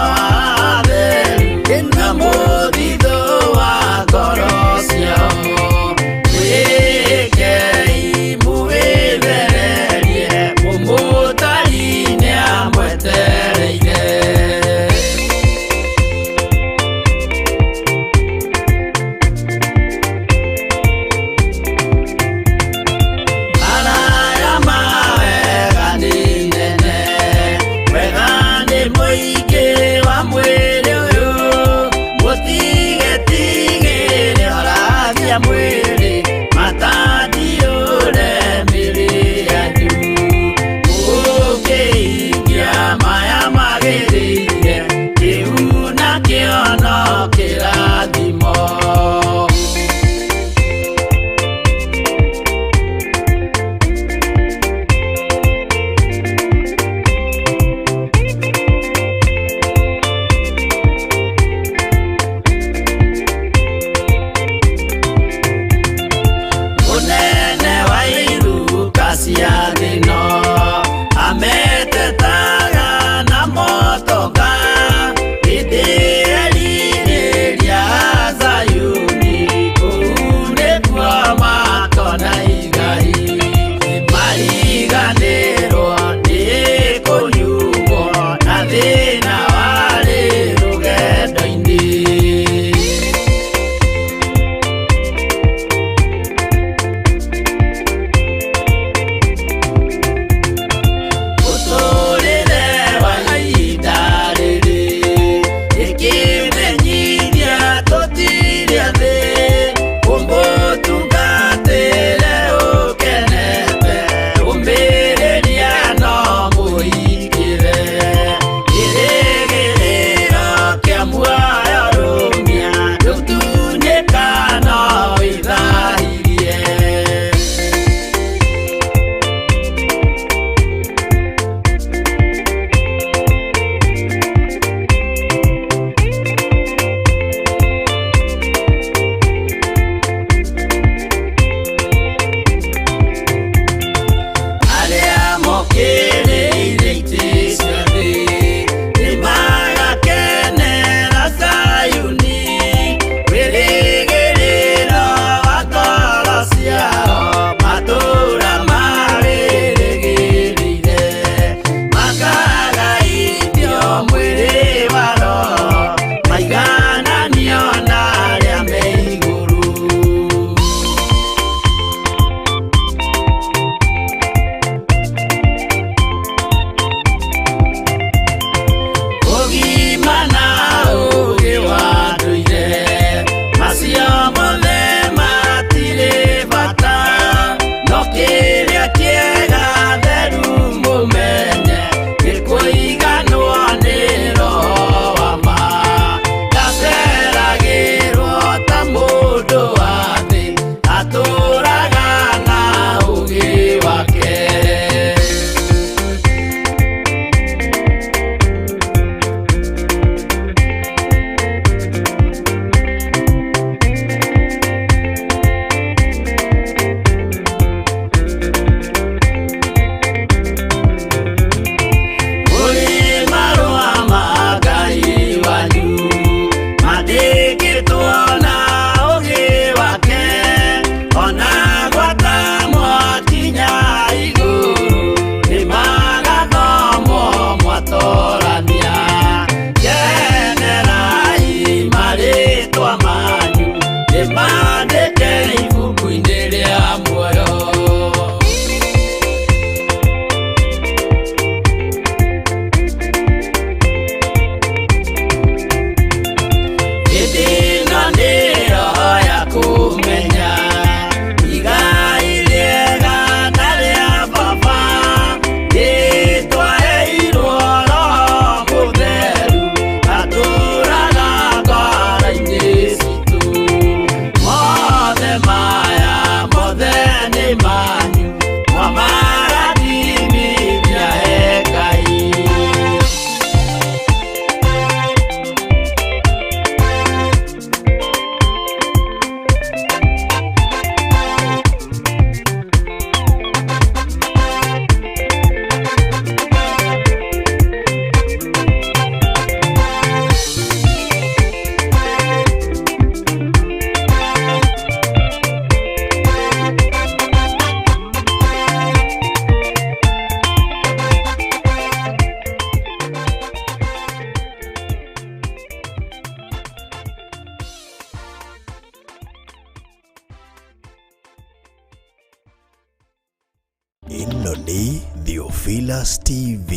Ĩno nĩ Theophilus TV,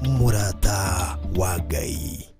mũrata wa Ngai.